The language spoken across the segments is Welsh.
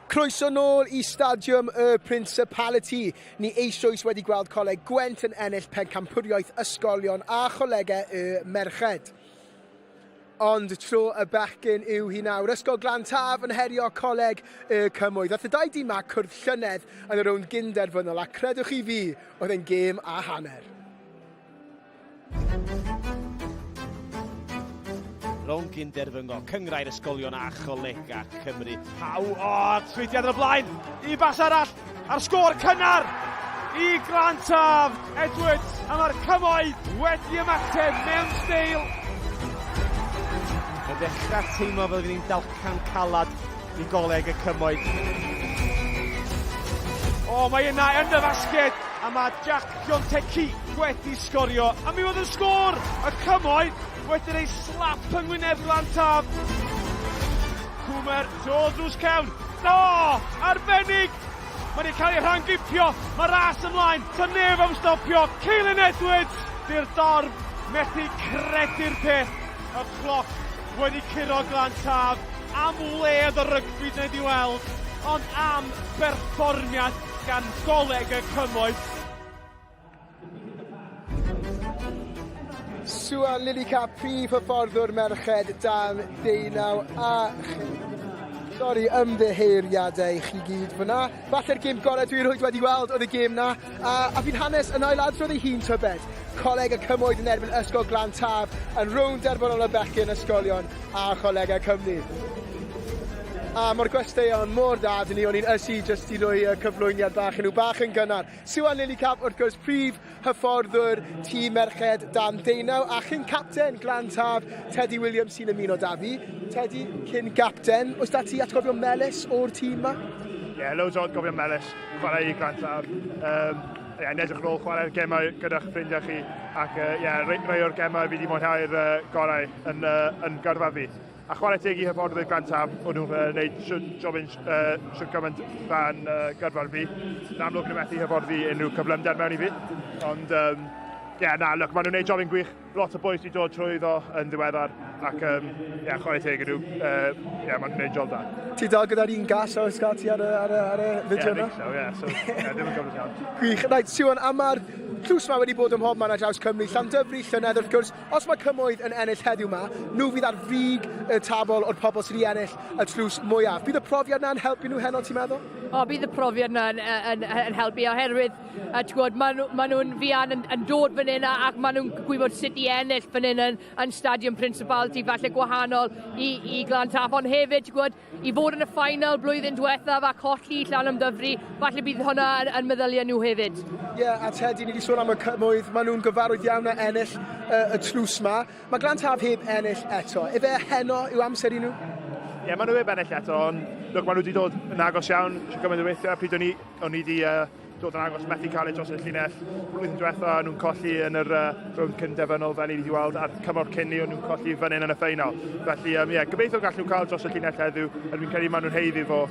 Croeso nôl i Stadiwm y Principality. Ni eisoes wedi gweld Coleg Gwent yn ennill pencampwriaeth ysgolion a cholegau y merched. Ond tro y bechgyn yw hi nawr. Ysgol Glan Taf yn herio Coleg y Cymoedd. Ath y dau dîm ma cwrdd llynedd yn y rownd gynderfynol a credwch chi fi, oedd e'n gêm a hanner. Rownd gyn-derfynol Cynghrair Ysgolion a Cholegau Cymru. Haw, o, trwydiad yn y blaen, i bas arall, a'r sgôr cynnar i Glan Taf, Edwards, a mae'r Cymoedd wedi ymateb mewn steil. Mae'n dechrau teimlo fel ni'n dalcan calad i Goleg y Cymoedd. O, mae yna yn y fasged, a mae Jack Piontecki wedi sgorio, a mi oedd yn sgôr! Y Cymoedd wedi rhoi slap yng ngwyneb Glan Taf. Cwmer, tu ôl drws cefn. O! Arbennig! Mae wedi cael ei rhangipio, mae ras ymlaen, ta neb am stopio, Caelan Edwards! Di'r dorf methu credu'r peth, y cloc wedi curo Glan Taf, am wledd o rygbi dyna ni wedi weld, ond am berfformiad gan Goleg y Cymoedd. Siwan Lillicap, prif hyfforddwr merched dan deunaw a Sori, ymddiheuriadau i chi gyd fyna. Falle'r gêm gorau dwi erioed wedi weld oedd y gêm na. A, a fydd hanes yn ailadrodd ei hun tybed. Coleg y Cymoedd yn erbyn Ysgol Glan Taf yn rownd derfynol y bechgyn ysgolion a Cholegau Cymru. A mae'r gwesteion mor dda dyn ni, o'n i'n ysu jyst i roi y cyflwyniad bach i nhw, bach yn gynnar. Siwan Lillicap, wrth gwrs, prif hyfforddwr tîm merched dan deunaw, a chyn capten Glan Taf, Teddy Williams sy'n ymuno da fi. Teddy, cyn gapten, oes da ti atgofion melys o'r tîm ma? Ie, yeah, loads o atgofion melys, chwarae i Glan Taf. Um, yeah, yn edrych ar ôl chwarae'r gemau gyda'ch ffrindiau chi, ac uh, yeah, rhai, rhai o'r gemau fi wedi mwynhau'r uh, gorau yn, uh, yn gyrfa fi. A chwarae teg i hyfforddwyr Glan Taf, o'n nhw'n gwneud shwt jobyn, uh, shwt gymaint fan uh, gyrfa'r fi. Yn amlwg nhw methu hyfforddi unrhyw cyflymder mewn i fi. Ond, um, yeah, na, look, maen nhw'n gwneud jobyn gwych. Lot o boys wedi dod trwyddo yn ddiweddar ac um, yeah, chwarae teg i nhw. Uh, yeah, maen nhw'n gwneud job da. Ti dal gyda'r un gas oes gael ti ar y, ar y, ar y fideo yna? Yeah, I think so, yeah. So, yeah, ddim yn gyfrif iawn. Gwych. Right, Siwan, a mae'r tlws ma wedi bod ym mhob man ar draws Cymru. Llandyfri, llynedd, wrth gwrs, Os mae Cymoedd yn ennill heddiw 'ma, nhw fydd ar frig y tabl o'r pobl sydd wedi ennill y tlws mwyaf. Bydd y profiad 'na'n helpu nhw heno, ti'n meddwl? O, bydd y profiad 'na yn, yn, yn helpu oherwydd, a ti'n gwybod, maen nhw, maen nhw'n fuan yn, yn dod fan hyn ac maen nhw'n gwybod sut i ennill fan hyn yn, yn Stadiwm Principality, falle gwahanol i, i Glan Taf, ond hefyd, ti'n gwybod, I fod yn y final blwyddyn diwethaf a colli i Llanymddyfri, falle bydd hwnna yn, yn meddyliau nhw hefyd. Ie, yeah, a Teddy, ni wedi sôn am y cymoedd, maen nhw'n gyfarwydd iawn â ennill y, y tlws ma. Mae Glan Taf heb ennill eto. Efe heno yw amser i nhw? Ie, yeah, maen nhw heb ennill eto, ond look, maen nhw wedi dod yn agos iawn, sy'n gymaint o weithiau, pryd o'n i, o'n i wedi uh, dod yn agos, methu cael ei dros y llinell. Blwyddyn diwetha, nhw'n colli yn yr uh, rownd cynderfynol fel i wedi weld, a'r cymor cyn ni, o'n nhw'n colli fan hyn yn y ffeinal. Felly, um, yeah, gobeithio gallen nhw cael dros y llinell heddiw, er fi'n credu maen nhw'n heiddi fo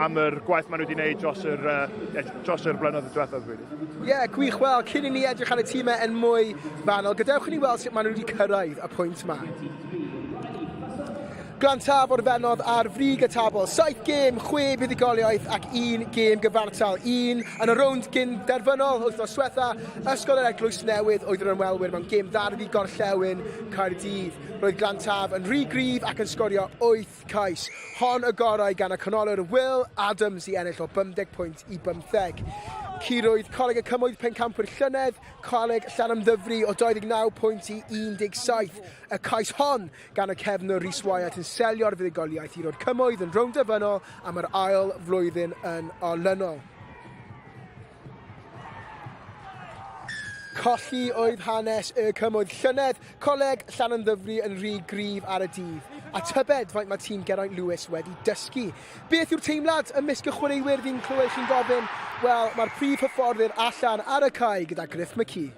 am yr gwaith maen nhw wedi gwneud dros yr, uh, yeah, dros yr blynyddoedd diwethaf. Really. Ie, yeah, gwych. Wel, cyn i ni edrych ar y tîmau yn mwy fanol, gadewch i ni weld sut maen nhw wedi cyrraedd y pwynt yma. Glantaf orffennodd ar frig y tabl. Saith gêm, chwe buddugoliaeth ac un gêm gyfartal. Un yn y rownd gyn derfynol wythnos diwetha, Ysgol yr Eglwys Newydd oedd yr ymwelwyr mewn gêm ddarfu gorllewin Caerdydd. Roedd Glantaf yn rhy gryf ac yn sgorio 8 cais. Hon y gorau gan y canolwr Will Adams i ennill o 50 pwynt i 15. Curoedd Coleg y Cymoedd pencampwyr llynedd, Coleg Llanymddyfri o 29 pwynt i 17. Y cais hon gan y cefnwr Rhys Wyatt yn selio'r fuddugoliaeth i roi'r Cymoedd yn rownd derfynol am yr ail flwyddyn yn olynol. Colli oedd hanes y Cymoedd llynedd, Coleg Llanymddyfri yn rhy gryf ar y dydd. A tybed faint mae tîm Geraint Lewis wedi dysgu. Beth yw'r teimlad ymysg y chwaraewyr fi'n clywed chi'n gofyn? Wel, mae'r prif hyfforddwr allan ar y cae gyda Griff McKee.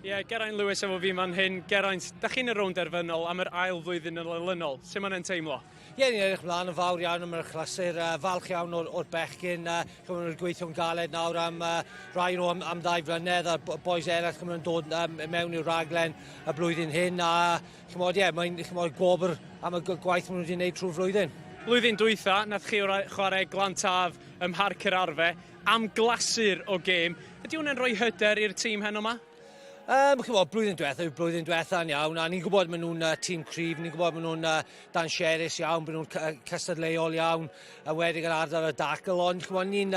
Ie, yeah, Geraint Lewis efo fi fan hyn. Geraint, da chi'n y rownd derfynol am yr ail flwyddyn yn olynol. Sut mae'n teimlo? Ie, yeah, ni'n edrych mlaen yn fawr iawn am yr achlysur. Uh, falch iawn o'r, or bechgyn. Uh, chymryd nhw'n gweithio'n galed nawr am uh, rai nhw am, am ddau flynedd a'r boys eraill chymryd yn dod um, mewn i'r raglen y blwyddyn hyn. A chymod, ie, yeah, mae'n chymod, gwobr am y gwaith maen nhw wedi gwneud trwy'r flwyddyn. Blwyddyn dwytha, nath chi chwarae Glantaf ym Mharc yr Arfe am glasur o gêm. Ydy hwnna'n rhoi hyder i'r tîm heno yma? Chymod, blwyddyn diwetha yw blwyddyn diwetha yn iawn, a ni'n gwybod maen nhw'n tîm cryf, ni'n gwybod maen nhw'n danserus iawn, maen nhw'n cystadleuol iawn, a wedi yr ardal y dacl, ond chymod, ni'n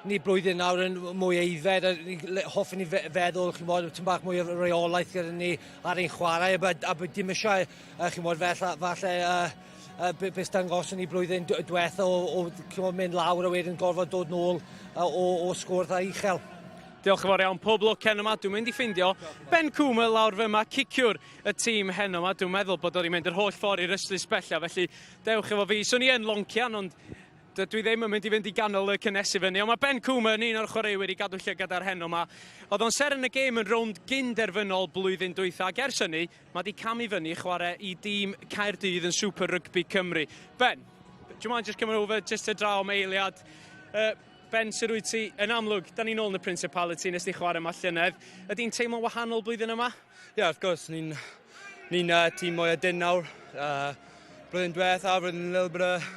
ni blwyddyn nawr yn mwy aeddfed, a ni hoffwn ni feddwl, chymod, tyn bach mwy o reolaeth gyda ni ar ein chwarae, a, a bod dim eisiau, chymod, falle, falle beth dangoson ni blwyddyn diwetha o, o chymod, mynd lawr a wedyn gorfod dod nôl o, o sgôr dda uchel. Diolch yn fawr iawn. Pob lwc heno yma. Dwi'n mynd i ffindio Ben Cwmer lawr fy yma, ciciwr y tîm heno yma. Dwi'n meddwl bod o'n mynd yr holl ffordd i'r ystlys bella, felly dewch efo fi. Swn i yn loncian, ond dydw i ddim yn mynd i fynd i ganol y cynnesu fyny. Ond mae Ben Cwmer yn un o'r chwaraewyr i gadw llygad ar heno yma. Oedd o'n seren y gêm yn rownd gyn-derfynol blwyddyn dwytha, ac ers hynny, mae di camu fyny i chwarae i dîm Caerdydd yn Super Rugby Cymru. Ben, do you mind just coming over just to draw am eiliad? Ben, sut wyt ti? Yn amlwg, da ni'n ôl yn y Principality, nes di chwarae yma llynedd. Ydy'n teimlo wahanol blwyddyn yma? Ie, yeah, wrth gwrs, ni'n ni tîm mwy o dyn nawr. Blwyddyn diwetha, roedd yn little bit of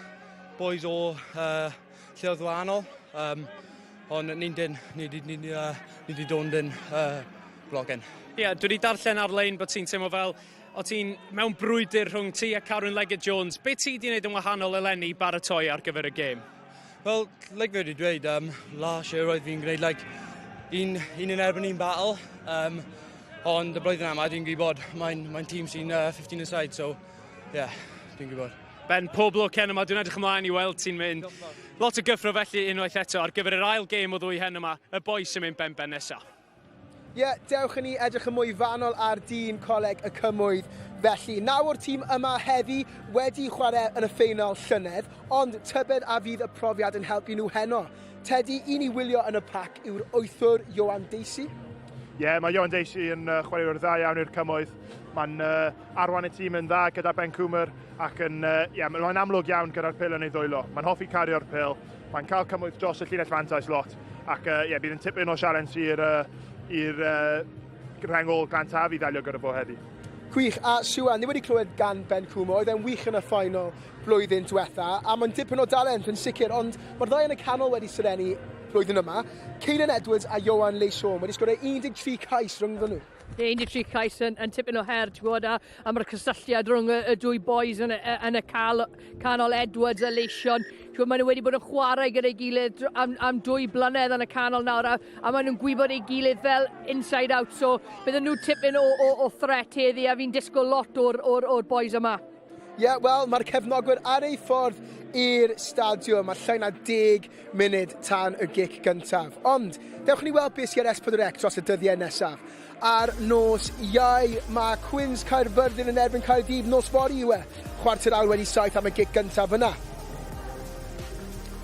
boys o lleoedd wahanol. Ond ni'n dyn, ni di, ni, ni di dod yn dyn blocyn. Ie, yeah, dwi wedi darllen ar-lein bod ti'n teimlo fel o ti'n mewn brwydr rhwng ti a Carwyn Leggett Jones. Be ti wedi wneud yn wahanol eleni i baratoi ar gyfer y gêm? Wel, like fi wedi dweud, last year roedd fi'n gwneud like, un, un yn erbyn un battle, ond y blwyddyn yma dwi'n gwybod mae'n mae tîm sy'n 15 aside, so yeah, dwi'n gwybod. Ben, pob lwc heno yma, dwi'n edrych ymlaen i weld ti'n mynd. Lot o gyffro felly unwaith eto ar gyfer yr ail gêm o ddwy hen yma, y boi sy'n mynd ben-ben nesaf. Ie, yeah, dewch i ni edrych yn mwy fanol ar dîm Coleg y Cymoedd. Felly, naw o'r tîm yma heddi wedi chwarae yn y ffeinal llynedd, ond tybed a fydd y profiad yn helpu nhw heno. Teddy, un i wylio yn y pac yw'r wythwr Johan Dacey. Ie, yeah, mae Johan Dacey yn chwaraewr dda iawn i'r Cymoedd. Mae'n arwain y tîm yn dda gyda Ben Cwmer ac yn, yeah, mae'n amlwg iawn gyda'r pêl yn ei ddwylo. Mae'n hoffi cario'r pêl, mae'n cael cymoedd dros y llinell fantais lot ac yeah, bydd yn tipyn o sialens i'r i'r rheng ôl Glantaf i ddelio gyda fo heddi. Gwych, a Siwan, ni wedi clywed gan Ben Cwmer, oedd e'n wych yn y ffainal blwyddyn diwetha, a mae'n dipyn o dalent yn sicr, ond mae'r ddau yn y canol wedi serenu blwyddyn yma. Caelan Edwards a Johan Leision wedi sgorio 13 cais rhyngddyn nhw. 13 cais yn tipyn o her, ti'n gwybod, a mae'r cysylltiad rhwng y dwy boys yn y canol Edwards a Leision. Ti'n gwybod, maen nhw wedi bod yn chwarae gyda'i gilydd am 2 blynedd yn y canol nawr, a maen nhw'n gwybod ei gilydd fel inside out, so bydden nhw tipyn o threat heddi, a fi'n disgwyl lot o'r boys yma. Ie, yeah, wel, mae'r cefnogwyr ar ei ffordd i'r stadiwm. Mae llai na 10 munud tan y gic gyntaf. Ond, dewch ni weld beth sy'n ar S4C dros y dyddiau nesaf. Ar nos Iau, mae Cwins Caerfyrddin yn erbyn Caerdydd nos fory yw e. 7:15 am y gic gyntaf yna.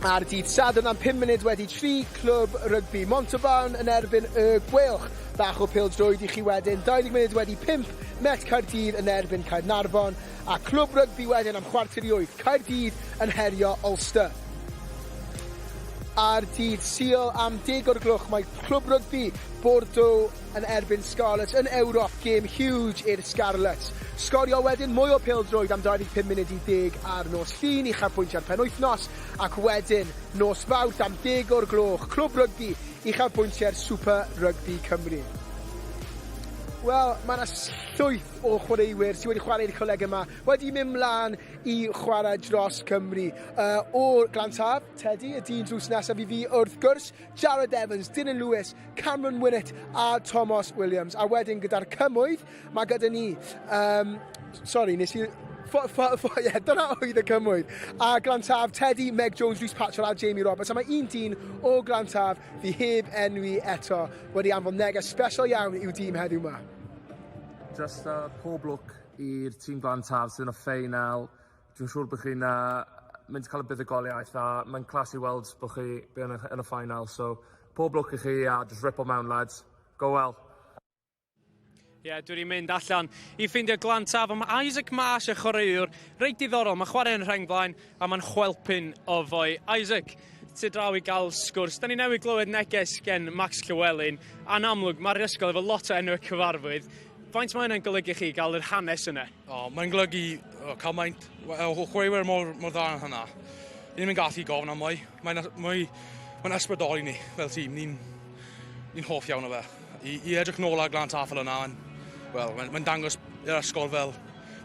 Ar dydd Sadwrn am 3:05, Clwb Rygbi Montauban yn erbyn y Gweilch. Bach o pêl-droed i chi wedyn, 5:20, Met Caerdydd yn erbyn Caernarfon a Clwb Rygbi wedyn am 7:45, Caerdydd yn herio Ulster. Ar dydd Sul am 10 o'r gloch mae Clwb Rygbi Bordeaux yn erbyn Scarlets yn Ewrop, game huge i'r Scarlets. Sgorio wedyn mwy o pêl-droed am 10:25 ar nos Llun i uchafbwyntiau'r penwythnos ac wedyn nos Fawrth am 10 o'r gloch, Clwb Rygbi uchafbwyntiau'r Super Rugby Cymru. Wel, mae yna llwyth o chwaraewyr sydd wedi chwarae i'r coleg yma wedi mynd mlaen i chwarae dros Cymru. O Glantaf, Teddy, y dyn drws nesaf i fi wrth gwrs, Jared Evans, Dylan Lewis, Cameron Winnett a Thomas Williams. A wedyn gyda'r Cymoedd, mae gyda ni... Sorry, nes i... Ffo, ffo, ffo, yeah, dyna oedd y Cymoedd. A Glantaf, Teddy, Meg Jones, Rhys Patchell a Jamie Roberts. A mae un dyn o Glantaf fi heb enwi eto wedi anfon neges special iawn i'w dîm heddiw yma. Just pob lwc i'r tîm Glantaf sydd yn y ffeinal. Dwi'n siŵr bod chi'n mynd i cael y buddugoliaeth a mae'n class i weld bod chi yn y ffeinal. So pob lwc i chi a just rip o mewn, lads. Go well. Ie, yeah, dwi wedi mynd allan i ffeindio Glantaf, ond mae Isaac Marsh y chwaraewr reit diddorol. Mae'n chwarae yn rheng flaen a mae'n chwelpyn o foi. Isaac, ti draw i gael sgwrs. Da ni newydd glywed neges gen Max Llewellyn. A'n amlwg, mae'r ysgol efo lot o enwau cyfarwydd. Faint mae hynny'n golygu chi gael yr hanes yna? O, mae'n golygu o, cymaint. O, chwaraewyr mor, mor dda yn hynna. Ni ddim yn gallu gofyn am mwy. Mae'n mwy, mae'n ysbrydoli ni fel tîm. Ni'n ni hoff iawn o fe. I, i edrych nôl ar Glan Taf fel yna, wel, mae'n mae dangos i'r ysgol fel...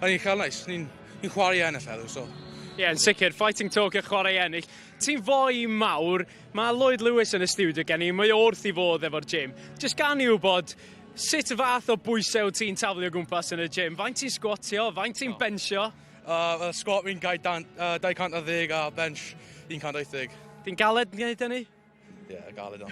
Yn uchel neis. Ni'n ni chwarae ennill heddiw, so... Ie, yeah, yn sicr, fighting talk y chwarae ennill. Ti'n foi mawr, mae Lloyd Lewis yn y stiwdio gen i, mae o wrth i fodd efo'r gym. Jyst gan i wybod, sut fath o bwysau wyt ti'n taflu o gwmpas yn y gym? Faint ti'n sgwatio, faint ti'n bensio? Uh, squat fi'n gael 210 a bench 180. Ti'n galed yn gwneud hynny? Ie, yeah, galed o'n.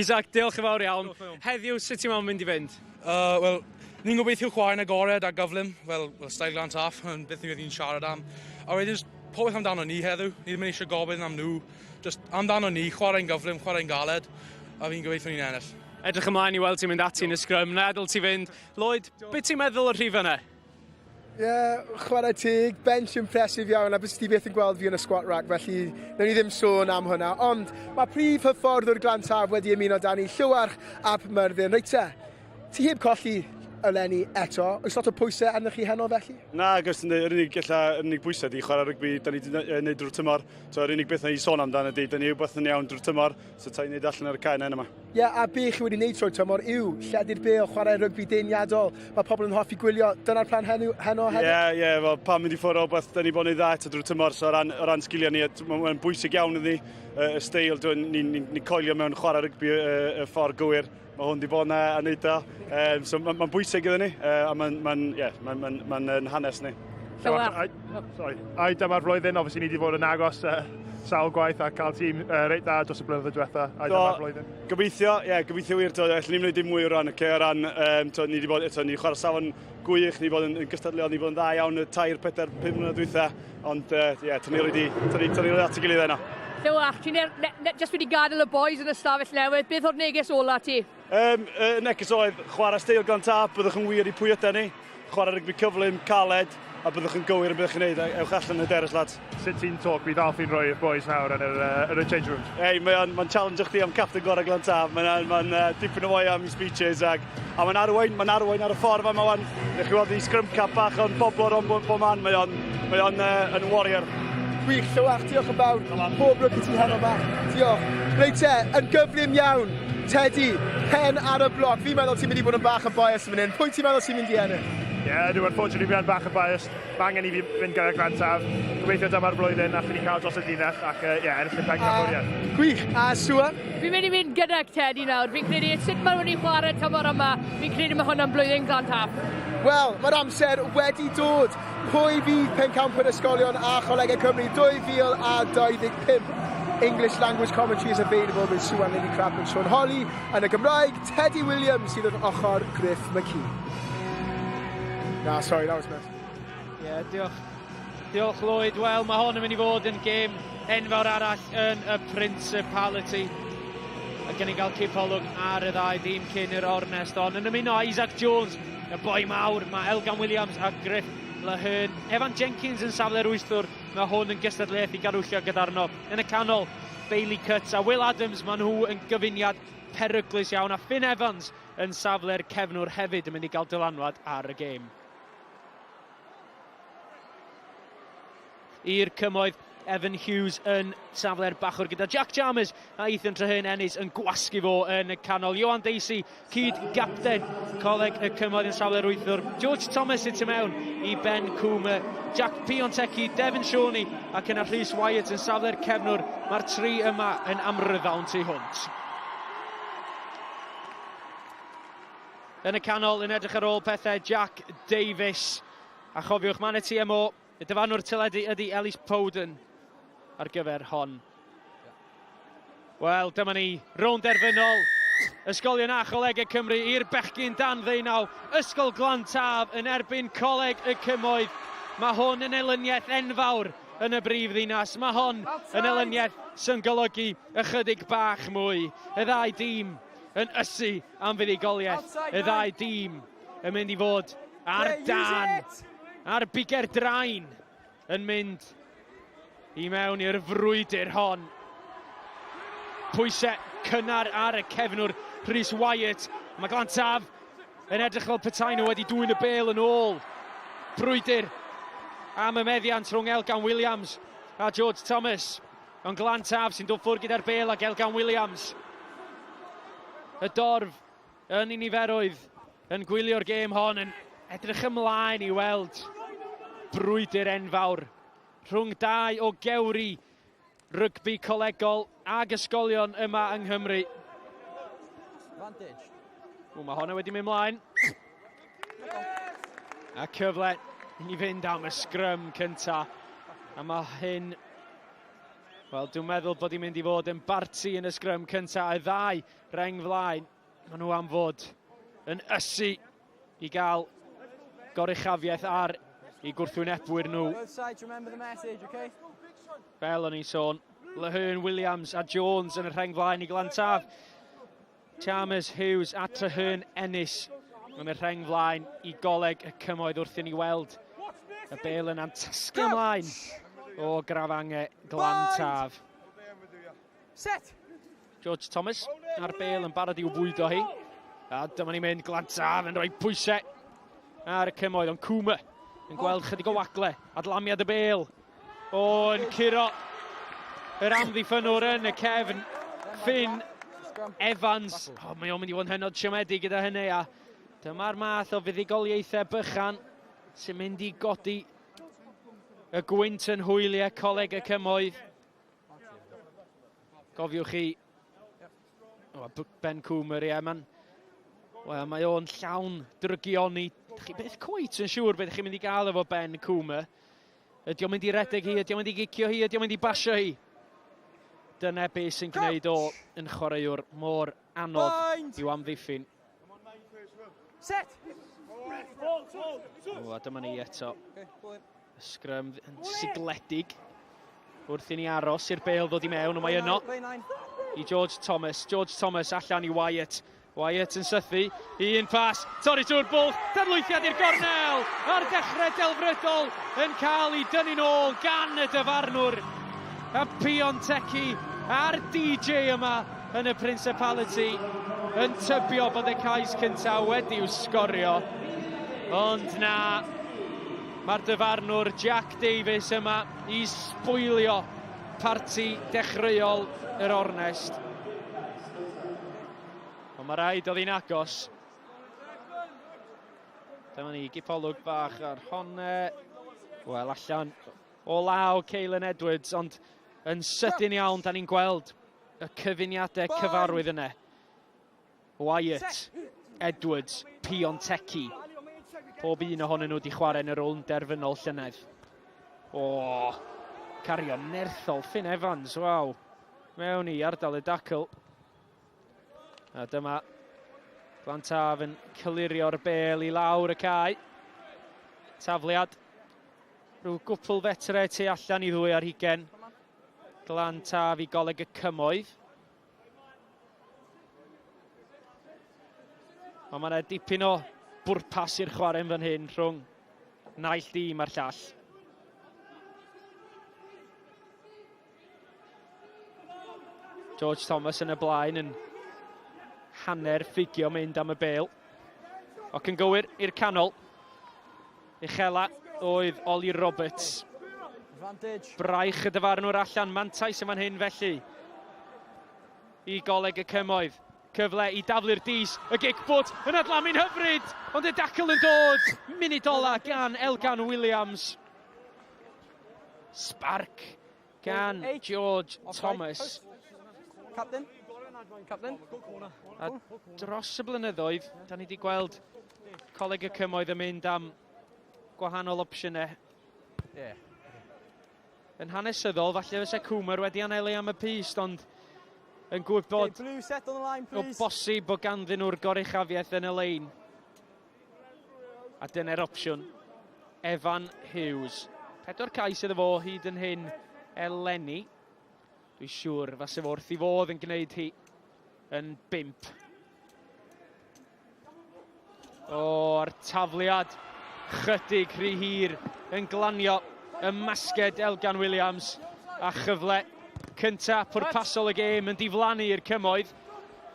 Isaac, diolch yn fawr iawn. Heddiw, sut ti'n meddwl mynd i fynd? Uh, Wel, ni'n gobeithio chwarae'n agored a gyflym, fel, well, style Glan Taff, yn beth ni wedi'n siarad am. A wedyn, popeth amdano ni heddiw, ni ddim yn eisiau gofyn am nhw. Just amdano ni, chwarae'n gyflym, chwarae'n galed, a fi'n gobeithio ni'n ennill. Edrych ymlaen i weld ti'n mynd ati yn y sgrym. Na adael ti fynd. Lloyd, beth ti'n meddwl o'r rhif yna? Ie, yeah, chwarae teg, bench impressive iawn, a bys ti byth yn gweld fi yn y squat rack, felly nawn ni ddim sôn am hwnna. Ond mae prif hyfforddwr Glan Taf wedi ymuno da ni, Llywarch ap Myrddin. Reit te, ti heb colli eleni eto. Oes lot o pwysau arnoch chi heno felly? Na, agos yr unig, ella, yr unig pwysau di chwarae rygbi, da ni wedi gwneud drwy'r tymor. So yr unig beth na i sôn amdano ydy, da ni rhywbeth yn iawn drwy'r tymor, so ta i wneud allan ar y cae na yma. Ie, yeah, a be chi wedi wneud trwy'r tymor yw lledu'r bêl, chwarae rygbi deniadol. Mae pobl yn hoffi gwylio. Dyna'r plan heno, heno hefyd? Ie, yeah, ie, yeah, fel pan mynd i ffwrdd o beth, da ni bod yn ei dda eto drwy'r tymor, so o ran, o ran sgiliau ni, mae'n bwysig iawn iddi, y steil, ni'n ni, ni, ni coelio mewn chwarae rygbi y, y ffordd gywir. Mae hwn di bod yna a wneud o. Um, so mae'n ma bwysig iddyn ni, uh, a mae'n ma, yeah, ma, ma, ma, ma hanes ni. Llywarch. Sorry. Ai, dyma'r flwyddyn, obviously ni wedi bod yn agos uh, sawl gwaith a cael tîm uh, reit dda dros y blynyddoedd diwetha. Ai, dyma'r flwyddyn. Gobeithio, ie, yeah, gobeithio wir, to, allwn ni'n gwneud dim mwy o ran, okay, o ran, um, to, ni wedi bod, eto, ni wedi chwarae safon gwych, ni wedi bod yn, yn gystadleuol, ni wedi bod yn dda iawn y tair, pedair, pum mlynedd dwytha, ond ie, uh, yeah, tynnu wedi, tynnu, tynnu at ei gilydd yna. Llywarch, ti'n just wedi gadael y boys yn y stafell newydd, beth o'r neges ola ti? Um, y neges oedd chwarae steil Glan Taf, byddwch yn wir i pwy yda ni. Chwarae rygbi cyflym, caled, a byddwch yn gywir yn beth chi'n neud. Ewch allan yn hyderus, lads. Sut ti'n talk fi ddalf i'n rhoi i'r boys nawr yn yr, uh, yn y change rooms? Ei, mae'n ma challenge chdi am captain gorau Glan Taf. Mae'n ma uh, dipyn o fwy am i speeches ag, a mae'n arwain, mae'n arwain ar y ffordd fama wan. Newch chi weld i scrum cap bach o'n bobl o'n bob man. Mae o'n, mae o'n uh, yn warrior. Gwych, Llywarch, diolch yn fawr. Pob lwc i ti heno 'ma. Diolch. Reit te, yn gyflym iawn, Teddy, pen ar y bloc. Fi'n meddwl ti'n mynd i bod yn bach yn biased fan hyn. Pwy ti'n meddwl sy'n mynd i ennill? Ie, yeah, dwi unfortunately fi yn bach yn biased. Mae angen i fi fynd gyda Glan Taf. Gobeithio dyma'r flwyddyn allan ni cael dros y llinell ac ie, yeah, ennill y pencampwriaeth. Gwych. A Sua? Fi'n mynd i fynd gydag Teddy nawr. Fi'n credu sut maen nhw'n chwarae tymor yma, fi'n credu mae hwnna'n blwyddyn Glan Taf. Wel, mae'r amser wedi dod. Pwy fydd pencampwyr ysgolion a Cholegau Cymru 2025? English language commentary is available with Siwan Lillicrap and Sean Holly. Yn y Gymraeg, Teddy Williams sydd wrth ochr Griff McKee. Na, sorry, that was mess. Ie, yeah, diolch. Diolch Lloyd. Wel, mae hon yn mynd i fod yn gêm enfawr arall yn y Principality. A gen i gael cipolwg ar y ddau dîm cyn yr ornest ond yn ymuno Isaac Jones, y boi mawr, mae Elgan Williams a Griff Lahern. Evan Jenkins yn safle'r wythwr, mae hwn yn gystadleuaeth i gadw llygad arno. Yn y canol, Bailey Cutts a Will Adams, maen nhw yn gyfuniad peryglus iawn, a Finn Evans yn safle'r cefnwr hefyd yn mynd i gael dylanwad ar y gêm. I'r cymoedd, Evan Hughes yn safle'r bachwr gyda Jack Chalmers a Ethan Treherne Ennis yn gwasgu fo yn y canol. Johan Dacey, cyd gapten Coleg y Cymoedd yn safle'r wythwr. George Thomas yn tu mewn i Ben Coomer. Jack Piontecki, Devon Shawney ac yna Rhys Wyatt yn safle'r cefnwr. Mae'r tri yma yn amryddawn tu hwnt. Yn y canol yn edrych ar ôl pethau Jack Davies. A chofiwch, mae'n y TMO, y dyfarnwr teledu ydy Ellis Powden ar gyfer hon. Wel, dyma ni, rownd derfynol. Ysgolion a Cholegau Cymru i'r bechgyn dan ddeunaw. Ysgol Glan Taf yn erbyn Coleg y Cymoedd. Mae hwn yn elyniaeth enfawr yn y brif ddinas. Mae hon yn elyniaeth sy'n golygu ychydig bach mwy. Y ddau dîm yn ysu am fuddugoliaeth. Y ddau dîm yn mynd i fod ar dan, ar biger draen yn mynd i mewn i'r frwydr hon. Pwysau cynnar ar y cefnwr Rhys Wyatt. Mae Glan Taf yn edrych fel petai nhw wedi dwyn y bel yn ôl. Brwydr am y meddiant rhwng Elgan Williams a George Thomas. Ond Glan Taf sy'n dod ffwrdd gyda'r bel ac Elgan Williams. Y dorf yn ei niferoedd yn gwylio'r gêm hon yn edrych ymlaen i weld brwydr enfawr rhwng dau o gewri rygbi colegol ag ysgolion yma yng Nghymru. Advantage. O, mae honna wedi mynd mlaen. A cyfle i ni fynd am y sgrym cynta. A mae hyn... Wel, dwi'n meddwl bod hi'n mynd i fod yn barti yn y sgrym cynta. Y ddau reng flaen, maen nhw am fod yn ysu i gael goruchafiaeth ar i gwrthwynebwyr nhw. Fel o'n i'n sôn, Lehern, Williams a Jones yn y rheng flaen i Glantaf. Chalmers, Hughes a Treherne Ennis yn y rheng flaen i Goleg y Cymoedd wrth i ni weld y bel yn antasgu ymlaen o Grafange Glantaf. Set! George Thomas a'r bel yn barod i'w fwydo hi. A dyma ni'n mynd, Glantaf yn rhoi pwysau ar y cymoedd, ond Cwma yn gweld chydig o wagle, adlamiad y bel. O, yn curo yr amddiffynwr yn y cefn, Finn Evans. O, mae o'n mynd i fod yn hynod siomedig gyda hynny, a dyma'r math o fuddugoliaethau bychan sy'n mynd i godi y gwynt yn hwyliau Coleg y Cymoedd. Gofiwch chi, oh, Ben Coomer, ie, man, well, mae o'n llawn drygioni. Chi beth cweit yn siŵr beth chi'n mynd i gael efo Ben Coomer. Ydy o'n mynd i redeg hi, ydy o'n mynd i gicio hi, ydy o'n mynd i basio hi? Dyna beth sy'n gwneud o yn chwaraewr mor anodd i'w amddiffyn. Set! O, a dyma ni eto. Y sgrym yn sigledig wrth i ni aros i'r bel ddod i mewn, ond mae yno i George Thomas. George Thomas allan i Wyatt. Wyatt yn sythu, un pas, torri trwy'r bwlch, dadlwythiad i'r gornel, a'r dechrau delfrydol yn cael ei dynnu nôl gan y dyfarnwr. A Pion Teci a'r DJ yma yn y Principality yn tybio bod y cais cyntaf wedi'w sgorio. Ond na, mae'r dyfarnwr Jack Davies yma i sbwylio parti dechreuol yr ornest. Ond mae rhaid oedd hi'n agos. Dyma ni gipolwg bach ar honne. Wel, allan o law Caelan Edwards, ond yn sydyn iawn, da ni'n gweld y cyfuniadau cyfarwydd yna. Wyatt, Edwards, Piontecki. Pob un ohonyn nhw wedi chwarae yn y rownd derfynol llynedd. O, cario nerthol Finn Evans, waw. Mewn i ardal y dacl. A dyma Glantaf yn cylirio'r bel i lawr y cae. Tafliad. Rhyw gwpl fetre tu allan i ddwy ar hugen. Glantaf i Goleg y Cymoedd. Ond mae yna dipyn o bwrpas i'r chwarae yn fan hyn rhwng naill dîm a'r llall. George Thomas yn y blaen yn hanner ffugio mynd am y bel. Ac yn gywir i'r canol. Uchela oedd Ollie Roberts. Braich y dyfarnwr allan, mantais yn fan hyn felly i Goleg y Cymoedd. Cyfle i daflu'r dis, y gic bwt yn adlamu'n hyfryd, ond y dacl yn dod, munud ola gan Elgan Williams. Spark gan George Thomas. Captain. Captain. A dros y blynyddoedd, da ni wedi gweld Coleg y Cymoedd yn mynd am gwahanol opsiynau. Yeah. Yn hanesyddol, falle fysa Cwmer wedi anelu am y pyst, ond yn gwybod okay, blue set on the line, o bosib bod ganddyn nhw'r goruchafiaeth yn y lein. A dyna'r opsiwn. Evan Hughes. Pedwar cais iddo fo hyd yn hyn eleni. Dwi'n siŵr fase fo wrth i fodd yn gwneud hi yn bimp. O'r tafliad chydig rhy hir yn glanio ym masged Elgan Williams a chyfle cynta pwrpasol y gêm yn diflannu i'r cymoedd.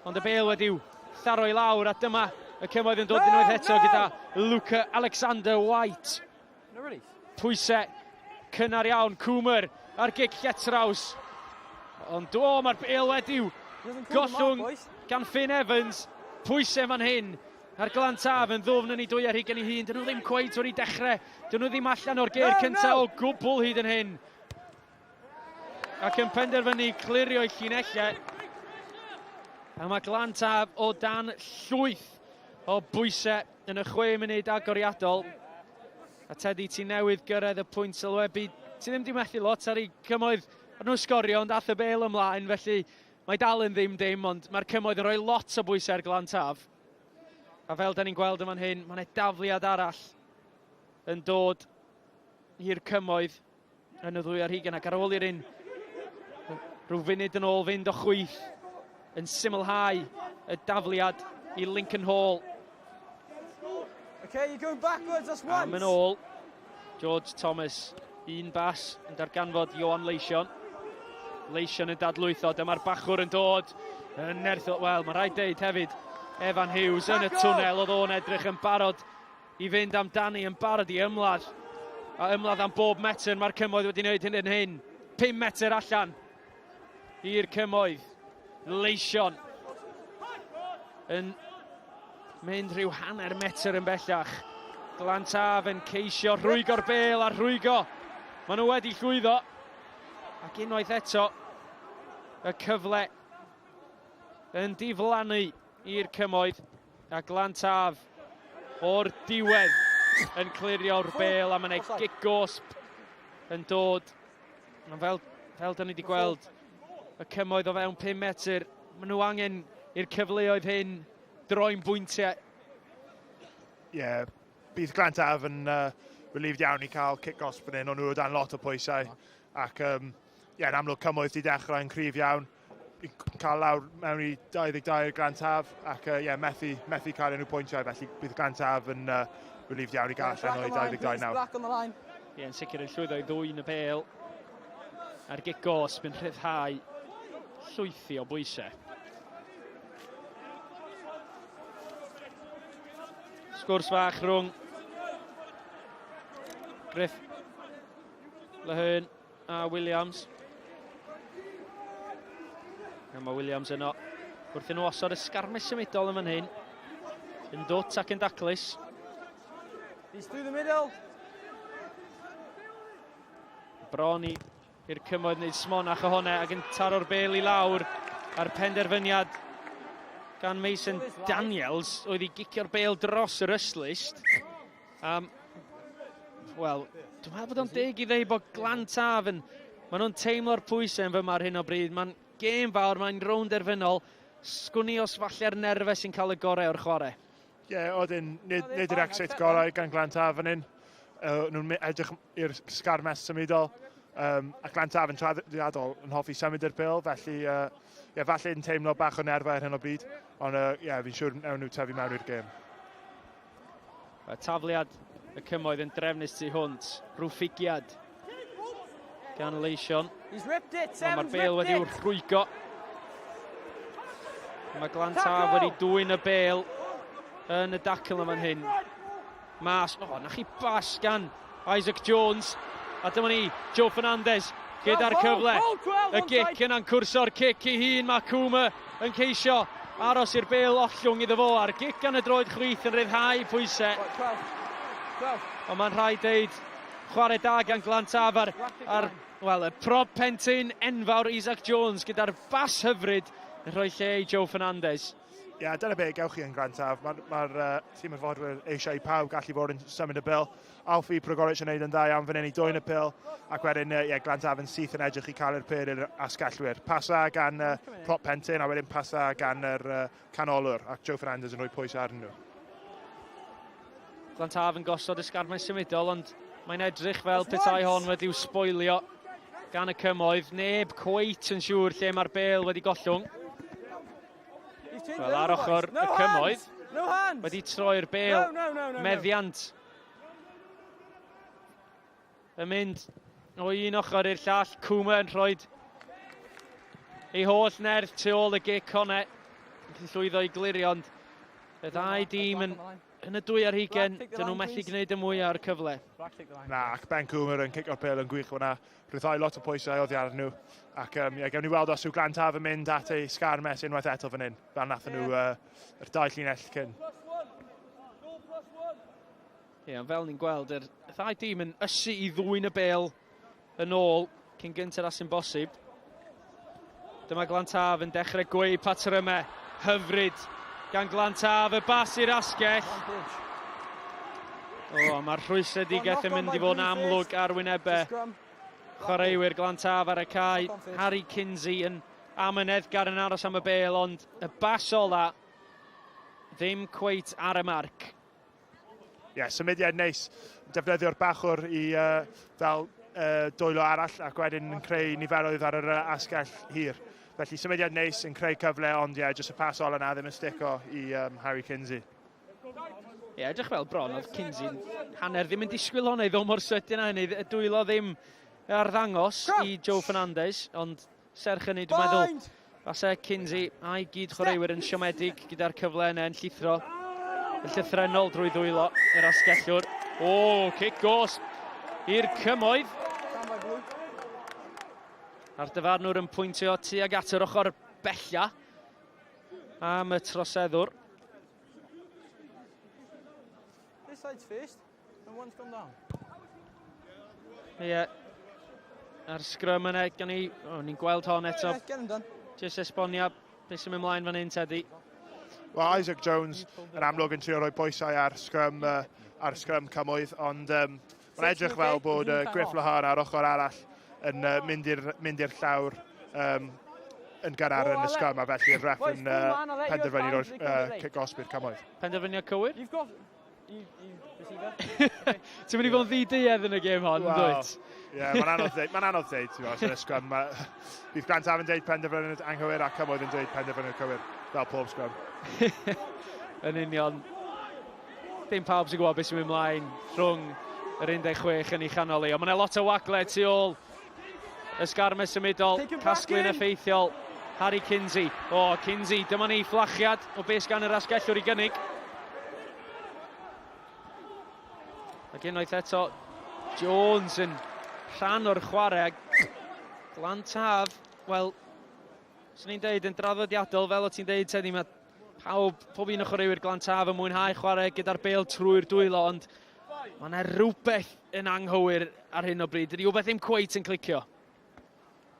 Ond y bel wedi'w tharo i lawr a dyma Y cymoedd yn dod unwaith eto gyda Luca Alexander White. Pwysau cynnar iawn, Coomer ar gic lletraws. Ond do, mae'r bêl wedi'w gollwng gan Finn Evans. Pwysau fan hyn a'r Glan Taf yn ddwfn yn ei dwy ar hugain ei hun. Dyn nhw ddim cweit wedi dechrau. Dyn nhw ddim allan o'r gêr cyntaf o gwbl hyd yn hyn. Ac yn penderfynu clirio'i llinellau. A mae Glan Taf o dan llwyth o bwysau yn y chwe munud agoriadol. A Teddy, ti newydd gyrraedd y pwynt sylwebu. Ti ddim di methu lot ar ei cymoedd ar nhw sgorio, ond ath y bel ymlaen, felly mae dal yn ddim dim, ond mae'r cymoedd yn rhoi lot o bwysau ar Glan Taf. A fel da ni'n gweld yn fan hyn, mae yna dafliad arall yn dod i'r cymoedd yn y ddwy ar hugain ac ar ôl i'r un rhyw funud yn ôl fynd o chwith yn symlhau y dafliad i Lincoln Hall. Okay, you're going backwards, that's once. Am yn ôl, George Thomas, un bas yn darganfod Ioan Leision. Leision yn dadlwytho, dyma'r bachwr yn dod yn nerthol. Wel, mae rhaid deud hefyd, Evan Hughes yn y twnnel, oedd o'n edrych yn barod i fynd amdani yn barod i ymladd. A ymladd am bob metr, mae'r cymoedd wedi gwneud hyn yn hyn. 5 metr allan i'r cymoedd. Leision yn mynd rhyw hanner metr yn bellach. Glan Taf yn ceisio rhwygo'r bel a rhwygo. Maen nhw wedi llwyddo. Ac unwaith eto, y cyfle yn diflannu i'r cymoedd. A Glan Taf o'r diwedd yn clirio'r bel a mae'n ei gic gosb yn dod. Ond fel, fel da ni wedi gweld, y cymoedd o fewn 5 metr, maen nhw angen i'r cyfleoedd hyn droi'n bwyntiau. Ie, yeah, bydd Glan Taf yn relieved iawn i cael cic gosb fan hyn, ond nhw o dan lot o pwysau. Ac um, yeah, yn amlwg cymoedd wedi dechrau yn cryf iawn i cael lawr mewn i 22 i'r Glan Taf ac uh, yeah, methu, methu cael unrhyw pwyntiau, felly bydd Glan Taf yn uh, relieved iawn i gael allan o'i 22 nawr. Black on the line. Ie, yeah, yn sicr yn llwyddo i ddwyn y bel a'r gic gosb yn rhyddhau llwythi o bwysau. Sgwrs fach rhwng Griff Lehern a Williams. A mae Williams yno wrth nhw osod y sgarmes symudol yn fan hyn. Yn dwt ac yn daclus. He's through the middle. Bron i i'r cymoedd wneud smonach ohonau ac yn taro'r bel i lawr a'r penderfyniad gan Mason Daniels oedd i gicio'r bel dros yr ystlist. Um, Wel, dwi'n meddwl bod o'n deg i ddeud bod Glan Taf yn... Maen nhw'n teimlo'r pwysau yn fyma ar hyn o bryd. Mae'n gêm fawr, mae'n rownd derfynol. Sgwn i os falle'r nerfau sy'n cael y gorau o'r chwarae. Ie, yeah, oedden, nid, nid yr exit gorau gan Glan Taf fan hyn. Uh, nhw'n edrych i'r sgarmes symudol. Um, a Glan Taf yn traddodiadol yn hoffi symud i'r pil, felly uh, yeah, falle yn teimlo bach o nerfau ar hyn o bryd. Ond uh, yeah, fi'n siŵr nawn nhw tyfu mewn i'r gêm. Mae tafliad y cymoedd yn drefnus tu hwnt. Rwffigiad gan Leision. Mae'r bel wedi rhwygo. Mae Glan Taf wedi dwyn y bel yn y dacl yma'n hyn. Mas, o, oh, na chi bas gan Isaac Jones. A dyma ni, Joe Fernandez gyda'r cyfle. Y gic yna'n cwrso'r cic i hun. Mae Cwma yn ceisio aros i'r bel ollwng iddo fo. A'r gic gan y droed chwith yn rhyddhau pwysau. Ond mae'n rhaid deud, chwarae da gan Glan Taf ar, ar wel, y prob pentyn enfawr Isaac Jones gyda'r bas hyfryd yn rhoi lle i Joe Fernandez. Ie, yeah, dyna be gewch chi yn Glan Taf. Mae'r ma, ma uh, tîm hyfforddwyr eisiau i pawb gallu fod yn symud y bil. Alfie Progoric yn neud yn dda iawn fan hyn i dwyn y pil, ac wedyn uh, yeah, Glan Taf yn syth yn edrych i cael yr pil i'r asgellwyr. Pasa gan uh, prop pentyn, a wedyn pasa gan yr uh, canolwr, ac Joe Fernandez yn rhoi pwysau arnyn nhw. Glan Taf yn gosod y sgarmau symudol, ond mae'n edrych fel petai hon wedi'w sboilio gan y cymoedd. Neb cweit yn siŵr lle mae'r bel wedi gollwng. Wel, ar ochr y cymoedd, wedi troi'r bel meddiant yn mynd o un ochr i'r llall. Cwma yn rhoi ei holl nerth tu ôl y gic honne. Yn llwyddo i glirio, ond Y ddau dîm yn, yn y dwy ar hugen, dyn nhw'n methu gwneud y mwy ar cyfle. Na, ac Ben Coomer yn cicio'r pêl yn gwych fyna. Rhyddhau lot o pwysau oddi arnyn nhw. Ac um, yeah, gewn ni weld os yw Glan Taf yn mynd at ei sgarmes unwaith eto fan hyn, fel nathon nhw uh, yr dau llinell cyn. Ie, yeah, fel ni'n gweld, yr ddau dîm yn ysu i ddwyn y bêl yn ôl cyn gynted â sy'n bosib. Dyma Glantaf yn dechrau gweu patrymau hyfryd gan Glantaf, y bas i'r asgell. O, oh, mae'r rhwystredigaeth yn mynd i fod yn amlwg ar wynebau chwaraewyr Glantaf ar y cae. Harry Kinsey yn amyneddgar yn aros am y bêl, ond y bas ola ddim cweit ar y marc. Ie, yeah, symudiad neis. Defnyddio'r bachwr i uh, fel uh, dwylo arall ac wedyn yn creu niferoedd ar yr uh, asgell hir. Felly symudiad neis yn creu cyfle, ond ie, yeah, jyst y pas ola na ddim yn stico i um, Harry Kinsey. Ie, yeah, edrych fel bron oedd Kinsey'n hanner ddim yn disgwyl hwnna i ddod mor sydyn â hynny. Y dwylo ddim ar ddangos i Joe Fernandez, ond Serch hynny, dwi'n meddwl, fase Kinsey a'i gyd chwaraewyr yn siomedig gyda'r cyfle yna yn llithro yn llythrenol drwy ddwylo yr asgellwr. O, cic gos i'r cymoedd. A'r dyfarnwr yn pwyntio tuag at yr ochr bella am y troseddwr. This side's first. And one's gone down. Ie. Yeah. A'r sgrym yna, gan ni, oh, ni'n gweld hon eto. Yeah, get him done. Just esbonio beth sy'n mynd mlaen fan hyn, Teddy. Wel, Isaac Jones yn amlwg yn trio rhoi pwysau ar sgrym, uh, ar sgrym cymoedd, ond um, mae'n edrych fel bod uh, Griff Lahar ar ochr arall yn uh, mynd i'r mynd llawr um, yn gynnar yn y sgrym, a felly'r ref yn uh, penderfynu roi'r uh, cic gosb i'r cymoedd. Penderfyniad cywir? You've got You, you receiver? Ti'n mynd i fod yn ddi-duedd yn y gêm hon, well, dwyt? Ie, yeah, mae'n anodd dweud, mae'n anodd dweud, ti'n gwybod, yn y sgrym. Ma, bydd Grant Af yn dweud penderfyniad anghywir a Cymoedd yn dweud penderfyniad cywir, fel pob sgrym. yn union. Dim pawb sy'n gwybod beth sy'n mynd mlaen rhwng yr 16 yn ei chanol i. Ond mae'n lot o wagle tu ôl y sgarmes symudol, casglu'n effeithiol. Harry Kinsey. O, oh, Kinsey, dyma ni fflachiad o beth gan yr asgellwr i gynnig. Ac unwaith eto, Jones yn rhan o'r chwarae. Glan Taf, wel, swn i'n deud yn draddodiadol, fel o ti'n deud, Teddy, mae pawb, pob un o chwaraewyr Glan Taf yn mwynhau chwarae gyda'r bêl trwy'r dwylo, ond mae yna rhywbeth yn anghywir ar hyn o bryd. Dydy rhywbeth ddim cweit yn clicio.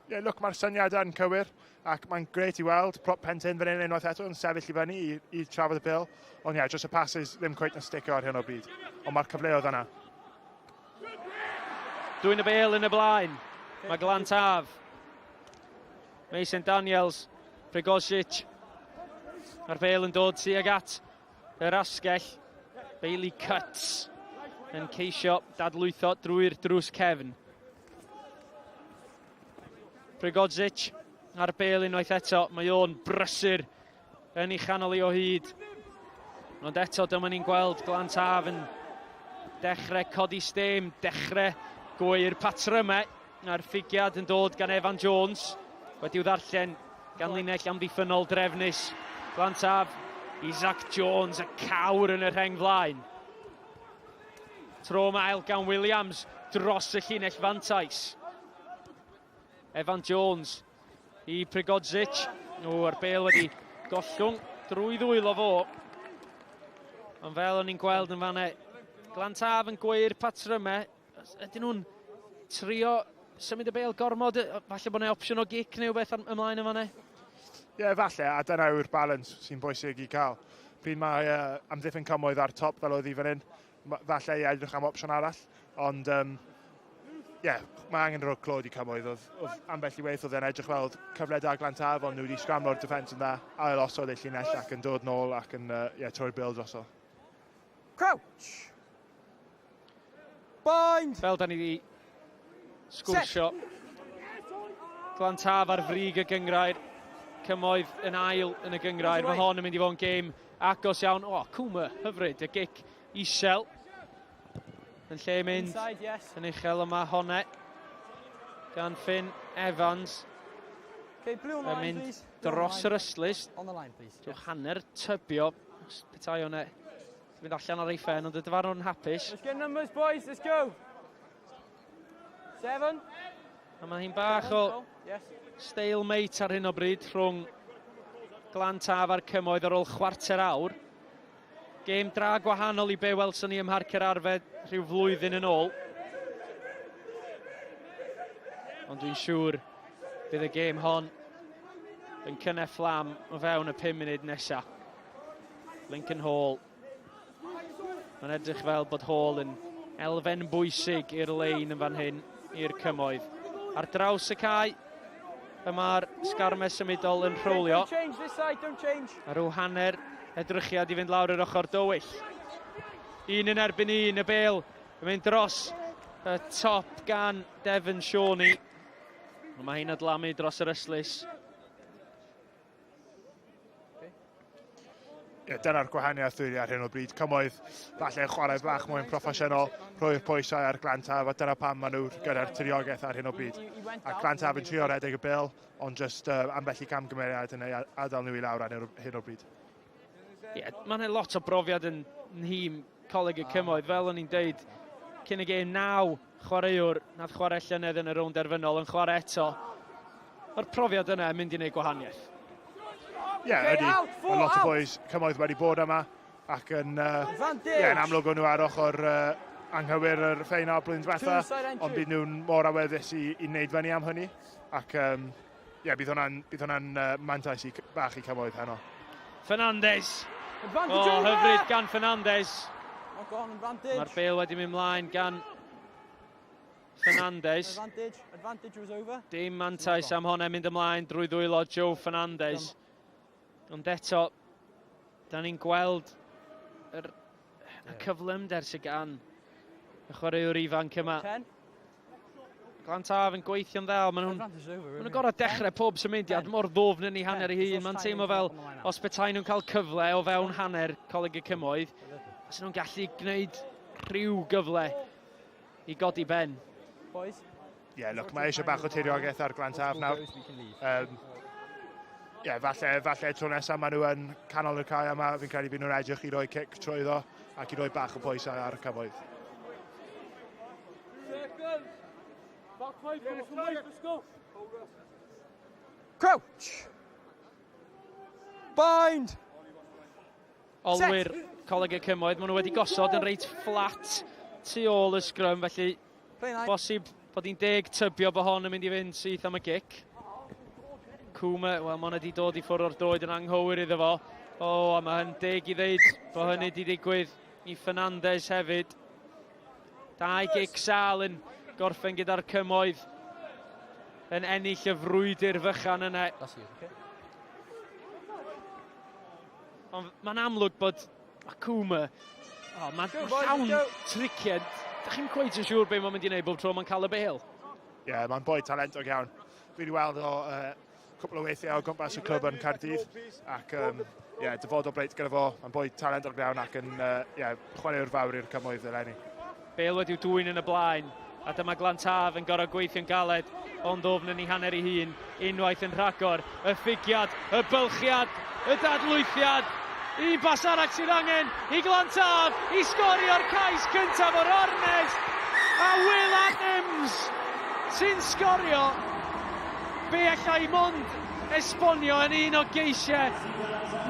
Ie, yeah, look, mae'r syniad yn cywir ac mae'n gret i weld prop Pentyn fan hyn unwaith eto yn sefyll i fyny i, i trafod y bil. Ond ie, yeah, just y passes ddim cweit yn sticio ar hyn o bryd. Ond mae'r cyfleoedd yna. Dwy'n y bel yn y blaen. Mae Glan Taf. Mason Daniels, Prigosic. Mae'r bel yn dod tuag at yr asgell. Bailey Cutts yn ceisio dadlwytho drwy'r drws cefn. Prigodzic ar bel unwaith eto. Mae o'n brysur yn ei chanol i o hyd. Ond eto dyma ni'n gweld Glan Taf yn dechrau codi stêm, dechrau gwyr patrymau. A'r ffigiad yn dod gan Evan Jones, wedi'w ddarllen gan linell amddiffynnol drefnus. Glan Taf, Isaac Jones, y cawr yn y rheng flaen. Tro mae Elgan Williams dros y llinell fantais. Evan Jones i Prigodzic. O, a'r bel wedi gollwng drwy ddwylo fo. Ond fel o'n i'n gweld yn fanna, Glan Taf yn gweir patrymau. Ydyn nhw'n trio symud y bel gormod? Falle bod yna opsiwn o gic neu beth ymlaen yn fanna? Ie, yeah, falle, a dyna yw'r balance sy'n bwysig i cael. Pryd mae uh, amddiffyn cymoedd ar top fel oedd hi fan hyn, falle i edrych am opsiwn arall, ond um, yeah, mae angen rhoi clod i cymoedd. Oedd, oedd ambell i waith oedd e'n edrych fel cyfle da Glan Taf, ond nhw wedi sgramlo'r defens yn dda, ail osod eu llinell ac yn dod nôl ac yn uh, yeah, troi'r bil drosodd. Crouch! Bind! Fel da ni wedi sgwrsio. Glan Taf ar frig y gyngrair. Cymoedd yn ail yn y gyngrair. Mae hon yn mynd i fod yn gêm agos iawn. O, oh, Cwma, hyfryd, y gic isel. Yn lle mynd Inside, yes. yn uchel yma honne gan Finn Evans. Okay, blue yn line, mynd please. Blue dros line. yr ystlys. On the line, please. Dwi'n hanner tybio Os petai o'n e, fynd allan ar ei ffen, ond y dyfarnwr yn hapus. Let's get numbers, boys, let's go. 7. A mae hi'n bach o stalemate ar hyn o bryd rhwng Glantaf a'r Cymoedd ar ôl chwarter awr. Gêm dra gwahanol i be welson ni ym Mharc yr Arfau rhyw flwyddyn yn ôl. Ond dwi'n siŵr bydd y gêm hon yn cynnau fflam o fewn y 5 munud nesaf. Lincoln Hall. Mae'n edrych fel bod Hall yn elfen bwysig i'r lein yn fan hyn i'r Cymoedd. Ar draws y cae, y mae'r sgarmes symudol yn rhowlio. A rhyw hanner edrychiad i fynd lawr yr ochr dywyll. Un yn erbyn un, y bel yn mynd dros y top gan Devon Shawnee. Mae hi'n adlamu dros yr ystlys. Ie, dyna'r gwahaniaeth rili ar hyn o bryd. Cymoedd falle yn chwarae bach mwy'n proffesiynol, rhoi'r pwysau ar Glantaf, a dyna pam maen nhw gyda'r tiriogaeth ar hyn o bryd. A Glantaf yn trio redeg y bil, ond just ambell i camgymeriad yn ei adael nhw i lawr ar hyn o bryd. Ie, yeah, mae'n lot o brofiad yn nhîm Coleg y Cymoedd, fel o'n i'n deud, cyn y gêm 9 chwaraewr nath chwarae llynedd yn y rownd derfynol yn chwarae eto. Mae'r profiad yna yn mynd i wneud gwahaniaeth. Ie, yeah, ydy. Mae lot o boys Cymoedd wedi bod yma ac yn, yeah, yn amlwg o'n nhw ar ochr anghywir yr ffeinal blwyddyn diwetha, ond bydd nhw'n mor awyddus i wneud fyny am hynny. Ac yeah, bydd hwnna'n bydd hwnna mantais i, bach i Cymoedd heno. Fernandez. O, oh, hyfryd gan Fernandez. Mae'r bel wedi mynd mlaen gan Fernandez. Advantage, advantage was over. Dim mantais am hwnna mynd ymlaen drwy ddwylo Joe Fernandez. Ond eto, da ni'n gweld yr, y cyflymder sydd gan y chwaraewr ifanc yma. Glan Taf yn gweithio'n dda, maen nhw'n ma nhw gorau dechrau pob symudiad mor ddwfn yn ei hanner ei hun. Mae'n teimlo fel os petai nhw'n cael cyfle o fewn hanner Coleg y Cymoedd, os nhw'n gallu gwneud rhyw gyfle i godi ben. Ie, yeah, look, mae eisiau bach o tiriogaeth ar Glan Taf nawr. Yeah, falle tro nesaf maen nhw yn canol y cae yma, fi'n credu bydd nhw'n edrych i roi cic trwyddo ac i roi bach o pwysau ar y Cymoedd. Crouch! Bind! Olwyr Coleg y Cymoedd, maen nhw wedi gosod yn reit fflat tu ôl y sgrym, felly bosib bod hi'n deg tybio bod hon yn mynd i fynd syth am y gic. Cwma, wel, mae hwn wedi dod i ffwrdd o'r droed yn anghywir iddo fo. O, a mae hyn deg i ddeud bod hynny wedi digwydd i Fernandez hefyd. Dau gic sal yn gorffen gyda'r Cymoedd yn ennill y frwydr fychan yna. Ond mae'n amlwg bod Akuma, oh, mae'n llawn triciau. Da chi'n cweit yn siŵr beth mae'n mynd i wneud bob tro mae'n cael y bêl. Ie, yeah, mae'n boi talentog iawn. Fi wedi weld o cwpl o weithiau o gwmpas y clwb yn Caerdydd ac yeah, dyfodol breit gyda fo. Mae'n boi talentog iawn ac yn yeah, chwaraewr fawr i'r Cymoedd eleni. Bale wedi'w dwyn yn y blaen a dyma Glantaf yn gorfod gweithio'n galed ond ddwfn yn ei hanner ei hun unwaith yn rhagor. Y ffigiad, y bylchiad, y dadlwythiad. Un bas arall sydd angen i Glantaf i sgorio'r cais cyntaf o'r ornest. A Will Adams sy'n sgorio. Be allai mond esbonio yn un o geisiau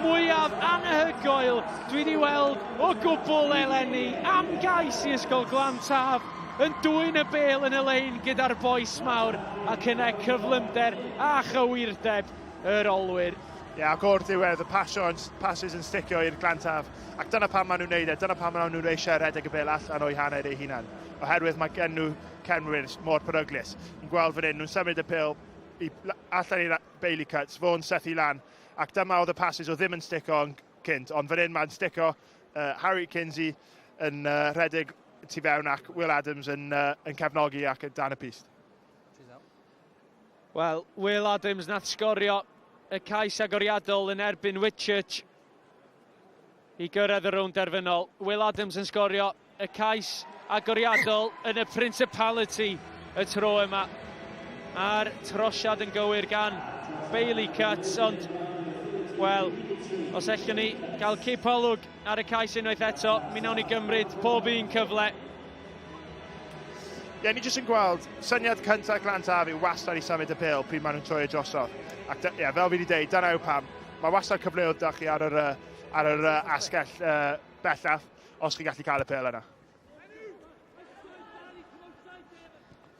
mwyaf anhygoel dwi wedi weld o gwbl eleni. Am gais i Ysgol Glantaf yn dwyn y bêl yn y lein gyda'r boes mawr ac yna cyflymder a chywirdeb yr olwyr. Ie, yeah, ac o'r diwedd, y pasio, passes yn sticio i'r Glantaf. Ac dyna pam maen nhw'n neud e, dyna pam maen nhw'n eisiau rhedeg y bêl allan o'i hanner eu hunan. Oherwydd mae gen nhw cefnwyr mor peryglus. Ni'n gweld fan hyn, nhw'n symud y pêl i, allan i Bailey Cuts, fo'n sethu lan. Ac dyma oedd y passes oedd ddim yn stico yn cynt, ond fan hyn mae'n stico Harry Kinsey yn rhedeg tu fewn ac Will Adams yn, yn cefnogi ac yn dan y pist. Wel, Will Adams nath sgorio y cais agoriadol yn erbyn Whitchurch i gyrraedd y rownd derfynol. Will Adams yn sgorio y cais agoriadol yn y Principality y tro yma. A'r trosiad yn gywir gan Bailey Cutts, ond Wel, os ellwn ni gael cipolwg ar y cais unwaith eto, mi nawn ni gymryd pob un cyfle. Ie, yeah, ni jyst yn gweld syniad cyntaf Glan Taf yw wastad i symud y pêl pryd maen nhw'n troi e drosodd. Ac ie, yeah, fel fi wedi dweud, dyna yw pam. Mae wastad cyfleoedd da chi ar yr, ar yr asgell uh, bellaf os chi'n gallu cael y pêl yna.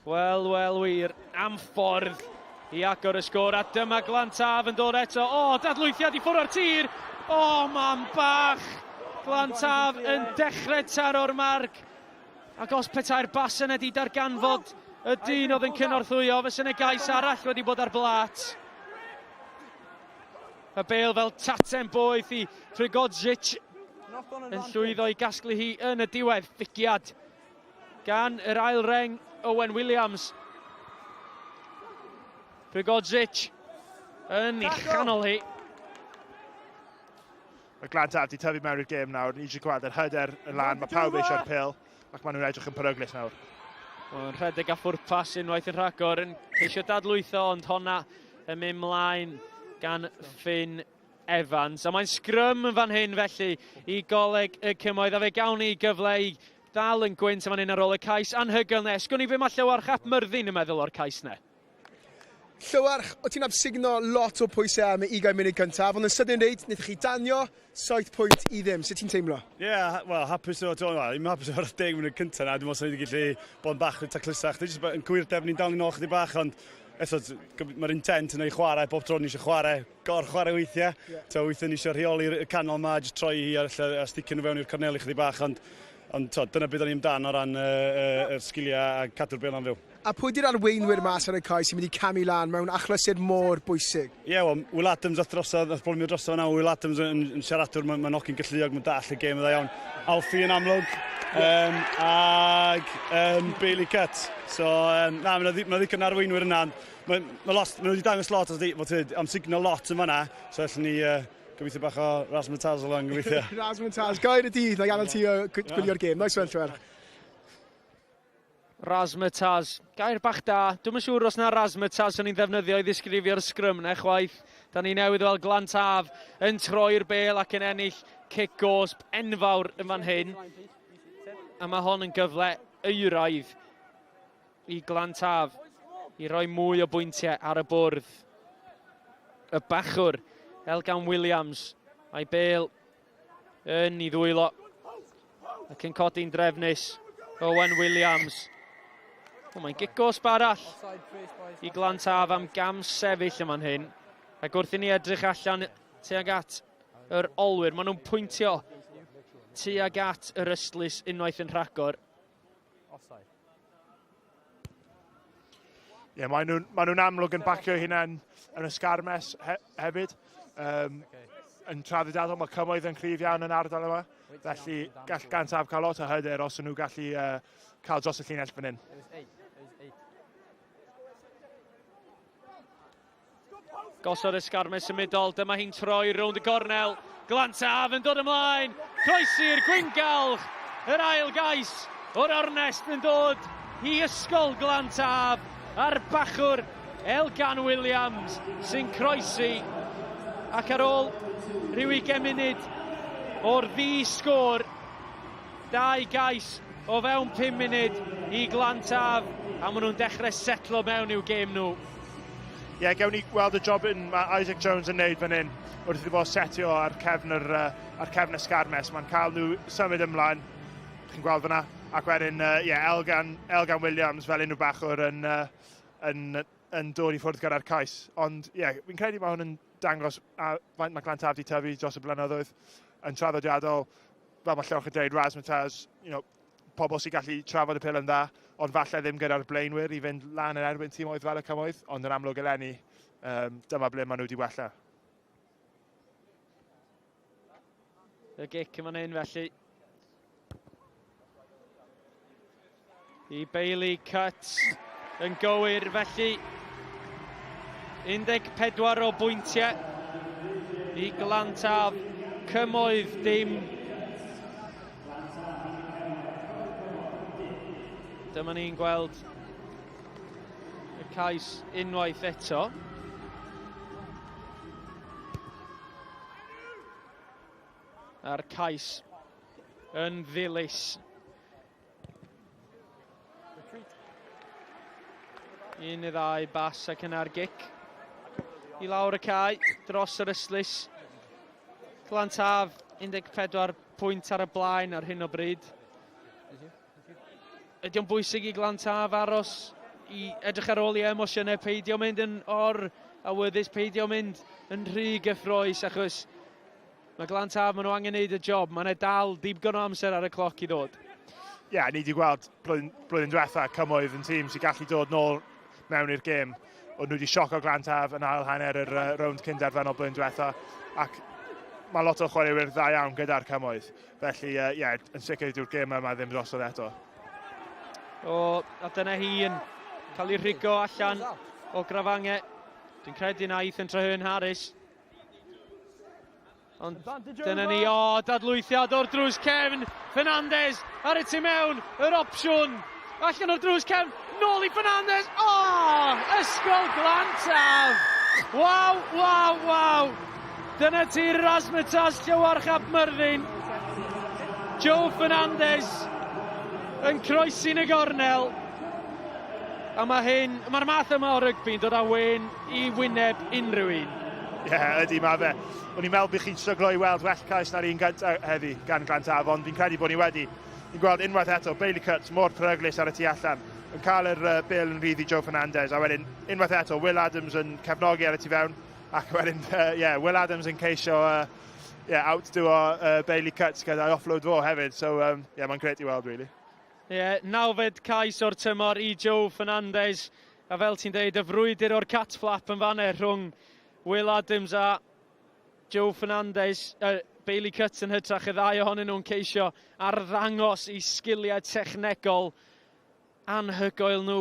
Wel, wel wir, am ffordd i agor y sgôr, a dyma Glantaf yn dod eto. O, oh, dadlwythiad i ffwrdd o'r tir! O, oh, mam bach! Glantaf yn dechrau taro'r marc. Ac os petai'r bas yna di darganfod y dyn oedd yn cynorthwyo, fysa yna gais arall wedi bod ar blat. Y bel fel taten boeth i Trigodzic yn llwyddo i gasglu hi yn y diwedd. Ffigiad gan yr ail reng Owen Williams. Prigodzic yn ei chanol hi. Mae Glan Taf wedi tyfu mewn i'r gêm nawr. Ni eisiau gweld yr hyder yn lan. Mae pawb eisiau'r pil ac maen nhw'n edrych yn peryglus nawr. Mae'n rhedeg a phwrpas unwaith yn rhagor yn ceisio dadlwytho ond honna yn mynd mlaen gan Finn Evans. A mae'n sgrym yn fan hyn felly i Goleg y Cymoedd a fe gawn ni gyfle i ddal yn gwynt yn fan hyn ar ôl y cais anhygoel 'ne. Sgwn i be mae Llywarch ap Myrddin yn meddwl o'r cais 'ne. Llywarch, o ti'n amsugno lot o pwysau am y ugain munud cyntaf, ond yn sydyn reit, wnaethoch chi danio 7 pwynt i ddim. Sut ti'n teimlo? Ie, yeah, wel, hapus o, wel, ddim hapus o'r 10 munud cyntaf na, dwi'n meddwl sy'n wedi gallu bod yn bach yn taclusach. Dwi'n jyst yn cywirdeb ni'n dal ni'n ôl chydig bach, ond eto, mae'r intent yna i chwarae, bob tro ni eisiau chwarae, gor chwarae weithiau. Yeah. So, weithiau ni eisiau rheoli'r canol ma, jyst troi hi a, a sticio nhw fewn i'r corneli chydig bach, ond, ond to, dyna beth o'n i amdan o ran y, y, y sgiliau a cadw'r bel am fyw. A pwy 'di'r arweinwyr mas ar y cae sy'n mynd i camu lan mewn achlysur mor bwysig? Ie, yeah, wel, Will Adams ath drosodd, nath bowlio drosodd yna, Will Adams yn, yn siaradwr, mae'n ma hogyn galluog, mae'n dall y gêm yn dda iawn. Alfie yn amlwg, um, ag um, Bailey Cutt. So, um, na, mae'n ma ddigon arweinwyr yna. Mae ma lot, ma wedi dangos lot, fod am signal lot yn fanna, so allan ni uh, gobeithio bach o Razzmatazz along, gobeithio. Razzmatazz, gair y dydd, na i adael ti uh, gwylio'r gêm. Nice one, Llywarch. Razzmatazz. Gair bach da. Dwi'm yn siŵr os na razzmatazz o'n i'n ddefnyddio i ddisgrifio'r sgrym na chwaith. Da ni newydd weld Glan Taf yn troi'r bel ac yn ennill cic gosb enfawr yn fan hyn. A mae hon yn gyfle euraidd i Glan Taf i roi mwy o bwyntiau ar y bwrdd. Y bachwr, Elgan Williams, mae bel yn ei ddwylo ac yn codi'n drefnus Owen Williams. O, mae'n gic gosb arall i Glan Taf am gam sefyll yma'n hyn. Ac wrth i ni edrych allan tuag at yr olwyr, maen nhw'n pwyntio tuag at yr ystlys unwaith yn rhagor. Ie, yeah, maen nhw'n ma nhw amlwg yn bacio hunain yn y sgarmes he hefyd. Um, yn traddodiadol, mae cymoedd yn cryf iawn yn ardal yma. Felly, gall Gantaf cael lot o hyder os nhw gallu uh, cael dros y llinell fan hyn. Gosod y sgarmes symudol, dyma hi'n troi rownd y gornel. Glantaf yn dod ymlaen, croesi'r gwyngalch, yr ail gais o'r ornest yn dod i ysgol Glantaf a'r bachwr Elgan Williams sy'n croesi ac ar ôl rhyw 20 munud o'r ddi sgôr Dau gais o fewn 5 munud i Glantaf a maen nhw'n dechrau setlo mewn i'w gêm nhw. Ie, yeah, gewn ni weld y job yn mae Isaac Jones yn neud fan hyn wrth iddo fo setio ar cefn yr, uh, ar cefn y sgarmes. Mae'n cael nhw symud ymlaen, chi'n gweld fyna. Ac wedyn, uh, yeah, Elgan, Elgan Williams fel unrhyw bachwr yn, uh, yn, yn dod i ffwrdd gyda'r cais. Ond ie, yeah, fi'n credu mae hwn yn dangos a faint mae Glantaf wedi tyfu dros y blynyddoedd yn traddodiadol fel mae Llewch yn dweud, Razzmatazz, you know, pobl sy'n gallu trafod y pil yn dda, ond falle ddim gyda'r blaenwyr i fynd lan yn erbyn tîmoedd fel y cymoedd, ond yn amlwg eleni, um, dyma ble maen nhw wedi wella. Y gic yn fan hyn felly. I Bailey Cuts yn gywir felly 14 o bwyntiau i Glantaf cymoedd dim. Dyma ni'n gweld y cais unwaith eto. A'r cais yn ddilys. Un neu ddau bas ac yna'r gic. I lawr y cae, dros yr ystlys. Glan Taf, 14 pwynt ar y blaen ar hyn o bryd. Ydy o'n bwysig i Glan Taf aros i edrych ar ôl i emosiynau, peidio mynd yn or awyddus, peidio mynd yn rhy gyffroes, achos Mae Glan Taf, maen nhw angen neud y job. Mae yna dal digon o amser ar y cloc i ddod. Ie, yeah, ni wedi gweld blwyddyn, blwyddyn diwetha cymoedd yn tîm sy'n gallu dod nôl mewn i'r gêm. O'n nhw wedi sioco Glan Taf yn ail hanner yr uh, rownd cyn-derfynol blwyddyn diwetha. Ac mae lot o chwaraewyr dda iawn gyda'r cymoedd. Felly, ie, uh, yeah, yn sicr dyw'r gêm yma ddim drosodd eto. O, a dyna hi yn cael ei rhigo allan o grafangau. Dwi'n credu na Ethan Treherne Harris Ond dyna ni, o, dadlwythiad o'r drws cefn. Fernandez ar y tu mewn, yr opsiwn. Allan o'r drws cefn, nôl i Fernandez. O, Ysgol Glantaf! Waw, waw, waw! Dyna ti Rasmatas Llywarch ap Myrddin. Joe Fernandez yn croesi'n y gornel. A mae hyn, mae'r math yma o rygbi'n dod â wên i wyneb unrhyw un. Ie, yeah, ydy, mae fe. O'n i'n meddwl bych chi'n stryglo i weld well cais na'r un gyntaf heddi gan Glan Taf, ond fi'n credu bod ni wedi. Ni'n gweld unwaith eto, Bailey Cutts mor peryglus ar y tu allan, yn cael yr uh, bel yn rhydd i Joe Fernandez, a wedyn unwaith eto Will Adams yn cefnogi ar y tu fewn, ac wedyn, uh, yeah, Will Adams yn ceisio uh, yeah, outdo o uh, Bailey Cutts gyda'i offload fo hefyd, so um, yeah, mae'n gret i weld, really. Ie, nawfed cais o'r tymor i Joe Fernandez. A fel ti'n deud, y frwydr o'r cat flap yn fanne rhwng Will Adams a Joe Fernandez, uh, Bailey Cutts yn hytrach, y ddau ohonyn nhw'n ceisio arddangos i sgiliau technegol anhygoel nhw.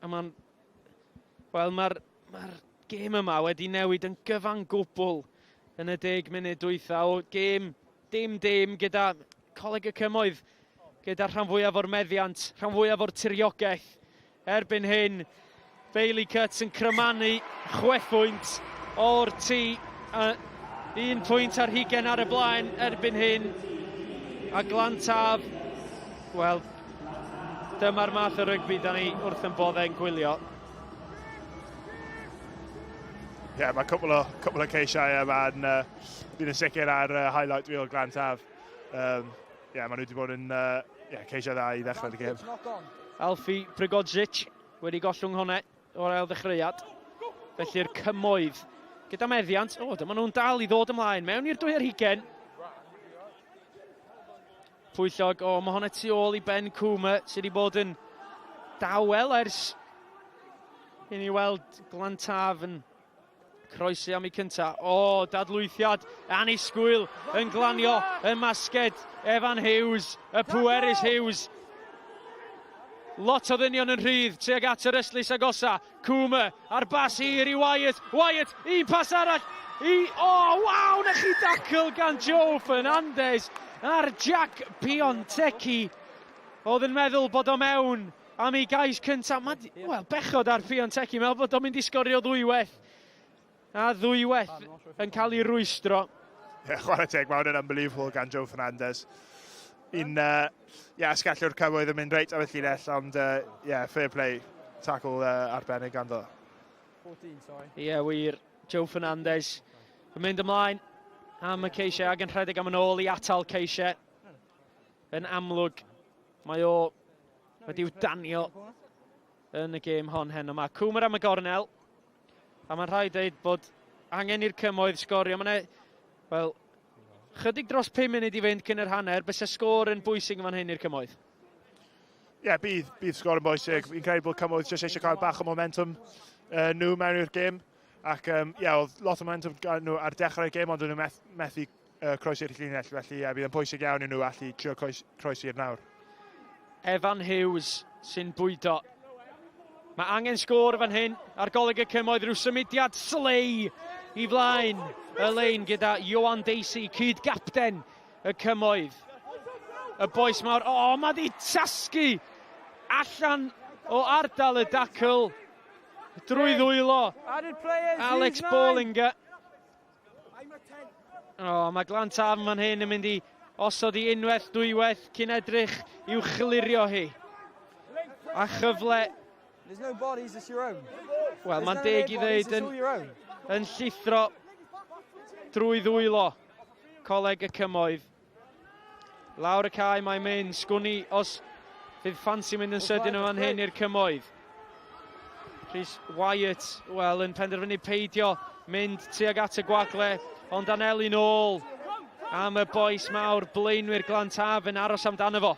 A mae'n... Wel, mae'r ma gêm yma wedi newid yn gyfan gwbl yn y deg munud dwytha o gêm dim dim gyda Coleg y Cymoedd gyda'r rhan fwyaf o'r meddiant, rhan fwyaf o'r tiriogaeth. Erbyn hyn, Bailey Cutts yn crymanu chwe phwynt o'r tŷ. A un pwynt ar hugen ar y blaen erbyn hyn. A Glan Taf, wel, dyma'r math o rygbi da ni wrth yn boddau'n gwylio. Ie, yeah, mae cwpl o, cwpl o ceisiau yma yn, uh, bydd yn sicr ar uh, highlight reel Glan Taf. Um, yeah, maen nhw wedi bod yn uh, yeah, ceisio dda i ddechrau'r gêm. Alfie Prigodzic wedi gollwng hwnna o'r ail ddechreuad. Felly'r cymoedd gyda meddiant. O, dyma nhw'n dal i ddod ymlaen mewn i'r 20. Pwyllog, o, mae hwnna tu ôl i Ben Cwma sydd wedi bod yn dawel ers i ni weld Glantaf yn Croesi am ei cynta. O, dadlwythiad annisgwyl yn glanio y masged. Evan Hughes, y pwerus Hughes. Lot o ddynion yn rhydd tuag at yr ystlys agosa. Coomer ar bas hir i Wyatt. Wyatt, un pas arall i... O, oh, waw, na chi dacl gan Joe Fernandez ar Jack Piontecki. Oedd yn meddwl bod o mewn am ei gais cyntaf. Mae, wel, bechod ar Piontecki, meddwl bod o'n mynd i sgorio ddwywaith. A ddwywaith yn cael ei rwystro. Ie, yeah, chwarae teg, mae hwn yn unbelievable gan Joe Fernandez. Un, uh, yeah, asgellwr cymoedd yn mynd reit am y llinell, ond uh, yeah, fair play, tackle uh, arbennig ganddo. 14, sorry. Ie, yeah, wir. Joe Fernandez yn mynd ymlaen am y ceisiau ac yn rhedeg am yn ôl i atal ceisiau. Yn amlwg, mae o wedi'w danio yn y gêm hon heno yma. Cwmer am y gornel. A mae'n rhaid dweud bod angen i'r cymoedd sgorio. Mae'n wel, chydig dros 5 munud i fynd cyn yr hanner. Byse sgôr yn bwysig yn fan hyn i'r cymoedd? Ie, yeah, bydd, bydd sgôr yn bwysig. Fi'n credu bod cymoedd jyst eisiau cael bach o momentum uh, nhw mewn i'r gêm. Ac um, yeah, oedd lot o momentum gan nhw ar dechrau'r gêm, ond nhw meth, methu uh, croesi'r llinell, felly yeah, bydd yn pwysig iawn i nhw allu trio croesi'r nawr. Evan Hughes sy'n bwydo. Mae angen sgôr fan hyn ar Goleg y Cymoedd, rhyw symudiad slei i flaen y lein gyda Ioan Dacey, cyd-gapten y Cymoedd. Y boes mawr, o, oh, mae di tasgu allan o ardal y dacl drwy ddwylo Alex Bollinger. O, oh, mae Glan Taf fan hyn yn mynd i osod i unwaith, dwywaith, cyn edrych i'w chlirio hi. A chyfle... There's no bodies, it's your own. Wel, mae'n deg i ddeud yn, yn llithro drwy ddwylo Coleg y Cymoedd. Lawr y cae mae'n mynd, sgwn i os fydd ffansi mynd yn sydyn yn fan hyn i'r Cymoedd. Rhys Wyatt, wel, yn penderfynu peidio mynd tuag at y gwagle, ond anelu nôl am y boes mawr, blaenwyr Glan Taf yn aros amdano fo.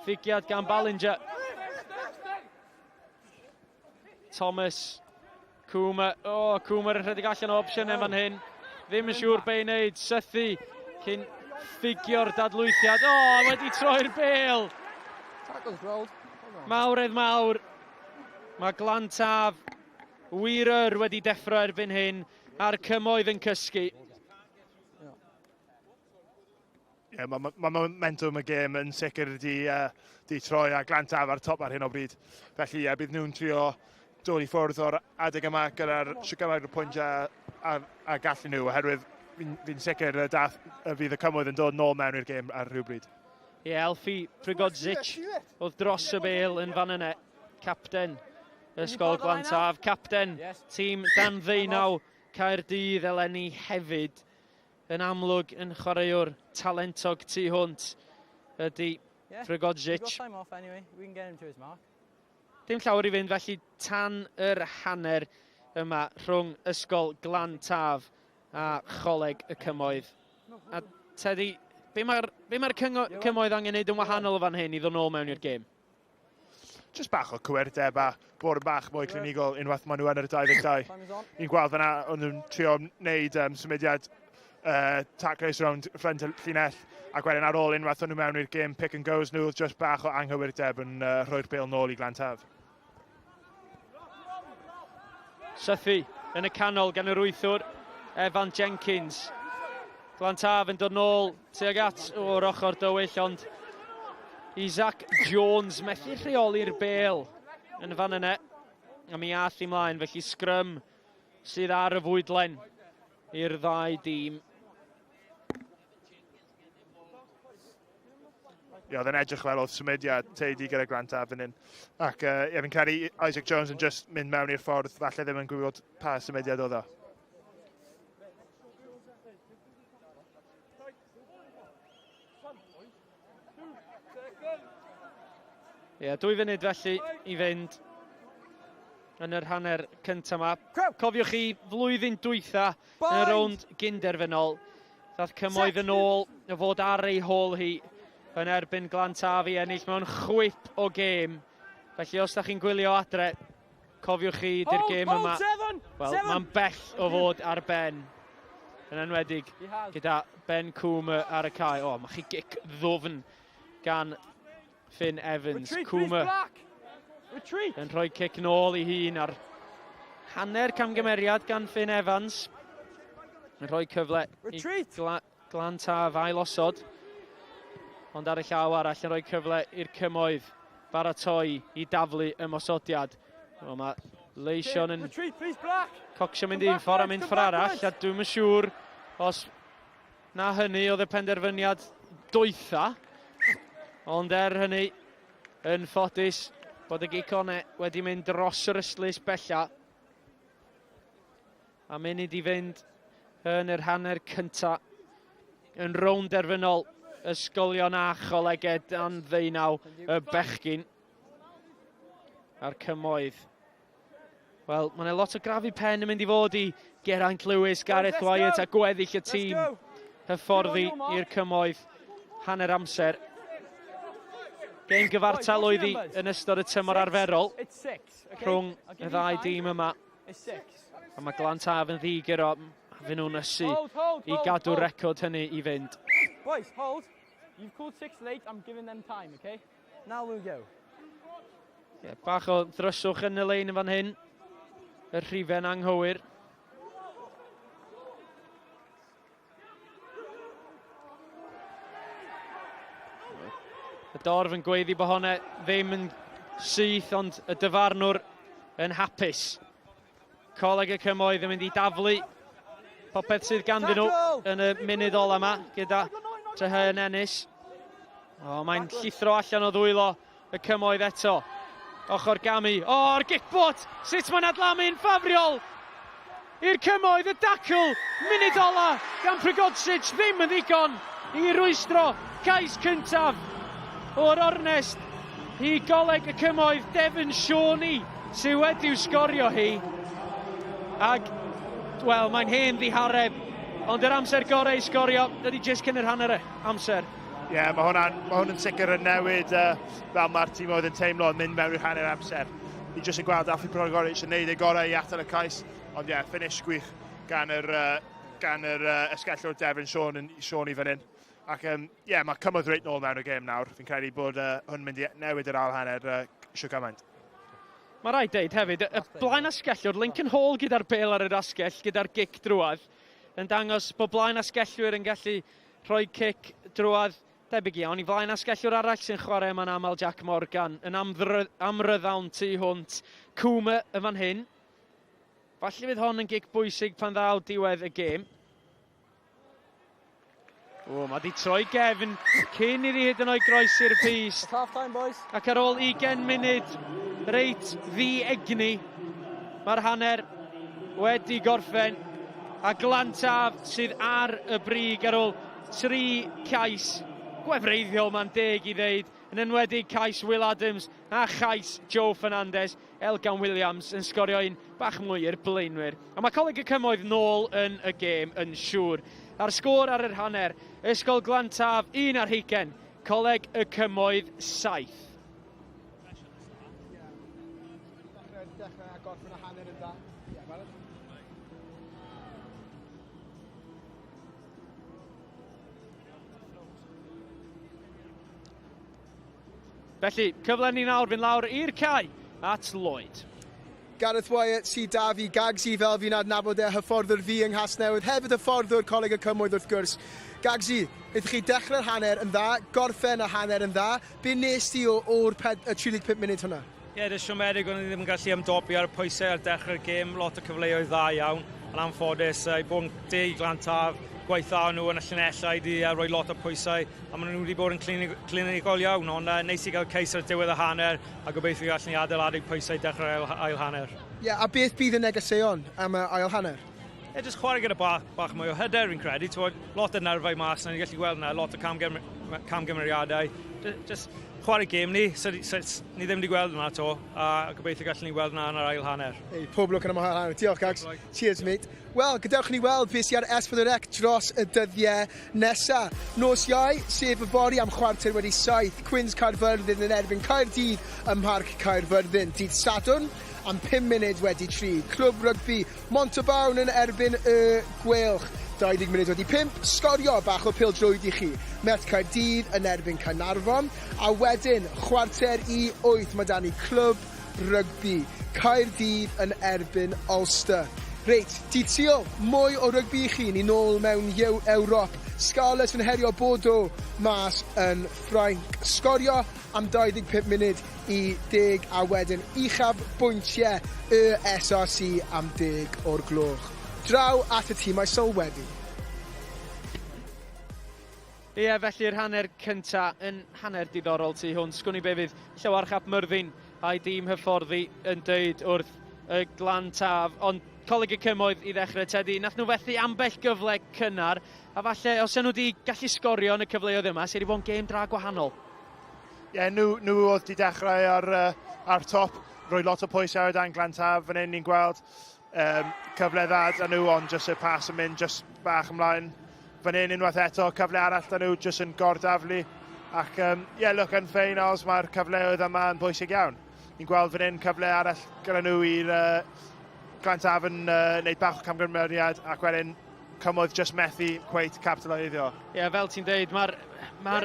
Ffigiad gan Ballinger. Thomas, Coomer, o, oh, Coomer yn rhedeg allan o opsiynau fan hyn. Ddim yn siŵr be i wneud, sythu cyn ffugio'r dadlwythiad. O, oh, wedi troi'r bel. Mawredd mawr. Mae Glan Taf wir yr wedi deffro erbyn hyn a'r cymoedd yn cysgu. Ie, yeah, mae ma, ma momentum y gêm yn sicr di, uh, di troi a Glan Taf ar top ar hyn o bryd. Felly, ie, yeah, bydd nhw'n trio dod i ffwrdd o'r adeg yma gyda'r gymaint o pwyntiau a, a gallu nhw, oherwydd fi'n fi sicr y dath, y fydd y cymoedd yn dod nôl mewn i'r gêm ar rhywbryd. Ie, yeah, Elfie Prigodzic oedd dros y bel yn fan yna, capten Ysgol Glan Taf, capten tîm dan ddeunaw Caerdydd eleni hefyd. Yn amlwg yn chwaraewr talentog tu hwnt ydy yeah, Prigodzic. Anyway. Dim llawer i fynd felly tan yr hanner yma rhwng Ysgol Glan Taf a Choleg y Cymoedd. A Teddy, be mae'r be mae Cymoedd angen neud yn wahanol o fan hyn i ddod nôl mewn i'r gêm? Just bach o cywirdeb a bod yn bach mwy clinigol unwaith maen nhw yn yr 22. Ni'n gweld fyna, o'n nhw'n trio wneud um, symudiad uh, tack race round ffrant y llinell ac wedyn ar ôl unwaith o'n nhw mewn i'r gêm pick and goes nhw, just bach o anghywirdeb yn uh, rhoi'r bêl nôl i Glan Taf. Sythu yn y canol gan yr wythwr, Evan Jenkins. Glan Taf yn dod nôl tuag at o'r ochr dywyll, ond Isaac Jones methu rheoli'r bel yn fan yna. A mi all i mlaen, felly sgrym sydd ar y fwydlen i'r ddau dîm. Ie, oedd e'n edrych fel oedd symudiad teidi gyda Grant Taf fan hyn. Ac uh, ie, fi'n credu Isaac Jones yn just mynd mewn i'r ffordd, falle ddim yn gwybod pa symudiad oedd o. Ie, yeah, dwy funud felly i fynd yn yr hanner cyntaf yma. Cofiwch chi, flwyddyn dwytha yn y rownd gynderfynol, ddath Cymoedd yn ôl o fod ar ei hôl hi yn erbyn Glan Taf i ennill mewn chwip o gêm. Felly os da chi'n gwylio adre, cofiwch chi, di'r gêm yma, wel, mae'n bell o fod ar ben. Yn enwedig gyda Ben Coomer ar y cae. O, mae chi gic ddwfn gan Finn Evans. Coomer yn rhoi cic nôl i hun ar hanner camgymeriad gan Finn Evans. Yn rhoi cyfle i Gla Glan Taf ail osod. Ond ar y llaw arall yn rhoi cyfle i'r cymoedd baratoi i daflu ymosodiad. O, mae Leision yn cocsio mynd un ffordd a mynd ffordd arall, a dwi'm yn siŵr os na hynny oedd y penderfyniad doetha. Ond er hynny, yn ffodus bod y gic one wedi mynd dros yr ystlys bella. A munud i fynd yn yr hanner cynta yn rownd derfynol ysgolion a cholegau dan ddeunaw y bechgyn a'r cymoedd. Wel, mae yna lot o grafu pen yn mynd i fod i Geraint Lewis, Gareth Wyatt a gweddill y tîm hyfforddi i'r cymoedd hanner amser. Gêm gyfartal oedd hi yn ystod y tymor arferol rhwng y ddau dîm yma. A mae Glan Taf yn ddi-guro, a fy nhw'n ysu i gadw'r record hynny i fynd. Boys, hold. You've called six late, I'm giving them time, okay? Now we'll go. Yeah, bach o ddryswch yn y lein yn fan hyn. Y rhifen anghywir. Y dorf yn gweiddi bod hwnna ddim yn syth, ond y dyfarnwr yn hapus. Coleg y Cymoedd yn mynd i daflu. Popeth sydd ganddyn nhw yn y munud ola yma gyda Trehern Ennis. O, mae'n llithro allan o ddwylo y cymoedd eto. Ochr gamu. O, o'r gicbot! Sut mae'n adlamu'n ffafriol i'r cymoedd, y dacl munud ola gan Prigodsic ddim yn ddigon i rwystro cais cyntaf o'r ornest i Goleg y Cymoedd, Devon Shawnee sydd wedi'w sgorio hi. Ac, wel, mae'n hen ddihareb, ond yr amser gorau i sgorio ydy jyst cyn yr hanner amser. Ie, yeah, mae hwnna'n ma hwn yn sicr yn newid uh, fel mae'r tîm oedd yn teimlo yn mynd mewn i'r hanner amser. Ni jyst yn gweld Alfie Progoric yn neud ei gorau i atal y cais, ond ie, yeah, finish gwych gan yr, uh, gan yr uh, esgellwr Devin Sean, yn, Sean i fan hyn. Ac ie, um, yeah, mae cymoedd reit nôl mewn y gêm nawr. Fi'n credu bod uh, hwn mynd i newid yr ail hanner uh, siw gymaint. Mae rhaid deud hefyd, y blaen asgellwr, Lincoln Hall gyda'r bel ar yr asgell, gyda'r gic drwad, yn dangos bod blaen asgellwyr yn gallu Rhoi cic drwodd debyg iawn i flaen asgellwr arall sy'n chwarae yma'n aml, Jack Morgan, yn amryddawn tu hwnt. Cwma yn fan hyn. Falle fydd hon yn gic bwysig pan ddaw diwedd y gêm. O, mae di troi gefn cyn iddi hyd yn oed groesi'r pyst. Half time, boys. Ac ar ôl 20 munud reit ddi-egni, mae'r hanner wedi gorffen. A Glantaf sydd ar y brig ar ôl tri cais gwefreiddiol, mae'n deg i ddeud, yn enwedig cais Will Adams a chais Joe Fernandez. Elgan Williams yn sgorio un bach mwy i'r blaenwyr. A mae Coleg y Cymoedd nôl yn y gêm yn siŵr. A'r sgôr ar yr hanner, Ysgol Glantaf 1 ar hugain, Coleg y Cymoedd 7. Dechrau a gorffen y hanner yn dda. Ie, barod? Felly, cyfle ni nawr fynd lawr i'r cae at Lloyd. Gareth Wyatt sydd da fi, Gagsi fel fi'n adnabod e, hyfforddwr fi yng Nghasnewydd, hefyd hyfforddwr Coleg y Cymoedd wrth gwrs. Gagsi, wnaethoch chi dechrau'r hanner yn dda, gorffen y hanner yn dda, be nes ti o'r 35 munud hwnna? Ie, yeah, siomedig o'n i ddim yn gallu ymdopi ar y pwysau ar dechrau'r gêm, lot o cyfleoedd dda iawn. Yn anffodus, i bod yn deg i Glan Taf, gwaith dda nhw yn y llinellau di a rhoi lot o pwysau, a maen nhw wedi bod yn clinigol iawn, ond uh, neis i gael cais ar diwedd y hanner, a gobeithio gallwn ni adeiladu pwysau dechrau'r ail, ail hanner. Ie, yeah, a beth bydd y negeseuon am y ail hanner? Ie, jyst chwarae gyda bach, bach mwy o hyder fi'n credu. Twod, lot o nerfau mas, na ni'n gallu gweld yna, lot o camgymeriadau. Just chwarae gêm ni, so, so, ni ddim wedi gweld yna to, a gobeithio gallwn ni weld yna yn yr ail hanner. Hey, pob lwc yn y ail hanner. Diolch, Gags. Cheers, mate. Wel, gadewch ni weld beth sydd ar S4C dros y dyddiau nesa. Nos Iau, sef yfory am chwarter wedi saith, Cwins Caerfyrddin yn erbyn Caerdydd ym Mharc Caerfyrddin. Dydd Sadwrn am 5 munud wedi 3, Clwb Rygbi Montabawn yn erbyn y Gweilch. 20 munud wedi 5, sgorio bach o pêl-droed i chi. Met Caerdydd yn erbyn Caernarfon, a wedyn chwarter i 8 mae 'da ni Clwb Rygbi Caerdydd yn erbyn Ulster. Reit, dydd Sul, mwy o rygbi i chi, ni nôl mewn Ewrop. Scarlets yn herio Bordeaux mas yn Ffrainc. Sgorio am 25 munud i deg a wedyn uchaf bwyntiau y SRC am deg o'r gloch. Draw at y timau sylwebu. Ie, felly'r hanner cynta yn hanner diddorol tu hwnt. Sgwn i be fydd Llywarch ap Myrddin a'i dîm hyfforddi yn deud wrth y Glan Taf. Ond Coleg y Cymoedd i ddechrau, Teddy, nath nhw fethu ambell gyfle cynnar, a falle os nhw wedi gallu sgorio yn y cyfleoedd yma, sydd wedi bod yn gêm dra gwahanol. Ie, yeah, nhw, nhw oedd wedi dechrau ar, uh, ar top, rhoi lot o pwysau ar dan Glan Taf, fan hyn ni'n gweld um, cyfle dda da nhw, ond jyst y pas yn mynd jyst bach ymlaen. Fan hyn unwaith eto, cyfle arall da nhw, jyst yn gordaflu. Ac, ie, um, yeah, look, yn ffeinals mae'r cyfleoedd yma yn bwysig iawn. Ni'n gweld fan hyn cyfle arall gyda nhw i'r uh, Glan Taf yn uh, wneud bach o camgymeriad ac wedyn Cymoedd jyst methu cweit capitaleiddio. Ie, yeah, fel ti'n deud, mae'r ma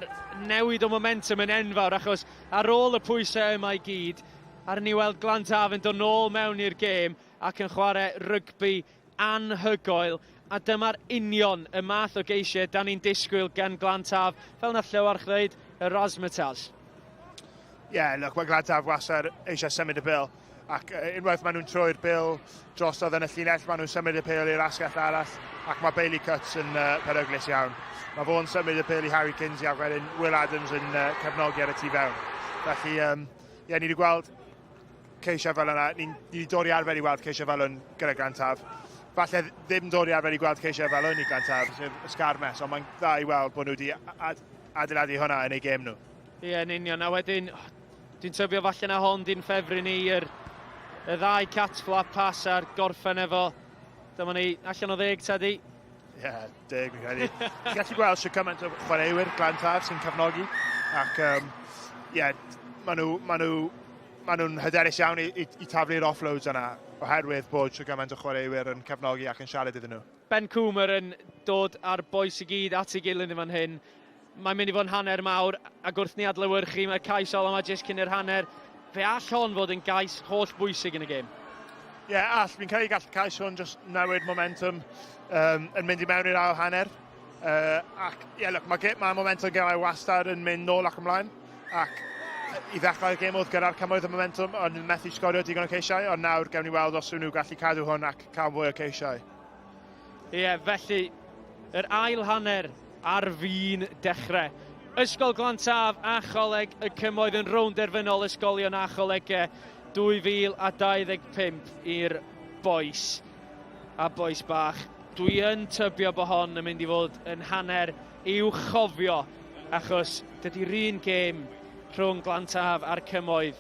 newid o momentum yn enfawr achos ar ôl y pwysau yma i gyd, ar ni weld Glan Taf yn dod nôl mewn i'r gêm ac yn chwarae rygbi anhygoel a dyma'r union y math o geisiau da ni'n disgwyl gan Glan Taf, fel nath Llywarch ddeud, y Razzmatazz. Ie, yeah, look, mae Glan Taf wastad eisiau symud y bil. Ac unwaith maen nhw'n troi'r bil drosodd yn y llinell, maen nhw'n symud y pêl i'r asgell arall, ac mae Bailey Cutts yn peryglus iawn. Mae fo'n symud y pêl i Harry Kinsey ac wedyn Will Adams yn cefnogi ar y tu fewn. Felly, ie, ni wedi gweld ceisiau fel yna. Ni wedi dod i arfer i weld ceisiau fel hwn gyda Glan Taf. Falle ddim dod i arfer i gweld ceisiau fel hwn i Glan Taf, sef y sgarmes, ond mae'n dda i weld bod nhw wedi adeiladu hwnna yn eu gêm nhw. Ie, yn union. A wedyn, dwi'n tybio falle na hon di'n ffefryn i, yr, y ddau cat flap pass a'r gorffen efo. Dyma ni, allan o ddeg, Teddy. Ie, yeah, deg fi'n credu. Ti'n gallu gweld sy'n cymaint o chwaraewyr Glan Taf sy'n cefnogi. Ac, ie, um, yeah, maen nhw, ma nhw, ma nhw'n hyderus iawn i, i, i taflu'r offloads yna oherwydd bod sy'n gymaint o chwaraewyr yn cefnogi ac yn siarad iddyn nhw. Ben Coomer yn dod â'r bois i gyd at ei gilydd yn fan hyn. Mae'n mynd i fod yn hanner mawr, ac wrth ni adlewyrchu, mae'r cais ola yma jyst cyn yr hanner. Fe all hon fod yn gais holl bwysig yn y gêm. Ie, yeah, all. Fi'n credu gall y cais hwn jyst newid momentum um, yn mynd i mewn i'r ail hanner. Uh, ac, ie, yeah, look, mae, mae momentum gemau wastad yn mynd nôl ac ymlaen. Ac i ddechrau'r gêm oedd gyda'r cymoedd y momentum, ond methu sgorio digon o ceisiau, ond nawr gewn ni weld os yw nhw gallu cadw hwn ac cael mwy o ceisiau. Ie, yeah, felly, yr ail hanner ar fin dechrau. Ysgol Glan Taf a Choleg y Cymoedd yn rownd derfynol Ysgolion a Cholegau 2025 i'r bois a bois bach. Dwi yn tybio bod hon yn mynd i fod yn hanner i'w chofio achos dydy'r un gêm rhwng Glan Taf a'r Cymoedd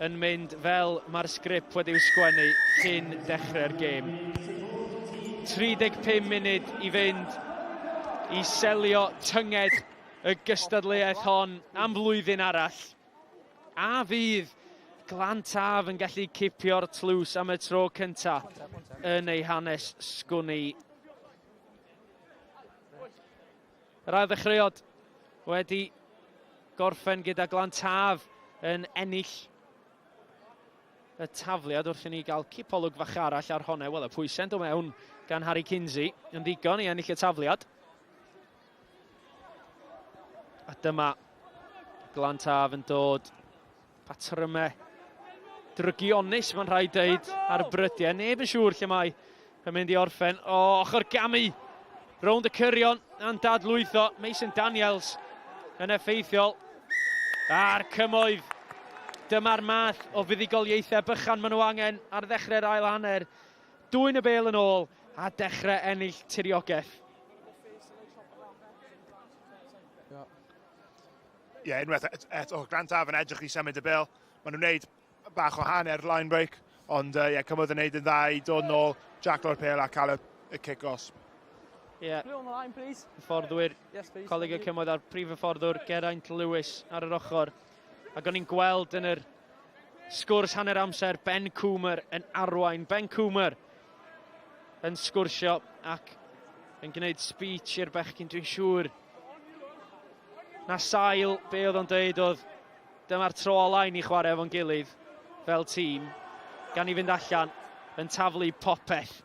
yn mynd fel mae'r sgrip wedi'w sgwennu cyn dechrau'r gêm. 35 munud i fynd i selio tynged y gystadleuaeth hon am flwyddyn arall. A fydd Glan Taf yn gallu cipio'r tlws am y tro cyntaf yn ei hanes sgwn i. Yr ail ddechreuod wedi gorffen gyda Glan Taf yn ennill y tafliad wrth i ni gael cipolwg fach arall ar honne. Wel, y pwysau'n dod mewn gan Harry Kinsey yn ddigon i ennill y tafliad. A dyma Glan Taf yn dod Patrymau drygionus, mae'n rhaid deud, ar y brydiau. Neb yn siŵr lle mae yn mynd i orffen. O, ochr gamu rownd y cyrion a'n dadlwytho. Mason Daniels yn effeithiol. A'r cymoedd. Dyma'r math o fuddugoliaethau bychan maen nhw angen ar ddechrau'r ail hanner. Dwyn y bêl yn ôl a dechrau ennill tiriogaeth. Ie, yeah, unwaith eto, Grant Taf yn edrych i symud y bel. Maen nhw'n gwneud bach o hanner line break, ond ie, yeah, Cymoedd yn gwneud yn dda i dod nôl, jaclo'r pel a cael y, y cic os. Ie. Yeah. Line, please. Hyfforddwyr yes, please. Coleg y Cymoedd a'r prif hyfforddwr Geraint Lewis ar yr ochr. Ac o'n i'n gweld yn yr sgwrs hanner amser Ben Coomer yn arwain. Ben Coomer yn sgwrsio ac yn gwneud speech i'r bechgyn, dwi'n siŵr Na sail, be oedd o'n deud oedd dyma'r tro ola i ni chwarae efo'n gilydd fel tîm, gan i fynd allan yn taflu popeth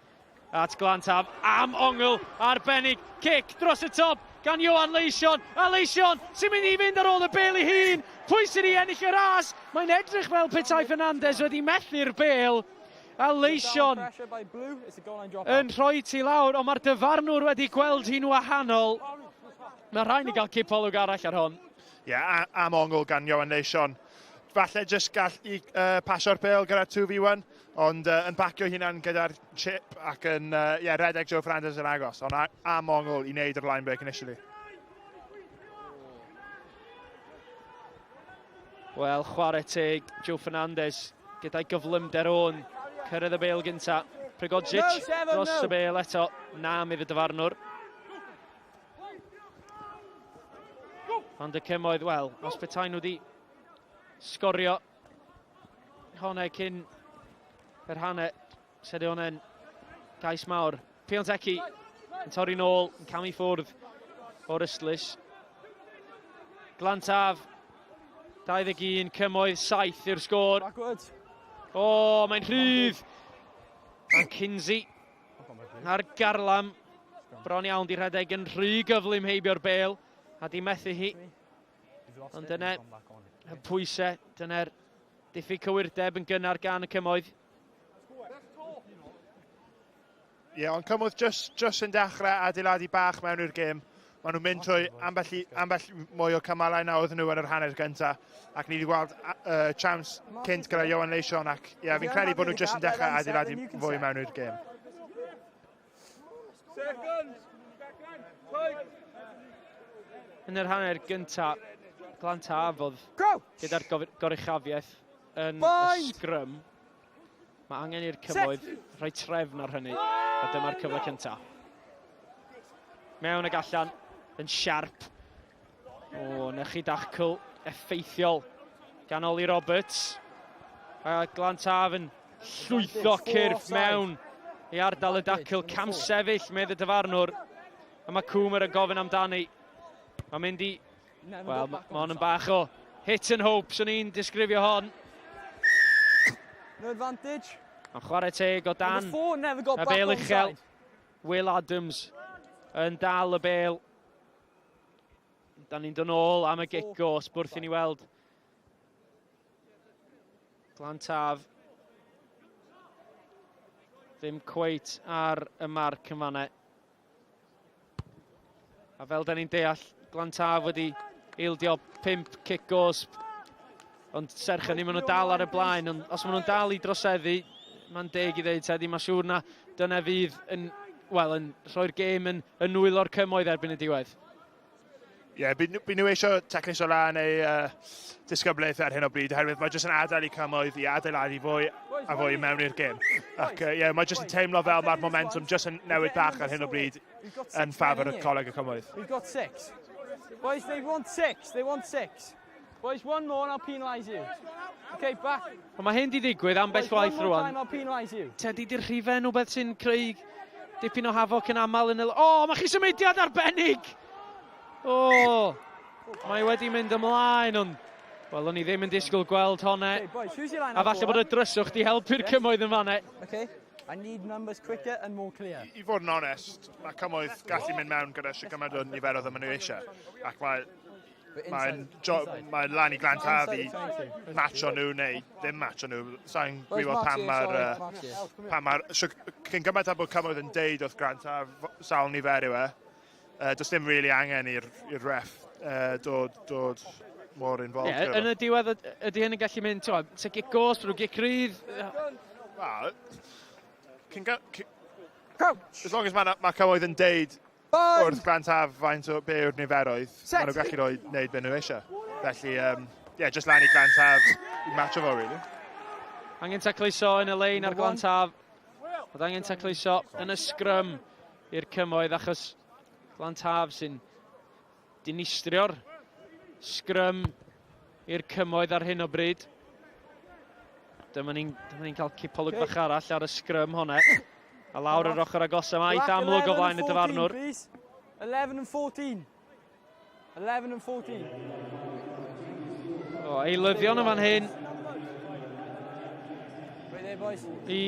at Glan Taf am ongl arbennig. Cic dros y top gan Ioan Leision, a Leision sy'n mynd i fynd ar ôl y bêl ei hun. Pwy sy'n ei ennill y ras? Mae'n edrych fel petai Fernandez wedi methu'r bêl. A Leision yn rhoi ti lawr, ond mae'r dyfarnwr wedi gweld hi'n wahanol. Mae rhaid ni gael cipolwg arall ar hon. Ie, yeah, am ongl gan Johan Leision. Falle jyst gall i uh, pasio'r bêl gyda 2v1, ond uh, yn bacio hunan gyda'r chip ac yn uh, yeah, redeg Joe Fernandez yn agos, ond am ongl i wneud yr line break initially. Wel, chwarae teg, Joe Fernandez gyda'i gyflymder o'n cyrraedd y bêl gynta. Pregodzic dros y bêl eto. Na, mi y dyfarnwr. Ond y cymoedd, wel, os petai nhw wedi sgorio hwnna cyn yr hanner, sedi hwnna'n gais mawr. Piontecki yn torri nôl, yn camu ffwrdd o'r ystlys. Glan Taf, 21, cymoedd 7 yw'r sgôr. O, oh, mae'n rhydd! A Kinsey ar garlam, bron iawn di rhedeg yn rhy gyflym heibio'r bêl a di methu hi. Ond dyna y pwysau, dyna'r Diffyg cywirdeb yn gynnar gan y cymoedd. Ie, yeah, ond cymoedd just, just yn dechrau adeiladu bach mewn i'r gêm. Maen nhw'n mynd trwy ambell, i, ambell mwy o cymalau na oedden nhw yn yr hanner gyntaf. Ac ni wedi gweld uh, chance cynt gyda Johan Leision ac ie, yeah, fi'n credu bod nhw jyst yn dechrau adeiladu fwy mewn i'r gêm. Yn yr hanner gyntaf, Glan Taf oedd gyda'r goruchafiaeth yn y sgrym. Mae angen i'r cymoedd rhoi trefn ar hynny, a dyma'r cyfle cyntaf. Mewn ag allan, yn siarp. O, na chi dacl effeithiol gan Oli Roberts. A Glan Taf yn llwytho cyrff mewn i ardal y dacl. Cam sefyll, medd y dyfarnwr. A mae Coomer yn gofyn amdani. Mae'n mynd i... Wel, mae hon yn bach o hit and hope, swn i'n disgrifio hon. No advantage. Mae'n chwarae teg o dan y bel uchel. Will Adams yn dal y bel. Da ni'n dod nôl am y gic gosb wrth i ni weld Glan Taf ddim cweit ar y marc yn fanna. A fel da ni'n deall, Glan Taf wedi ildio 5 cic gosb. Ond serch hynny, maen nhw dal ar y blaen. Ond os maen nhw'n dal i droseddu, mae'n deg i ddeud, Teddy, mae'n siŵr na dyna fydd yn, wel, yn rhoi'r gêm yn, yn nwylo'r cymoedd erbyn y diwedd. Ie, yeah, by, by nhw eisiau tacluso lan ei uh, disgyblaeth ar hyn o bryd, oherwydd mae jyst yn adael i cymoedd i adeiladu fwy a fwy mewn i'r gêm. Ac ie, uh, yeah, mae jyst yn teimlo fel mae'r momentum jyst yn newid bach ar hyn o bryd yn ffafr y Coleg y Cymoedd. We've got six. Boys, they want six. They want six. Boys, one more and I'll penalise you. Okay, back. Ond mae hyn di ddigwydd ambell waith rwan. I'll penalise you. Teddy, di'r rhifau nhw beth sy'n creu dipyn o hafoc yn aml yn y... O, oh, mae chi symudiad arbennig! O, oh, mae wedi mynd ymlaen, ond... Wel, o'n i ddim yn disgwyl gweld honna. Okay, A falle bod y dryswch di helpu'r cymoedd yn fanna. Okay. I need numbers quicker and more clear. I, i fod yn onest, mae cymoedd gallu mynd mewn gyda sy'n gymaint o niferoedd y maen nhw eisiau. Ac mae Mae'n mae lan i Glan Taf i matcho nhw neu ddim matcho nhw. Sa'n gwybod pam mae'r... Uh, pam mae'r... So, cyn gymaint â bod cymoedd yn deud wrth Glan Taf sawl nifer yw e, uh, does dim really angen i'r ref uh, dod, dod mor involved. Yeah, yn y diwedd, ydy hyn yn gallu mynd, ti'n se gic gos, rhyw gic rydd? Wel, cyn, cyn, as long as mae ma cymoedd yn deud Wrth Glan Taf, faint o be yw'r niferoedd, maen nhw'n gallu rhoi wneud be nhw eisiau. Felly, um, yeah, just lan i Glan Taf i matcho fo, really. Angen tacluso yn y lein ar Glan Taf. Oedd angen tacluso yn y sgrym i'r cymoedd achos Glan Taf sy'n dinistrio'r sgrym i'r cymoedd ar hyn o bryd. Dyma ni'n ni cael cipolwg bach arall ar y sgrym honna. A lawr yr ochr agosaf, mae eitha amlwg o flaen y dyfarnwr. 11 and 14. 11 and 14. O, eilyddion yn fan hyn. I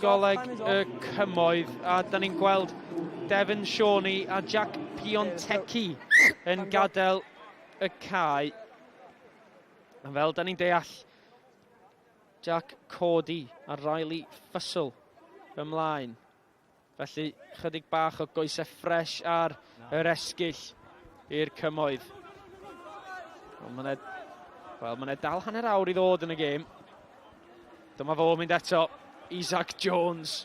Goleg y Cymoedd, a da ni'n gweld Devon Shawnee a Jack Piontecki yn gadael y cae. A fel da ni'n deall, Jack Cordy a Riley Fussell ymlaen. Felly, chydig bach o goesau ffres ar yr esgyll i'r cymoedd. Wel, mae'n well, ma dal hanner awr i ddod yn y gêm. Dyma fo mynd eto, Isaac Jones.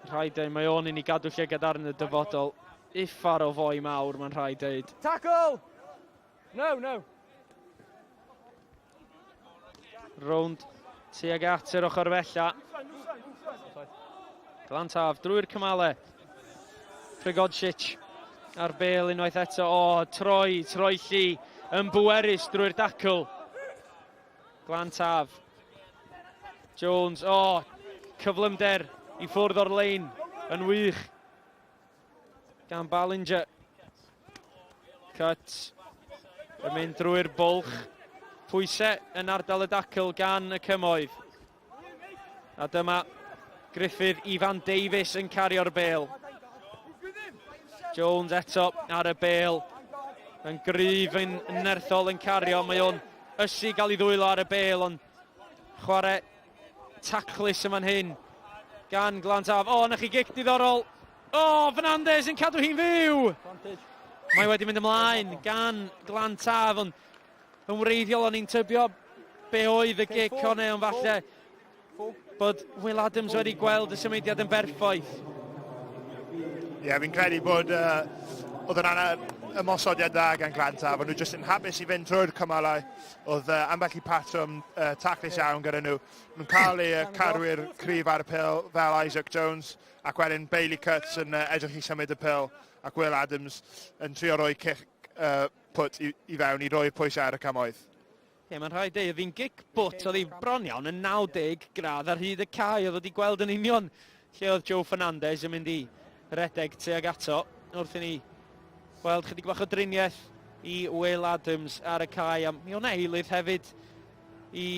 Rhaid dweud, mae o'n un i gadw llygad ar yn y dyfodol. Uffar o foi mawr, mae'n rhaid dweud. Tackle! No, no. Rownd tuag at yr ochr fella. Glan Taf drwy'r cymale. Prigodsic ar bel unwaith eto. O, troi, troi lli yn bwerus drwy'r dacl. Glan Taf. Jones, o, cyflymder i ffwrdd o'r lein yn wych. Gan Ballinger. Cut. Yn mynd drwy'r bwlch. Pwysau yn ardal y dacl gan y cymoedd. A dyma Griffith Ifan Davies yn cario'r bel. Jones eto ar y bel. Yn gryf yn nerthol yn cario. Mae o'n ysu gael ei ddwylo ar y bel, ond chwarae taclus yma'n hyn gan Glantaf. O, na chi gic diddorol. O, Fernandez yn cadw hi'n fyw! Mae wedi mynd ymlaen gan Glantaf, ond yn wreiddiol o'n i'n tybio be oedd y gic honne, ond falle bod Will Adams wedi gweld y symudiad yn berffaith. Ie, yeah, fi'n credu bod uh, oedd yna ymosodiad dda gan Glantaf, ond nhw jyst yn hapus i fynd trwy'r cymalau. Oedd uh, ambell i patrwm uh, taclus iawn gyda nhw. Nhw'n cael eu uh, carwyr cryf ar y pil fel Isaac Jones, ac wedyn Bailey Cutts yn uh, edrych i symud y pil, ac Will Adams yn trio rhoi cic uh, put i, i fewn i roi'r pwysau ar y cymoedd. Ie, mae'n rhaid deud, oedd hi'n gic bwt, oedd hi bron iawn yn 90 gradd ar hyd y cae, oedd wedi gweld yn union lle oedd Joe Fernandez yn mynd i redeg tuag ato, wrth i ni weld chydig bach o driniaeth i Will Adams ar y cae, a mi o'na eilydd hefyd i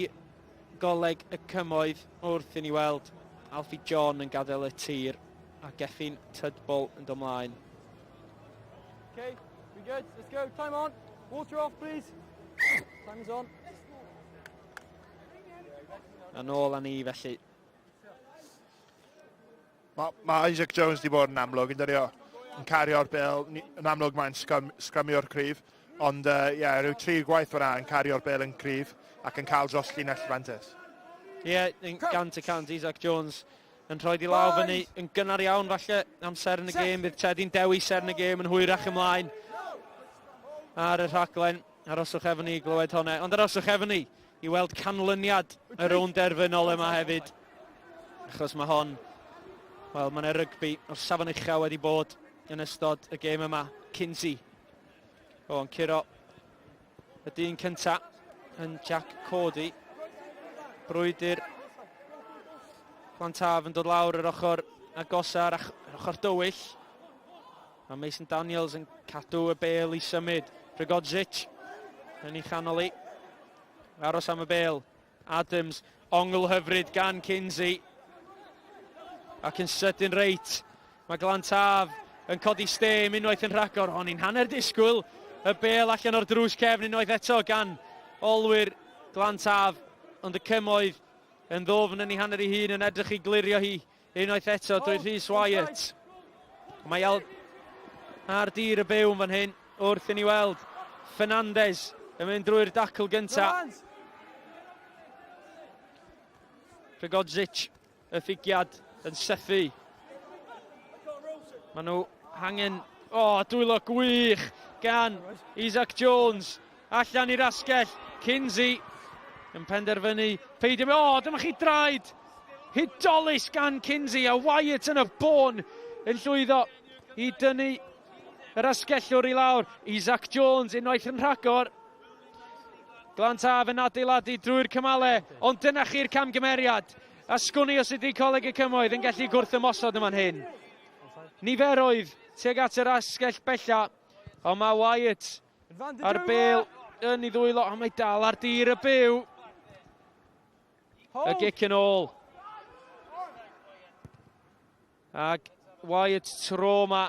Goleg y Cymoedd wrth i ni weld Alfie John yn gadael y tir a Gethin Tudball yn dod mlaen. Okay, we good? Let's go. Time on. Water off, please. Time is on. A nôl â ni felly. Mae ma Isaac Jones wedi bod yn amlwg yn dyrio yn cario'r bel, yn amlwg mae'n sgrymio'r cryf, ond uh, yeah, rhyw tri gwaith fyna yn cario'r bel yn cryf ac yn cael dros llinell fantes. Ie, yeah, gant y cant Isaac Jones yn rhoi di law fyny yn gynnar iawn falle am seren y gêm. Bydd Teddy'n dewis seren y gêm yn hwyrach ymlaen ar y rhaglen. Aroswch efo ni i glywed hwnna. Ond aroswch efo ni i weld canlyniad y rownd derfynol yma hefyd. Achos mae hon, wel, mae'n rygbi o'r safon ucha wedi bod yn ystod y gêm yma. Kinsey. O, yn curo Y dyn cynta yn Jack Cordy. Brwydr Glantaf yn dod lawr yr ochr agosa, yr ochr dywyll. Mae Mason Daniels yn cadw y bel i symud. Regodzic yn ei chanol i. Aros am y bel. Adams, ongl hyfryd gan Kinsey. Ac yn sydyn reit, mae Glan Taf yn codi stêm unwaith yn rhagor. O'n i'n hanner disgwyl y bel allan o'r drws cefn unwaith eto gan olwyr Glan Taf. Ond y cymoedd yn ddofn yn ei hanner ei hun yn edrych i glirio hi unwaith eto drwy Rhys Wyatt. Mae al ar dir y byw yn fan hyn wrth i ni weld Fernandez yn mynd drwy'r dacl gyntaf. Pregodzic, y ffigiad yn sethu. Maen nhw hangen... O, oh, dwylo gwych gan Isaac Jones. Allan i'r asgell, Kinsey yn penderfynu peidio. O, oh, dyma chi draed hudolus gan Kinsey a Wyatt yn y bôn yn llwyddo i dynnu yr asgellwr i lawr. Isaac Jones unwaith yn rhagor. Glan Taf yn adeiladu drwy'r cymalau, ond dyna chi'r camgymeriad. A sgwn i os ydy Coleg y Cymoedd yn gallu gwrth ymosod yma'n hyn. Niferoedd tuag at yr asgell bella, ond mae Wyatt A'r bel yn ei ddwylo, ond mae dal ar dir y byw. Y gic yn ôl. Ac Wyatt tro yma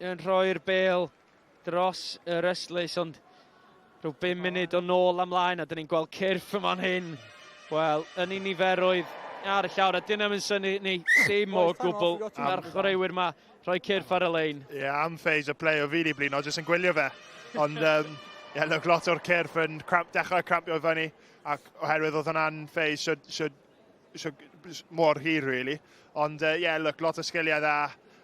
yn rhoi'r bel dros yr ystlys, ond rhyw 5 munud o nôl amlaen, a dyn ni'n gweld cyrff yma'n hyn. Wel, yn ei niferoedd ar y llawr, a dyn nhw'n syni ni dim o gwbl ar chwaraewyr yma rhoi cyrff ar y lein. Ie, yeah, am phase o play o fi di blino, jyst yn gwylio fe. Ond, um, yeah, look, lot o'r cyrff yn cramp, dechrau crampio fyny, ac oherwydd oedd hwnna'n phase should, should, should, mor hir, really. Ond, uh, yeah, look, lot o sgiliau dda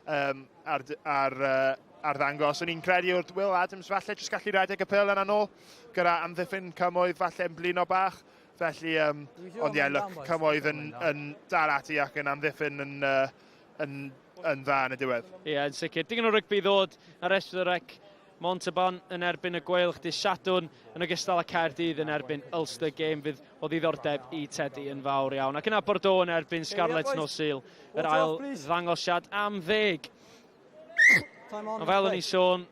um, ar, ar, uh, ar ddangos. O'n i'n credu wrth Will Adams falle jyst gallu rhedeg y pil yna nôl, gyda amddiffyn cymoedd falle yn blino bach. Felly, um, ond ie, yeah, look, cymoedd yn, yn dal ati ac yn amddiffyn yn, uh, yn, yn dda yn y diwedd. Ie, yeah, yn sicr. Digon o rygbi ddod ar S4C. Montauban yn erbyn y Gweilch dydd Sadwrn, yn ogystal â Caerdydd yn erbyn Ulster. Gêm fydd o ddiddordeb i Teddy yn fawr iawn. Ac yna Bordeaux yn erbyn Scarlets nos Sul, yr ail ddangosiad am ddeg. Ond fel o'n i'n sôn,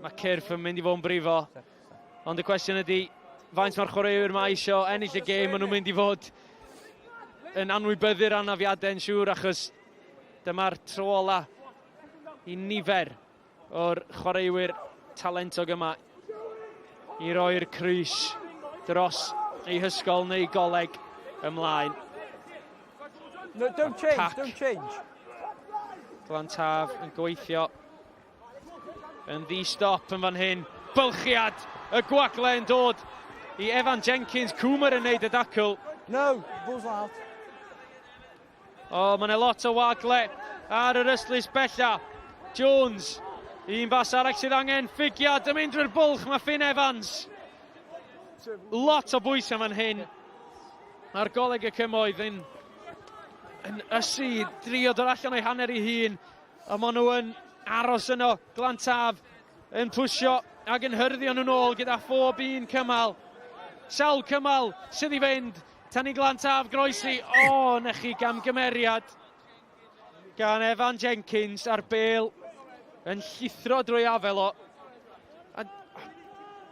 mae cyrff yn mynd i fod yn brifo. Ond y cwestiwn ydy, faint mae'r chwaraewyr yma eisiau ennill y gêm, maen nhw'n mynd i fod yn anwybyddu'r anafiadau yn siŵr, achos dyma'r tro ola i nifer o'r chwaraewyr talentog yma i roi'r crys. dros ei hysgol neu goleg ymlaen. No, don't change, Pac. don't change. Glantaf yn gweithio yn ddi-stop yn fan hyn. Bylchiad y gwagle yn dod i Evan Jenkins. Coomer yn neud y dacl. No, ball's out. O, oh, mae yna lot o wagle ar yr ystlys bella. Jones, un bas arall sydd angen ffigiad yn mynd drwy'r bwlch, mae Finn Evans. Lot o bwysau fan hyn. Mae'r Goleg y Cymoedd yn, yn ysu, drio dod allan o'i hanner ei hun. A maen nhw yn aros yno, Glantaf yn pwysio ac yn hyrddio nhw'n ôl gyda phob un cymal. Sawl cymal sydd i fynd tan i Glantaf groesi. O, na chi gamgymeriad gan Evan Jenkins a'r bel yn llithro drwy afel o. A,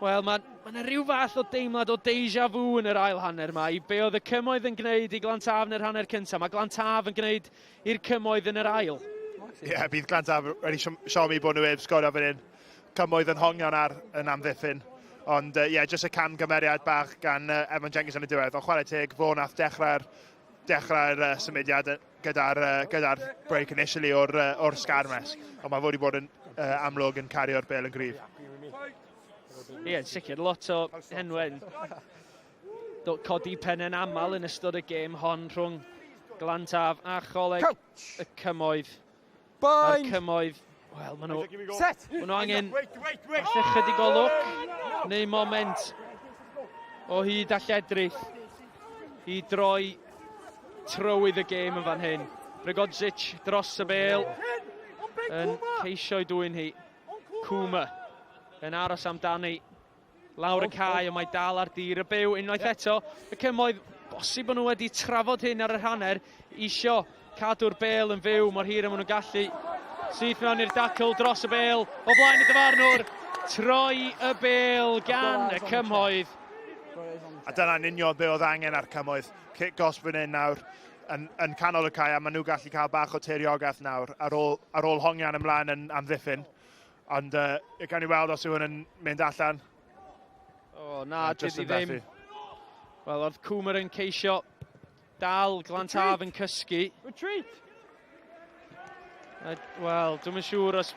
wel, mae ma yna rhyw fath o deimlad o deja vu yn yr ail hanner yma i be oedd y cymoedd yn gwneud i Glantaf yn yr hanner cyntaf. Mae Glantaf yn gwneud i'r cymoedd yn yr ail. Ie, yeah, bydd Glantaf wedi siomi bod nhw heb sgorio fan hyn. Cymoedd yn hongion ar yn amddiffyn. Ond ie, uh, yeah, jyst y camgymeriad bach gan uh, Evan Jenkins yn y diwedd. Ond chwarae teg, fo nath dechrau'r dechrau'r uh, symudiad gyda'r uh, gyda break initially o'r, uh, or sgarmes. Ond mae fod i bod yn uh, amlwg yn cario'r bel yn gryf. Ie, yeah, sicr, lot o enwau codi pen yn aml yn ystod y gêm hon rhwng Glantaf a Choleg y Cymoedd. A'r Cymoedd, wel, maen nhw, Set. maen nhw angen falle chydig o lwc neu moment o hyd a lledrith i droi trywydd y gêm yn fan hyn. Bregodzic dros y bel yn ceisio i dwyn hi. Cwma yn aros amdani lawr y cae, ond mae dal ar dir y byw unwaith eto. Y cymoedd, bosib bod nhw wedi trafod hyn ar yr hanner, isio cadw'r bel yn fyw mor hir a maen nhw'n gallu. Syth mewn i'r dacl dros y bel, o flaen y dyfarnwr, troi y bel gan y cymoedd. A dyna'n union be oedd angen ar cymoedd. Cic gosb fan hyn nawr yn, yn canol y cae a maen nhw gallu cael bach o tiriogaeth nawr ar ôl, ar ôl hongian ymlaen yn amddiffyn. Ond uh, gawn ni weld os yw hwn yn mynd allan. O, oh, na, dydy ddim. Wel, oedd Cwmer yn ceisio dal Glantaf yn cysgu. Retreat! Wel, dwi'n yn siŵr os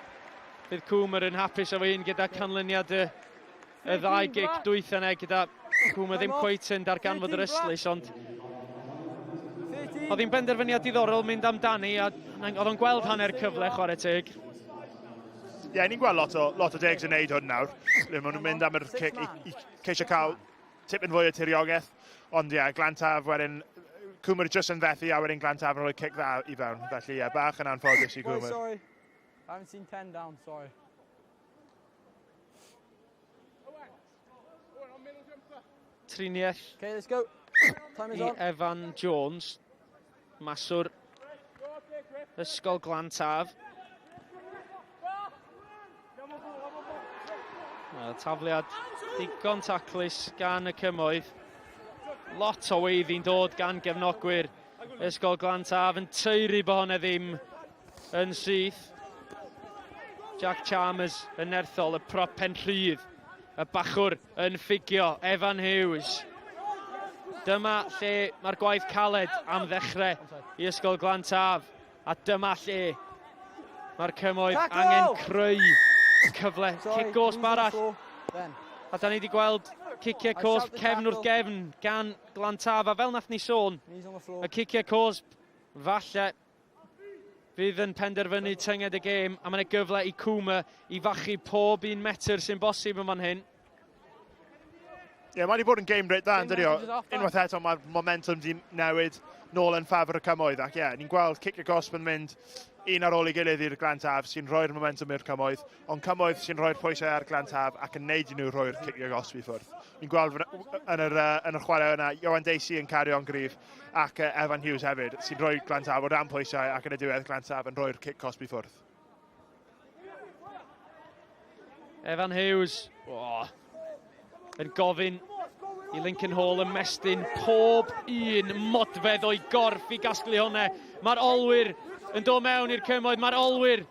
bydd Cwmer yn hapus efo un gyda canlyniad y, y ddau gic dwytha yna gyda Cwmer ddim cweit yn darganfod yr ystlys, ond oedd hi'n benderfyniad diddorol mynd amdani a oedd o'n gweld hanner cyfle chwarae teg. Ie, yeah, ni'n gweld lot o, lot o degs yn neud hwn nawr. Le maen nhw'n mynd am yr cic i, i ceisio cael tipyn fwy o tiriogaeth. Ond ie, yeah, Glantaf wedyn, Cwmwr jyst yn fethu a wedyn Glantaf yn rhoi cic dda i fewn. Felly ie, yeah, bach yn anffodus i Cwmwr. Sorry, I haven't seen 10 down, sorry. Triniaeth okay, let's go. Time is i on. Evan Jones, maswr Ysgol Glantaf. Wel, tafliad digon taclus gan y cymoedd. Lot o weiddi'n dod gan gefnogwyr Ysgol Glantaf yn teiri bod hwnna ddim yn syth. Jack Chalmers yn nerthol, y prop pen rhydd, y bachwr yn ffugio, Evan Hughes. Dyma lle mae'r gwaith caled am ddechrau i Ysgol Glantaf. A dyma lle mae'r cymoedd angen creu cyfle. Cic gosb arall. A da ni wedi gweld ciciau cosb cefn wrth gefn gan Glantaf. A fel nath ni sôn, y ciciau cosb falle fydd yn penderfynu tynged y gêm. A mae'n gyfle i Cwma i fachu pob un metr sy'n bosib yn fan hyn. Ie, yeah, mae wedi bod yn game reit dda, yn dydi o? Unwaith eto, mae'r momentum di newid nôl yn ffafr y cymoedd. Ac ie, yeah, ni'n gweld cic y gosb yn mynd un ar ôl ei gilydd i'r Glantaf sy'n rhoi'r momentum i'r cymoedd, ond cymoedd sy'n rhoi'r pwysau ar Glantaf ac yn neud i nhw rhoi'r cic y gosb i ffwrdd. Ni'n gweld yn yr, yn yr chwarae yna, Johan Dacey yn cario'n gryf ac Evan Hughes hefyd sy'n rhoi Glantaf o dan pwysau ac yn y diwedd Glantaf yn rhoi'r cic cosb i ffwrdd. Evan Hughes oh, yn gofyn i Lincoln Hall ymestyn pob un modfedd o'i gorff i gasglu hwnna. Mae'r olwyr yn dod mewn i'r cymoedd, mae'r olwyr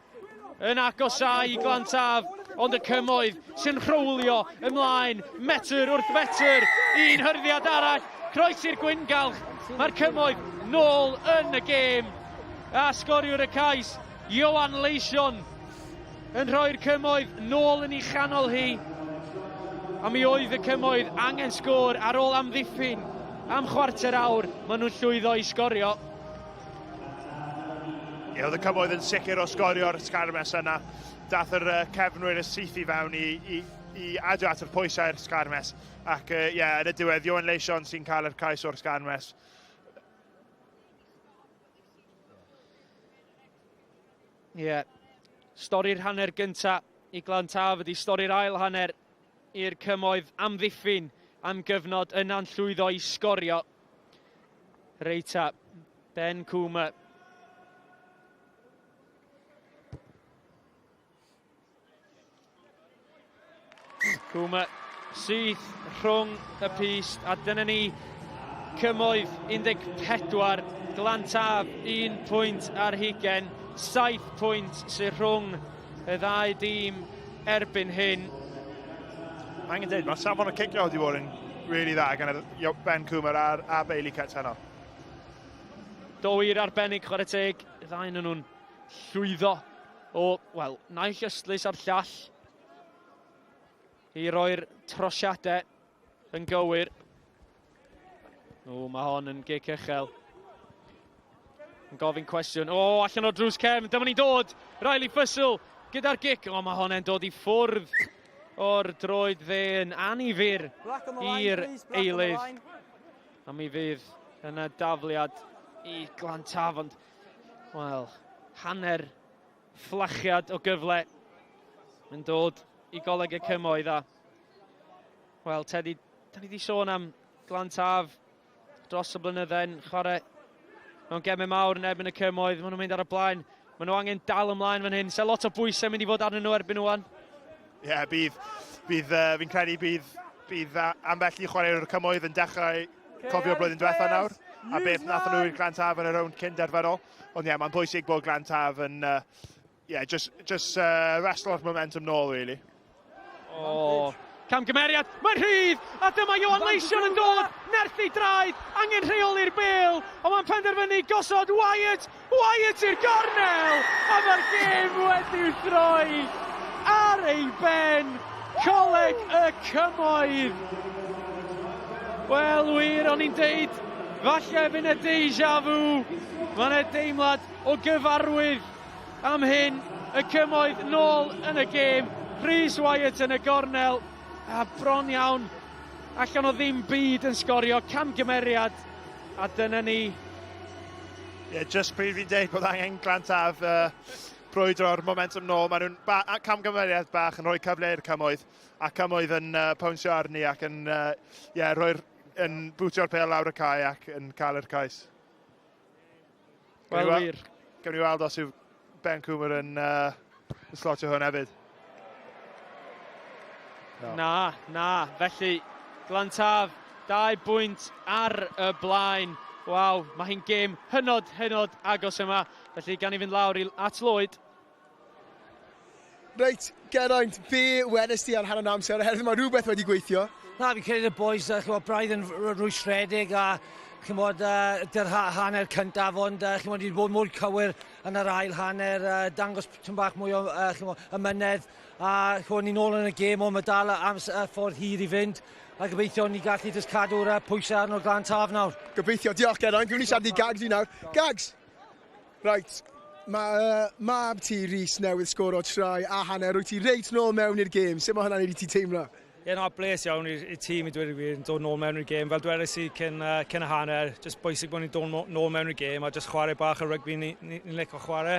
yn agosau i Glantaf. Ond y cymoedd sy'n rhowlio ymlaen, metr wrth fetr, un hyrddiad arall, croesi'r gwyngalch. Mae'r cymoedd nôl yn y gêm. A sgoriwr y cais, Ioan Leision, yn rhoi'r cymoedd nôl yn ei chanol hi. A mi oedd y cymoedd angen sgôr ar ôl amddiffyn am chwarter awr, maen nhw'n llwyddo i sgorio. Ie, oedd y cymoedd yn sicr o sgorio'r sgarmes yna. Dath yr uh, cefnwyr y syth i fewn i, i, i adio at yr pwysau'r sgarmes. Ac ie, uh, yeah, yn y diwedd, Ioan Leision sy'n cael yr cais o'r sgarmes. Ie, yeah. Stori'r hanner gynta i Glan Taf ydy stori'r ail hanner i'r cymoedd amddiffyn am gyfnod yna'n llwyddo i sgorio. Reita, Ben Cwma. Cwma syth rhwng y pyst a dyna ni cymoedd 14 Glan Taf 1 pwynt ar hugen 7 pwynt sydd rhwng y ddau dîm erbyn hyn. Mae angen dweud, mae safon y cicio wedi bod yn really dda gan Ben Coomer a, a Bailey Cutts heno. Do wir arbennig, chwarae teg, y ddau yn nhw'n llwyddo o, wel, naill ystlys a'r llall i roi'r trosiadau yn gywir. O, mae hon yn gic uchel. Yn gofyn cwestiwn. O, allan o'r drws cefn. Dyma ni'n dod. Riley Fussell gyda'r gic. O, mae hon yn dod i ffwrdd o'r droed dde yn anifir i'r eilydd. A mi fydd yna dafliad i Glantaf, ond, wel, hanner fflachiad o gyfle yn dod i Goleg y Cymoedd a wel Teddy, da ni wedi sôn am Glan Taf dros y blynydde'n chwarae mewn gemau mawr yn erbyn y Cymoedd, maen nhw'n mynd ar y blaen, maen nhw angen dal ymlaen fan hyn, se lot o bwysau mynd i fod arnyn nhw erbyn wan. Ie, yeah, bydd, bydd, uh, fi'n credu bydd, bydd ambell i chwaraewr y Cymoedd yn dechrau cofio blwyddyn diwetha nawr, a beth nath nhw i'r Glan Taf yn y rownd cyn derfynol. Ond ie, yeah, mae'n bwysig bod Glan Taf yn uh, yeah, just, just uh, wrestlo'r momentum nôl, really. O, oh, camgymeriad, mae'n rhydd, a dyma Ioan Leision yn dod, nerth ei draed, angen rheoli'r bel, ond mae'n penderfynu gosod Wyatt, Wyatt i'r gornel, a mae'r gêm wedi'w throi ar ei ben, Coleg y Cymoedd. Wel, wir, o'n i'n deud, falle fydd yna deja vu, mae yna deimlad o gyfarwydd Am hyn, y cymoedd nôl yn y gêm. Rhys Wyatt yn y gornel, a bron iawn allan o ddim byd yn sgorio, camgymeriad, a dyna ni. Ie, yeah, just pryd fi'n deud bod angen Glan Taf uh, brwydro'r momentum nôl, maen nhw'n ba camgymeriad bach yn rhoi cyfle i'r cymoedd, a cymoedd yn uh, pownsio arni ac yn, uh, yeah, rhoi'r, yn bwtio'r pêl lawr y cae ac yn cael yr cais. Wel wir. Gawn ni weld os yw Ben Coomer yn uh, slotio hwn hefyd. No. Na, na. Felly, Glantaf, dau bwynt ar y blaen. Waw, mae hi'n gêm hynod, hynod agos yma. Felly, gan i fynd lawr i, at Lloyd. Reit, Geraint, be wedest ti ar hanner amser oherwydd mae rhywbeth wedi gweithio? Na, fi'n credu y boys, uh, chymod, braidd yn rwystredig a chymod, uh, dy'r ha hanner cyntaf, ond uh, chymod, wedi bod mwy cywir yn yr ail hanner, uh, dangos tyn bach mwy o uh, chymod, ymynedd, a chymod, ni'n ôl yn y gêm, ond mae dal am uh, ffordd hir i fynd, a gobeithio ni gallu jyst cadw'r uh, pwysau arno'r Glan Taf nawr. Gobeithio, diolch Geraint, dwi'n mynd i siarad i Gags i nawr. Gags! Reit, mae uh, mab ti, Rhys, newydd sgoro trai a hanner. Rwyt ti reit nôl mewn i'r gêm. Sut mae hwnna'n ei ti teimlo? Ie, yeah, na, bles iawn i'r tîm i dweud y gwir, yn dod nôl mewn i'r gêm. Fel dwedais i cyn, uh, cyn y hanner, jyst bwysig bod ni'n dod nôl mewn i'r gêm a jyst chwarae bach o rygbi ni'n ni, ni, ni licio chwarae.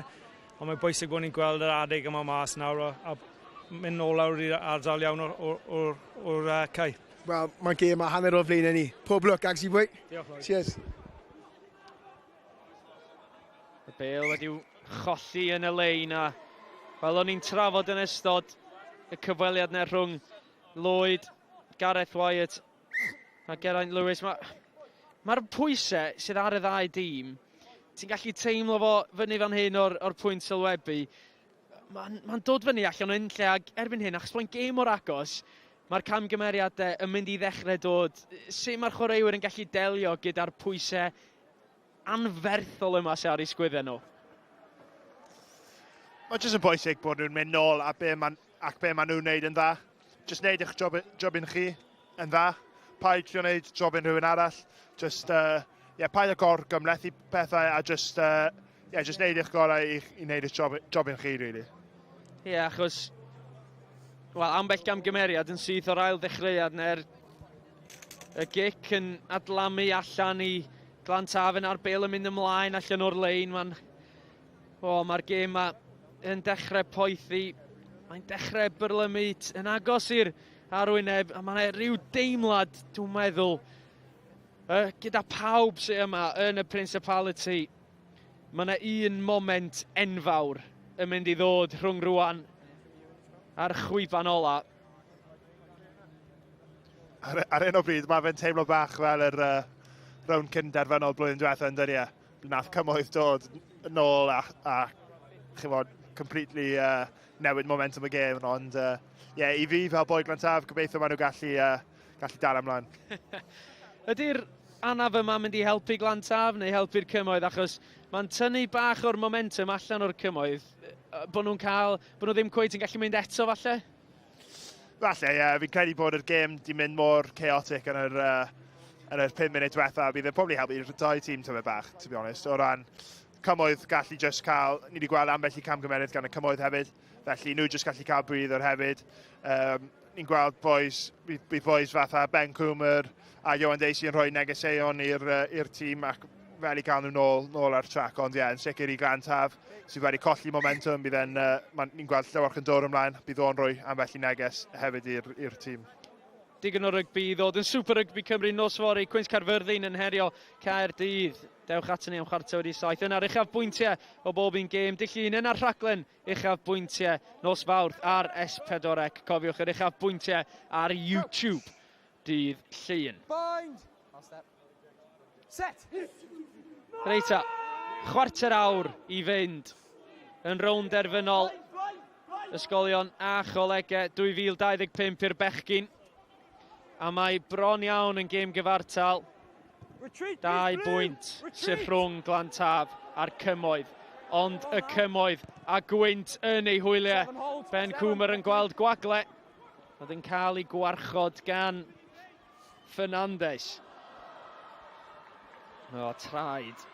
Ond mae'n bwysig bod ni'n gweld yr adeg yma mas nawr a, a mynd nôl lawr i'r ardal iawn o'r, or, or, or uh, cae. Wel, mae'n gêm a hanner o flaenau ni. Pob lwc, Agsy bwy. Diolch, Lloyd. Cheers. Y bel wedi'w cholli yn y lein a fel o'n i'n trafod yn ystod y cyfweliad yna rhwng Lloyd, Gareth Wyatt a Geraint Lewis. Mae'r ma, pwysau sydd ar y ddau dîm, ti'n gallu teimlo fo fyny fan hyn o'r, or pwynt sylwebu. Mae'n ma dod fyny allan o unlle ac erbyn hyn, achos mae'n gêm mor agos, mae'r camgymeriadau yn mynd i ddechrau dod. Sut mae'r chwaraewyr yn gallu delio gyda'r pwysau anferthol yma sy'n ar eu sgwyddau nhw? Mae jyst yn bwysig bod nhw'n mynd nôl a be ma, ac be maen nhw'n neud yn dda. Jyst neud eich job, jobyn chi yn dda. Paid trio neud jobyn rhywun arall. Just, yeah, paid â gor gymlethu pethau a just, yeah, just neud eich gorau i, i neud eich job, jobyn chi, really. Ie, yeah, achos wel, ambell gamgymeriad yn syth o'r ail ddechreuad neu'r y gic yn adlamu allan i Glan Taf yn a'r bel yn mynd ymlaen allan o'r lein. Mae'n O, mae'r gêm ma yn dechrau poethi. Mae'n dechrau byrlymu yn agos i'r arwyneb, a mae'n rhyw deimlad, dwi'n meddwl, uh, gyda pawb sydd yma yn y Principality, mae yna un moment enfawr yn mynd i ddod rhwng rwan a'r chwiban ola. Ar, ar hyn o bryd, mae fe'n teimlo bach fel yr uh, rownd cyn derfynol blwyddyn diwethaf yn dydi e? Nath cymoedd dod nôl a, a chymod, completely uh, newid momentum y gêm, ond uh, yeah, i fi fel boi Glantaf, gobeithio maen nhw gallu, uh, gallu dal ymlaen. Ydy'r anaf yma mynd i helpu Glantaf neu helpu'r cymoedd, achos mae'n tynnu bach o'r momentum allan o'r cymoedd, bod nhw'n cael, bod nhw ddim cweit yn gallu mynd eto falle? Falle, ie. Yeah. Fi'n credu bod yr gêm di mynd mor chaotic yn yr, uh, yn yr 5 munud diwetha. Bydd e'n probably helpu'r dau tîm tymed bach, to be honest. O ran cymoedd gallu just cael, ni wedi gweld ambell i camgymeriad gan y cymoedd hefyd, felly nhw just gallu cael breather hefyd. Um, ni'n gweld boys, bydd boys fatha Ben Coomer a Johan Dacey yn rhoi negeseuon i'r uh, tîm ac fel i gael nhw nôl, nôl ar trac, ond ie, yeah, yn sicr i Glan Taf, sydd wedi colli momentum, bydd e'n, uh, ni'n gweld Llywarch yn dod ymlaen, bydd o'n rhoi ambell i neges hefyd i'r tîm. Digon o rygbi i ddod yn Super Rygbi Cymru nos fory, Cwins Caerfyrddin yn herio Caerdydd. Dewch aton ni am chwarter wedi saith. Yna'r uchaf bwyntiau o bob un gêm. Dydd Llun yna'r rhaglen uchaf bwyntiau nos Fawrth ar S4C. Cofiwch yr uchaf bwyntiau ar YouTube dydd Llun. Bind! Set! Reit ta, chwarter awr i fynd yn rownd derfynol ysgolion a cholegau 2025 i'r bechgyn. A mae bron iawn yn gêm gyfartal. Dau bwynt sydd rhwng Glan Taf a'r Cymoedd. Ond y Cymoedd a gwynt yn ei hwyliau. Ben Coomer yn gweld gwagle. Oedd yn cael ei gwarchod gan Fernandes. O, traed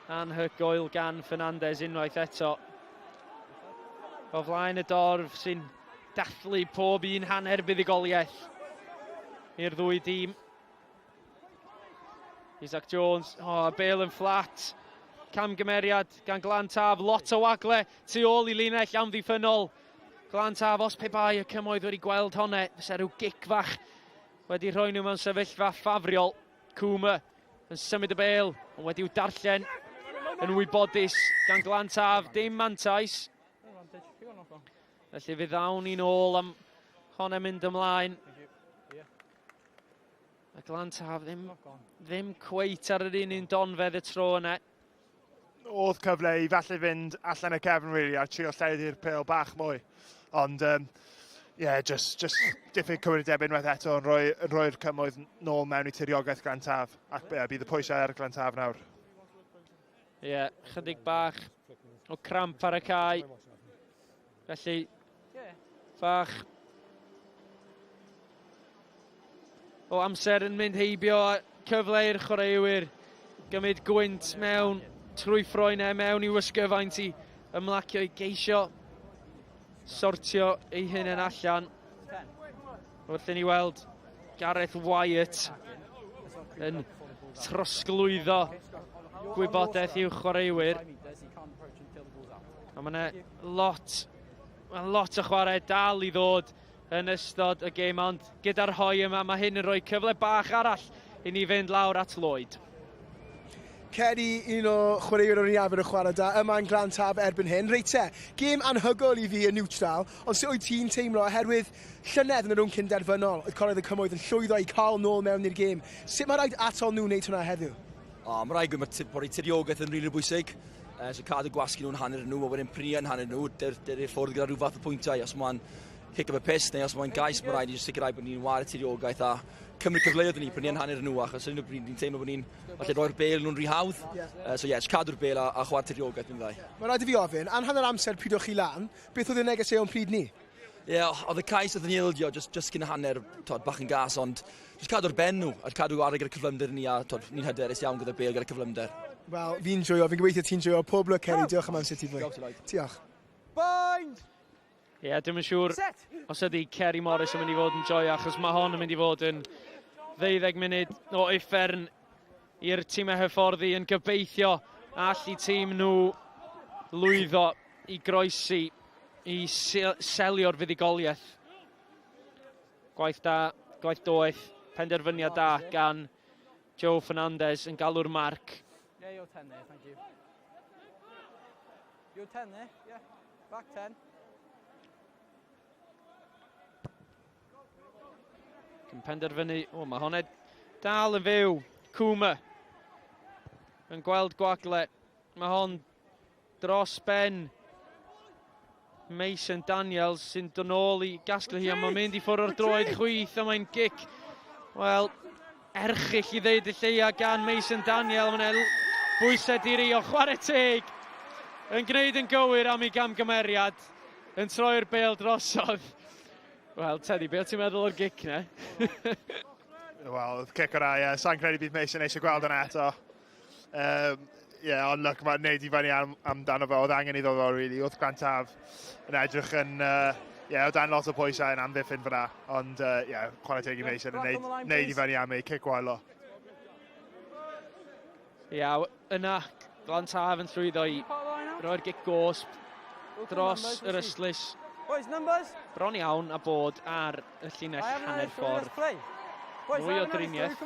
anhygoel gan Fernandes unwaith eto. O flaen y dorf sy'n dathlu pob un hanner buddugoliaeth i'r ddwy dîm. Isaac Jones, o, oh, Bale yn fflat. Camgymeriad gan Glan Taf, lot o wagle tu ôl i linell amddiffynnol. Glan Taf, os pe bai y cymoedd wedi gweld honne, fysa rhyw gic fach wedi rhoi nhw mewn sefyllfa ffafriol. Coomer yn symud y bel, ond wedi'w darllen yn wybodus gan Glan Taf, dim mantais. Felly fe ddawn ni'n ôl am honne mynd ymlaen. A Glan Taf ddim, ddim cweit ar yr un un donfedd y tro yna. Oedd cyfle i falle fynd allan y cefn really, a trio lledu'r pêl bach mwy. Ond, um, yeah, just, just diffyg cywirdeb unwaith eto yn rhoi'r rhoi, rhoi cymoedd nôl mewn i tiriogaeth Glan Taf. Ac yeah, bydd y pwysau ar Glan Taf nawr. Ie, yeah, chydig bach o cramp ar y cae. Felly, bach o amser yn mynd heibio a cyfle i'r chwaraewyr gymryd gwynt mewn trwy ffroenau mewn i'w ysgyfaint i ymlacio i geisio sortio ei hunain allan. Wrth i ni weld Gareth Wyatt yn trosglwyddo gwybodaeth i'w chwaraewyr. A mae yna lot, mae lot o chwarae dal i ddod yn ystod y gêm, ond gyda'r rhoi yma, mae hyn yn rhoi cyfle bach arall i ni fynd lawr at Lloyd. Ceri, un o chwaraewyr o'n i arfer yn chwarae da, yma yn Glan Taf erbyn hyn. Reit te, gêm anhygoel i fi yn niwtral, ond sut wyt ti'n teimlo oherwydd llynedd yn y rownd cyn-derfynol, oedd Coleg y Cymoedd yn llwyddo i cael nôl mewn i'r gêm. Sut mae rhaid atal nhw wneud hwnna heddiw? O, mae rhaid gweud mae bod eu tiriogaeth yn rili bwysig. So cadw gwasgu nhw'n hanner nhw, a wedyn prynu yn hanner nhw, dyr, dyr i'r ffwrdd gyda rhyw fath o pwyntau. Os mae'n kick of a piss neu os mae'n gais, mae rhaid i sicrhau bod ni'n wario tiriogaeth a cymryd cyfleoedd ni prynu yn hanner nhw, achos ar hyn o bryd ni'n teimlo bod ni'n falle roi'r bel nhw'n rhy hawdd. Yeah. So ie, yeah, just cadw'r bel a, a chwarae tiriogaeth yn ddau. Mae rhaid i fi ofyn, an hanner amser pryd o'ch chi lan, beth oedd y negeseuon pryd ni? Ie, yeah, oedd y cais oedd yn ildio just, just cyn hanner, tod, bach yn gas, ond just cadw'r ben nhw, a cadw ar gyda'r cyflymder ni, a tod, ni'n hyderus iawn gyda'r bel gyda'r cyflymder. Wel, fi'n joio, fi'n gobeithio ti'n joio. Pob lwc, Ceri, diolch am amser ti fwy. Diolch. Bind! Ie, yeah, dim yn siŵr os ydy Kerry Morris yn mynd i fod yn joio, achos mae hon yn mynd i fod yn ddeuddeg munud o uffern i'r tîmau hyfforddi yn gobeithio all i tîm nhw lwyddo i groesi i selio'r fuddugoliaeth. Gwaith da, gwaith doeth, penderfyniad da gan Joe Fernandez yn galw'r marc. Yeah, you're 10 there, thank you. You're 10 there, yeah. Back 10. Yn penderfynu, o, mae hwnna dal yn fyw. Cwma yn gweld gwagle. Mae hon dros ben Mason Daniels sy'n dod nôl i gasglu hi, a mae'n mynd i ffwrdd o'r droed chwith, a mae'n gic, wel, erchyll i ddeud y lleia gan Mason Daniel. Mae'n bwysau diri o chwarae teg yn gwneud yn gywir am ei gamgymeriad, yn troi'r bêl drosodd. Wel, Teddy, beth ti'n meddwl o'r gic na? Wel, oedd cic o'na, ie. Sa'n credu bydd Mason eisiau gweld yna eto. Um, yeah, ond look, mae'n neud i fyny am, amdano fe, oedd angen iddo fo, really. Oedd Grant Taf yn edrych yn, yeah, o dan lot o pwysau yn amddiffyn fyna. Ond, yeah, chwarae teg i Mason yn neud, neud i fyny am ei cic wael o. Ia, yna Glan Taf yn llwyddo i roi'r gic gosb dros yr ystlys. Bron iawn a bod ar y llinell hanner ffordd. Mwy o driniaeth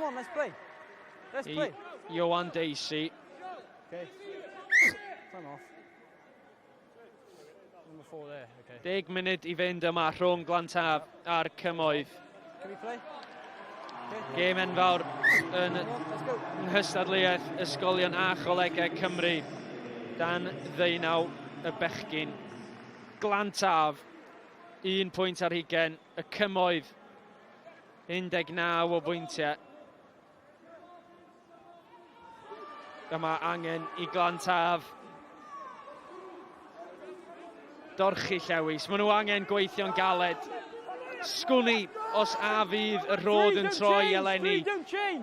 i Ioan Dacey. Okay. Time off. Number four there, okay. Deg munud i fynd yma rhwng Glantaf a'r Cymoedd. Can we play? Gêm enfawr yn nghystadleuaeth Ysgolion a Cholegau Cymru dan ddeunaw y bechgyn. Glantaf, un pwynt ar hugen, y Cymoedd 19 o bwyntiau. Dyma angen i Glantaf dorchi llewis. Maen nhw angen gweithio'n galed. Sgwni os a fydd y rhod yn troi eleni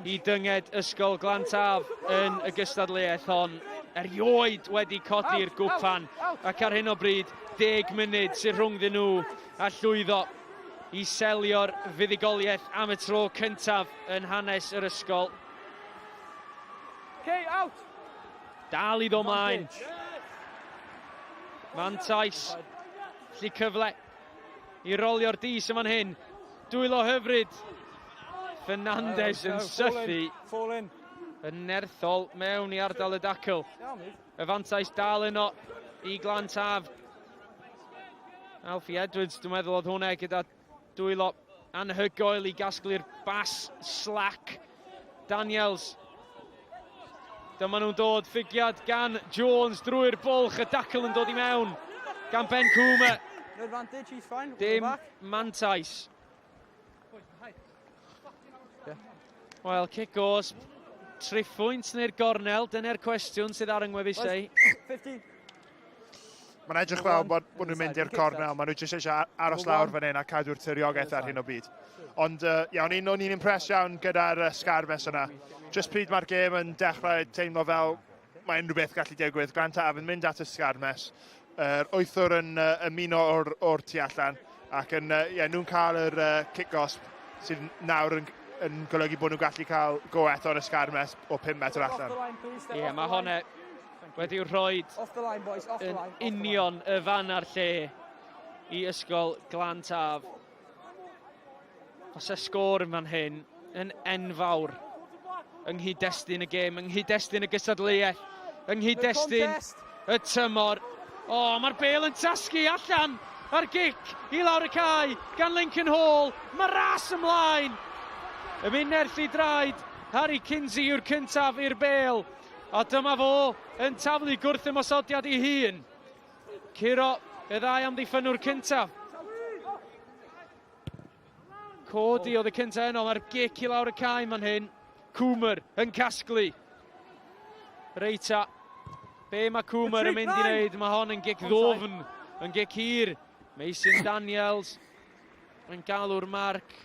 i dynged Ysgol Glantaf yn y gystadleuaeth hon. Erioed wedi codi'r gwpan ac ar hyn o bryd deg munud sydd rhwngddyn nhw a llwyddo i selio'r fuddugoliaeth am y tro cyntaf yn hanes yr ysgol. Okay, out. Dal i ddod mlaen. Mantais. Felly cyfle i rolio'r dis yma'n hyn. Dwylo hyfryd. Fernandez yn sythu. Yn nerthol mewn i ardal y dacl. Y fantais dal yno i Glan Taf. Alfie Edwards, dwi'n meddwl oedd hwnna gyda dwylo anhygoel i gasglu'r bas slack. Daniels. Dyma nhw'n dod, ffigiad gan Jones drwy'r bwlch, y dacl yn dod i mewn gan Ben Coomer. No advantage, he's fine. Dim mantais. Wel, cic gosb, triphwynt neu'r gornel, dyna'r cwestiwn sydd ar yng ngwefusau. 50. Mae'n edrych fel bod, bod nhw'n mynd i'r cornel, maen nhw jyst eisiau aros lawr fan hyn a cadw'r tiriogaeth ar hyn o bryd. Ond uh, iawn, un o'n i'n impress iawn gyda'r uh, sgarmes yna. Jyst pryd mae'r gêm yn dechrau teimlo fel mae unrhyw beth gallu digwydd, Grant Taf yn mynd at y sgarmes, yr wythwr yn uh, ymuno o'r, or tu allan, ac yn, uh, yeah, nhw'n cael yr uh, cic gosb sydd nawr yn, yn golygu bod nhw'n gallu cael go eto yn y sgarmes o 5 metr allan. Ie, yeah, mae hwnna wedi'w rhoi yn union y fan a'r lle i ysgol Glan Taf. Os e sgôr yn fan hyn yn enfawr yng nghyd-destun y gêm, yng nghyd-destun y gystadleuaeth, yng nghyd-destun y tymor. O, oh, mae'r bel yn tasgu allan a'r gic i lawr y cae gan Lincoln Hall. Mae ras ymlaen. Y mynd nerth i draed. Harry Kinsey yw'r cyntaf i'r bel. A dyma fo yn taflu gwrthymosodiad ei hun. Curo y ddau amddiffynnwr cyntaf. Cody oedd y cyntaf yno, mae'r gic i lawr y cae man hyn. Coomer yn casglu. Reita, be mae Coomer yn mynd i wneud? Mae hon yn gic ddwfn, yn gic hir. Mason Daniels yn galw'r marc.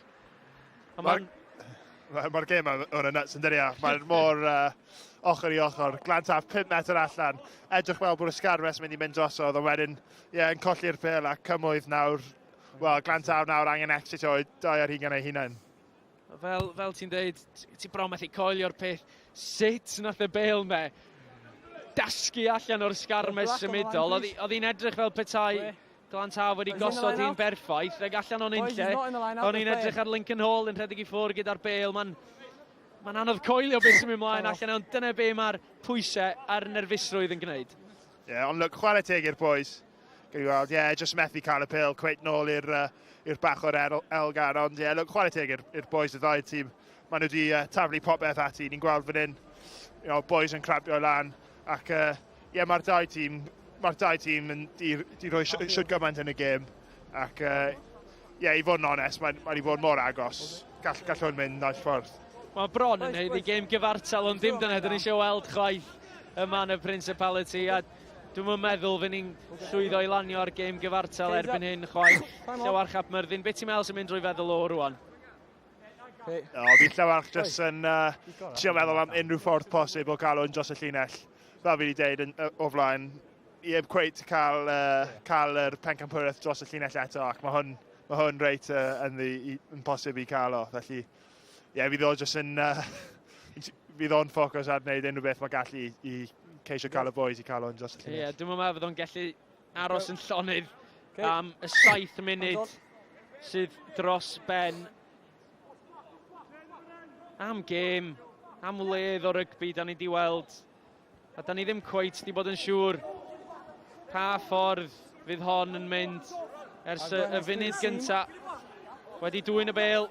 Mae'r ma, ma gêm yma yn nuts yn dydi, mae'n mor uh, ochr i ochr. Glan Taf 5 metr allan. Edrych fel bod y sgarmes yn mynd i mynd drosodd, ond wedyn, ie, yeah, yn colli'r pel a cymoedd nawr. Wel, Glan Taf nawr angen exit o'i dau ar hugain ei hunain. Fel, fel ti'n dweud, ti bron methu coelio'r peth. Sut nath y bel me dasgu allan o'r sgarmes symudol? Oedd hi'n edrych fel petai Glan Taf wedi gosod hi'n berffaith ac allan o'n unlle. O'n i'n edrych ar Lincoln Hall yn rhedeg i ffwrdd gyda'r bel. Mae'n ma anodd coelio beth sy'n mynd mlaen allan, ond dyna be mae'r pwysau a'r nerfusrwydd yn gwneud. Ie, yeah, ond look, chwarae teg i'r boys. Gawn ni weld, ie, yeah, just methu cael y pel cweit nôl i'r uh, i'r bach o'r Elgar, ond ie, yeah, look, chwarae teg i'r boys y ddau tîm. Maen nhw wedi uh, taflu popeth ati, ni'n gweld fan hyn, you know, boys yn crapio lan, ac ie, uh, yeah, mae'r dau tîm mae'r dau tîm yn di, di rhoi siwt gymaint yn y gêm ac ie, uh, yeah, i fod yn onest, mae'n mae wedi bod mor agos. Gall, gall hwn mynd naill ffordd. Mae bron yn haeddu gêm gyfartal, ond dim dyna dyn ni eisiau weld chwaith yma yn y Principality. A dwi'n meddwl fy ni'n llwyddo i lanio ar gêm gyfartal erbyn hyn chwaith. Llewarch ap Myrddin, beth ti'n meddwl sy'n mynd drwy feddwl o rwan? O, fi Llewarch jyst yn uh, trio meddwl am unrhyw ffordd posib o gael hwn dros y llinell. Fel fi wedi dweud yn, o flaen, i heb cweit cael, uh, cael yr pencampwriaeth dros y llinell eto, ac mae hwn, mae hwn reit uh, yn, ddi, yn posib i cael o. Felly, ie, yeah, fydd o jyst yn... Uh, fydd o'n ffocws ar wneud unrhyw beth mae gallu i, i ceisio cael y boys i cael hwn dros y llinell. Ie, yeah, dwi'n meddwl fydd o'n gallu aros yn llonydd am y saith munud sydd dros ben. Am gêm, am wledd o rygbi da ni di weld. A da ni ddim cweit di bod yn siŵr pa ffordd fydd hon yn mynd ers y, y funud gynta. Wedi dwyn y bel.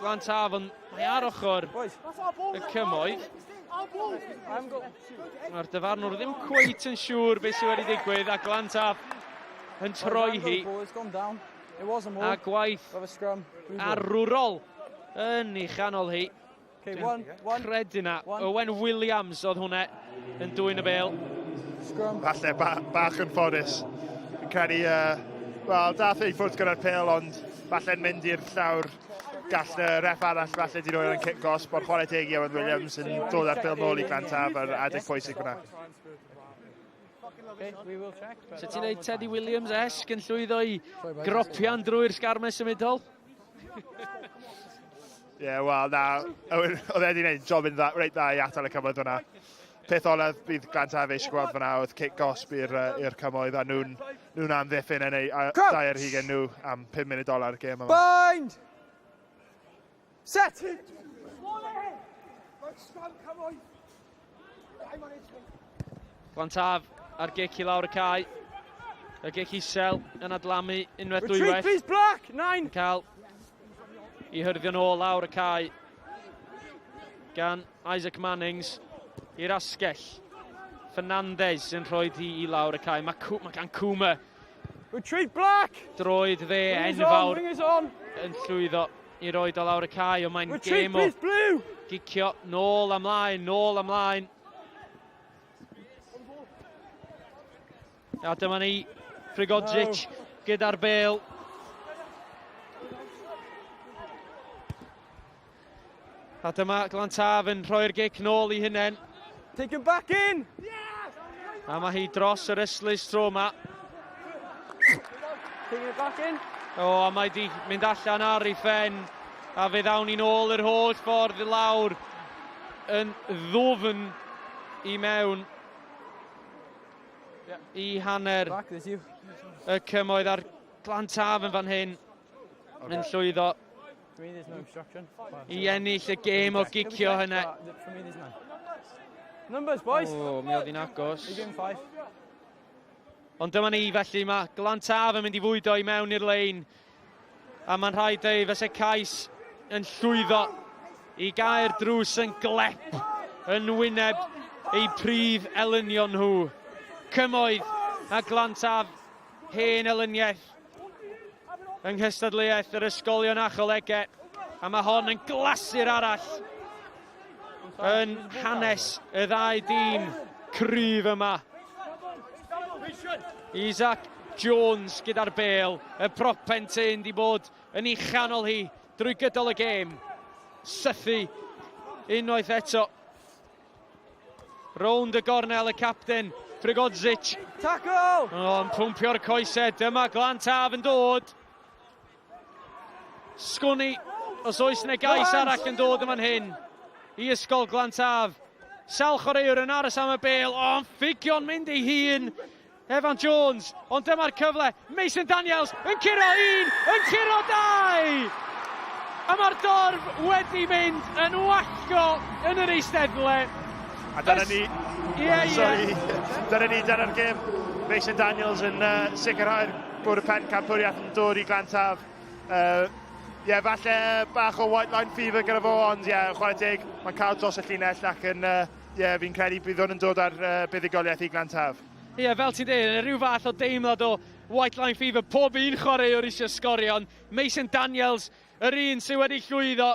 Glan Taf, ond mae ar ochr y cymoedd. Mae'r dyfarnwr ddim cweit yn siŵr beth sydd wedi digwydd a Glan Taf yn troi hi. A gwaith arwrol yn ei chanol hi. Dwi'n credu na Owen Williams oedd hwnna yn dwyn y bel. Falle ba bach yn ffodus. Fi'n credu, uh, wel, dath ei ffwrdd gyda'r pel, ond falle'n mynd i'r llawr gall y ref arall falle di roi o'n cic gosb, ond chwarae teg i Owen Williams yn dod â'r bel nôl i Glan Taf ar adeg pwysig hwnna. So ti'n dweud Teddy Williams esg yn llwyddo i gropian drwy'r sgarmes symudol? Ie, yeah, wel, na, oedd e wedi gwneud job yn dda, reit dda i atal y cymoedd fyna. Peth olaf bydd Glan Taf eisiau gweld fyna oedd cic gosb i'r uh, cymoedd a nhw'n nhw amddiffyn yn ei dau ar hugen nhw am 5 munud ola'r gêm yma. Bind! Set! Glantaf ar gic i lawr y cae. Y gic isel yn adlamu unwaith dwywaith. Please, Black! Nine! Cael i hyrddio nôl lawr y cae gan Isaac Mannings i'r asgell. Fernandez yn rhoi hi i lawr y cae. Mae, mae gan Cwma Retreat Black! Droed dde enfawr yn llwyddo i roed o lawr y cae, ond mae'n gêm o gicio nôl amlaen, nôl amlaen. A dyma ni, Frigodzic no. gyda'r bel. A dyma Glantaf yn rhoi'r gic nôl i hunain. Take him back in! A mae hi dros yr ystlys tro yma. Take it back in. O, a mae di mynd allan ar ei phen. A fe ddawn ni'n ôl yr holl ffordd i lawr yn ddwfn i mewn i hanner y cymoedd a'r Glantaf yn fan hyn yn llwyddo i ennill y gêm o gicio hynny. Numbers, boys. O, mi oedd hi'n agos. Ond dyma ni felly, mae Glan Taf yn mynd i fwydo i mewn i'r lein. A mae'n rhaid dweud fyse cais yn llwyddo i gael drws yn glep yn wyneb eu prif elynion nhw. Cymoedd a Glantaf, hen elyniaeth yng nghystadleuaeth yr ysgolion a cholegau, a mae hon yn glasur arall yn hanes y ddau dîm cryf yma. Isaac Jones gyda'r bel, y propen tyn di bod yn ei chanol hi drwy gydol y gêm. Sythu unwaith eto. Rownd y gornel y capten, Prigodzic. Tackle! O, yn pwmpio'r coesau, dyma Glan Taf yn dod. Sgwn i os oes yna gais arall yn dod yn fan hyn i Ysgol Glan Taf. Sawl chwaraewr yn aros am y bel, ond ffugio'n mynd ei hun. Evan Jones, ond dyma'r cyfle. Mason Daniels yn curo un, yn curo dau! A mae'r dorf wedi mynd yn wallgo yn yr eisteddle. A dyna ni... Ie, ie. Sorry. Dyna ni, dyna'r gêm. Mason Daniels yn uh, sicrhau'r bod y pen campwriaeth yn dod i Glan Taf. Uh, yeah, falle bach o white line fever gyda fo, ond ie, yeah, chwarae teg, mae'n cael dros y llinell ac yn, uh, yeah, fi'n credu bydd hwn yn dod ar uh, buddugoliaeth i Glan Taf. Ie, yeah, fel ti'n dweud, rhyw fath o deimlad o white line fever, pob un chwaraewr eisiau sgorio, ond Mason Daniels, yr un sydd wedi llwyddo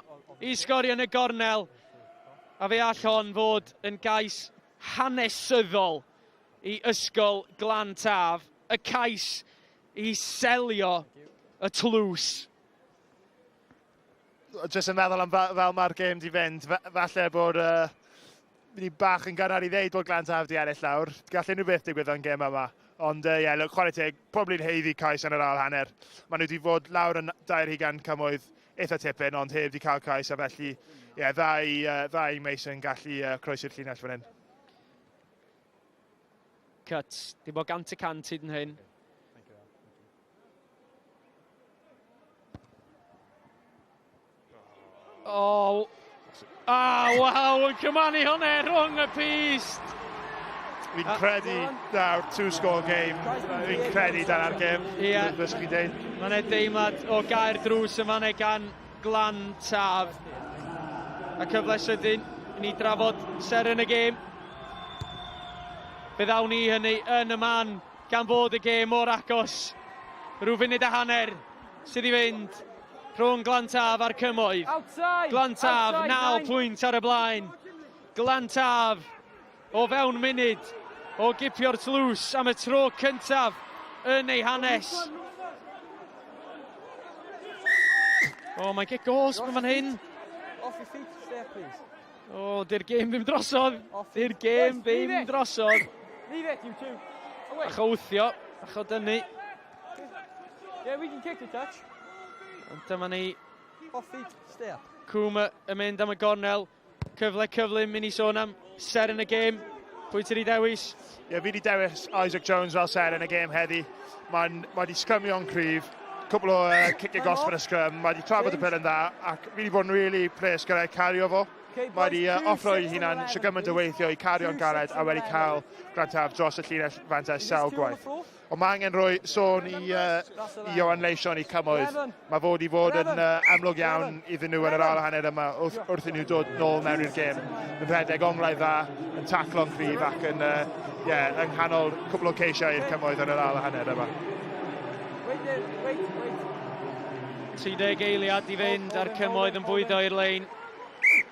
i sgorio yn y gornel, a fe all hon fod yn gais hanesyddol i Ysgol Glan Taf, y cais i selio y tlws. Jyst yn meddwl am fel mae'r gêm di fynd, falle bod uh, ni bach yn gynnar i ddeud bod Glan Taf di ennill nawr. Gall unrhyw beth digwydd yn gêm yma. Ond ie, yeah, look, chwarae teg, probably'n haeddu cais yn yr ail hanner. Maen nhw wedi fod lawr yn dair hugain cymoedd eitha tipyn, ond heb di cael cais, a felly, ie, yeah, dda i, uh, dda i Mason gallu uh, croesi'r llinell fan hyn. Cuts, di bod gant y cant hyd yn hyn. O, ah, waw, yn cymanu hwnna rhwng y pist. Fi'n credu nawr, two-score game. Fi'n credu dyna'r gêm. Ie. Fes chi'n deud. Mae yna deimlad o gair drws yn fanna gan Glan Taf. A cyfle sydyn i ni drafod seren y gêm. Fe ddawn ni hynny yn y man gan fod y gêm mor agos. Rhyw funud a hanner sydd i fynd rhwng Glantaf a'r Cymoedd. Glantaf, 9 pwynt ar y blaen. Glantaf o fewn munud o gipio'r tlws am y tro cyntaf yn ei hanes. O, mae'n gic gosb yn fan hyn. Off your feet, stay up, please. O, di'r gêm ddim drosodd. Di'r gêm ddim drosodd. Leave it, you two. Away. Bach o wthio, bach o dynnu. Yeah, we can kick the touch. Ond dyma ni. Off feet, stay up. Cwm yn mynd am y gornel. Cyfle cyflym i ni sôn am ser yn y gêm. Pwy ti wedi dewis? Ie, yeah, fi wedi dewis Isaac Jones fel ser yn y gêm heddi. Mae'n mae wedi sgrymio'n cryf, cwpl o uh, ciciau gosb yn y sgrym, mae wedi trafod y pel yn dda, ac fi wedi bod yn really pres gyda'i cario fo. Mae wedi uh, offro ei hunan sy'n gymaint o weithio i cario'n galed a wedi cael Grant Haf dros y llinell fantais sawl gwaith. Ond mae angen rhoi sôn i, uh, i Johan Leision i Cymoedd. Mae fod i fod yn uh, amlwg iawn iddyn nhw yn yr ail hanner yma wrth, wrth i nhw dod nôl mewn i'r gêm. Yn rhedeg onglau dda, yn taclo'n cryf ac yn, uh, yeah, yng nghanol cwpl o ceisiau i'r Cymoedd yn yr ail hanner yma. Wait there, wait, wait. 30 eiliad i fynd a'r Cymoedd yn bwydo i'r lein.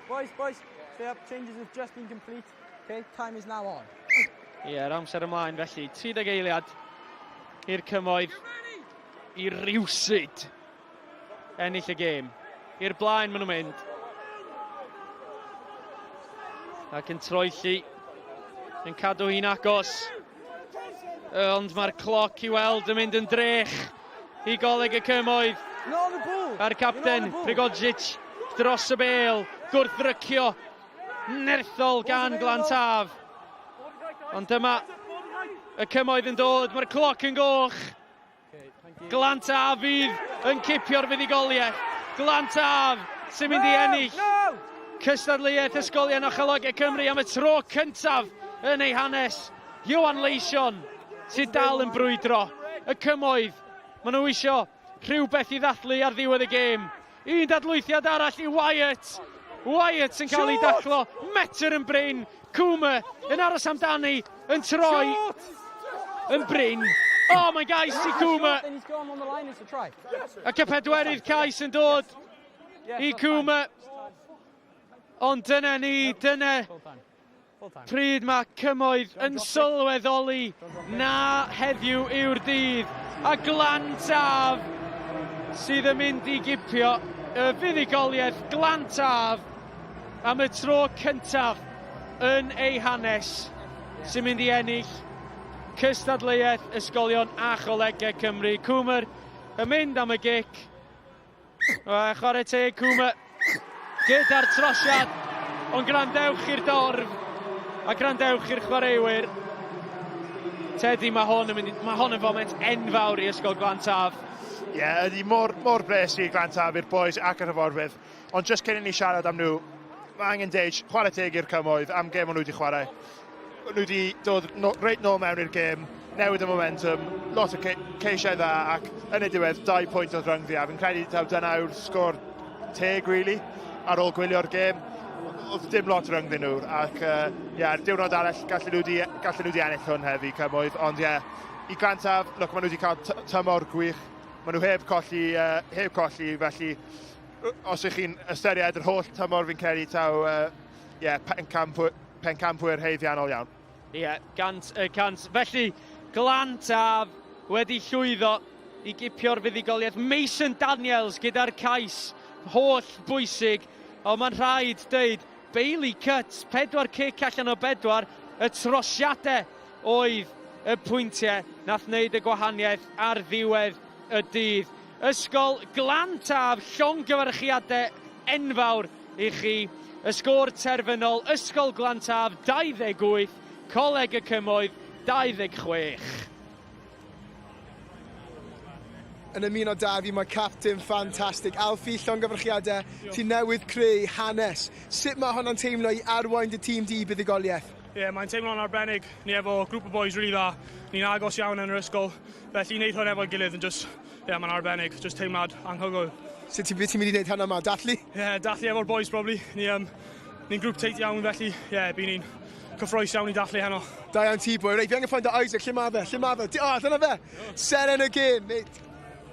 Boys, boys, stay up, changes have just been complete. Okay, time is now on. Ie, yr amser ymlaen felly. 30 eiliad i'r cymoedd i rywsut ennill y gêm. I'r blaen maen nhw'n mynd. Ac yn troelli, yn cadw hi'n agos. Ond mae'r cloc i weld yn mynd yn drech i Goleg y Cymoedd. A'r capten, Prigodzic, dros y bel, gwrthrycio nerthol gan Glan Taf. Ond dyma y cymoedd yn dod, mae'r cloc yn goch. Glan Taf fydd yn cipio'r fuddugoliaeth. Glan Taf sy'n mynd i ennill cystadleuaeth Ysgolion a Cholegau Cymru am y tro cyntaf yn ei hanes. Iwan Leision sydd dal yn brwydro. Y cymoedd, maen nhw eisiau rhywbeth i ddathlu ar ddiwedd y gêm. Un dadlwythiad arall i Wyatt. Wyatt yn cael ei daclo. Metr yn brin. Coomer yn aros amdani, yn troi, yn brin. O, oh, mae'n gais i Coomer. Ac y pedwerydd cais yn dod i Coomer. Ond dyna ni, dyna pryd mae cymoedd yn sylweddoli na heddiw yw'r dydd. A Glan Taf sydd yn mynd i gipio y fuddugoliaeth Glan Taf am y tro cyntaf yn ei hanes sy'n mynd i ennill cystadleuaeth ysgolion a cholegau Cymru. Cwmr yn mynd am y gic. Chwarae teg Cwmr gyda'r trosiad, ond gwrandewch i'r dorf a gwrandewch i'r chwaraewyr. Teddy, mae hwn yn, mynd, mae hwn yn foment enfawr i Ysgol Glan Taf. Ie, yeah, ydy mor, mor bles i Glan Taf, i'r boys ac yr hyfforddwyr. Ond jyst cyn i ni siarad am nhw, mae angen deud, chwarae teg i'r cymoedd am gêm o'n nhw wedi chwarae. Nhw wedi dod no, reit nôl mewn i'r gêm, newid y momentum, lot o ce ceisiau dda ac yn y diwedd, dau pwynt oedd rhyngddi a fi'n credu taw dyna yw'r sgôr teg, really, ar ôl gwylio'r gêm. Oedd dim lot rhyngddyn nhw ac uh, yeah, diwrnod arall gallen nhw wedi, gallen nhw wedi ennill hwn heddi cymoedd, ond ie, yeah, i Glantaf, look, maen nhw wedi cael tymor gwych, maen nhw heb colli, uh, heb colli, felly os ych chi'n ystyried yr holl tymor fi'n credu taw uh, yeah, pencampwyr, pencampwyr haeddiannol iawn. Ie, yeah, 100%. Felly, Glan Taf wedi llwyddo i gipio'r fuddugoliaeth. Mason Daniels gyda'r cais holl bwysig, ond mae'n rhaid dweud Bailey Cutts, pedwar cic allan o bedwar, y trosiadau oedd y pwyntiau nath wneud y gwahaniaeth ar ddiwedd y dydd. Ysgol Glan Taf, llongyfarchiadau enfawr i chi. Y sgôr terfynol, Ysgol Glan Taf 28, Coleg y Cymoedd 26. Yn ymuno da fi mae captain ffantastig Alfie, llongyfarchiadau, ti newydd creu hanes. Sut mae honna'n teimlo i arwain dy tîm di i buddugoliaeth? Ie, yeah, mae'n teimlo'n arbennig. Ni efo grŵp o boys rili dda. Ni'n agos iawn yn yr ysgol. Felly i wneud hwn efo'i gilydd yn just, ie, yeah, mae'n arbennig. Just teimlad anhygoel. Sut ti'n beth ti'n mynd i wneud hwnna yma? Dathlu? Ie, yeah, dathlu efo'r boys probably. Ni, um, ni'n grŵp teit iawn, felly, ie, yeah, bydd ni'n cyffroes iawn i dathlu heno. Da iawn ti, boi. Reit, fi angen ffindo Isaac. Lle mae fe? Lle mae fe? O, oh, dyna fe! Seren y gêm, mate.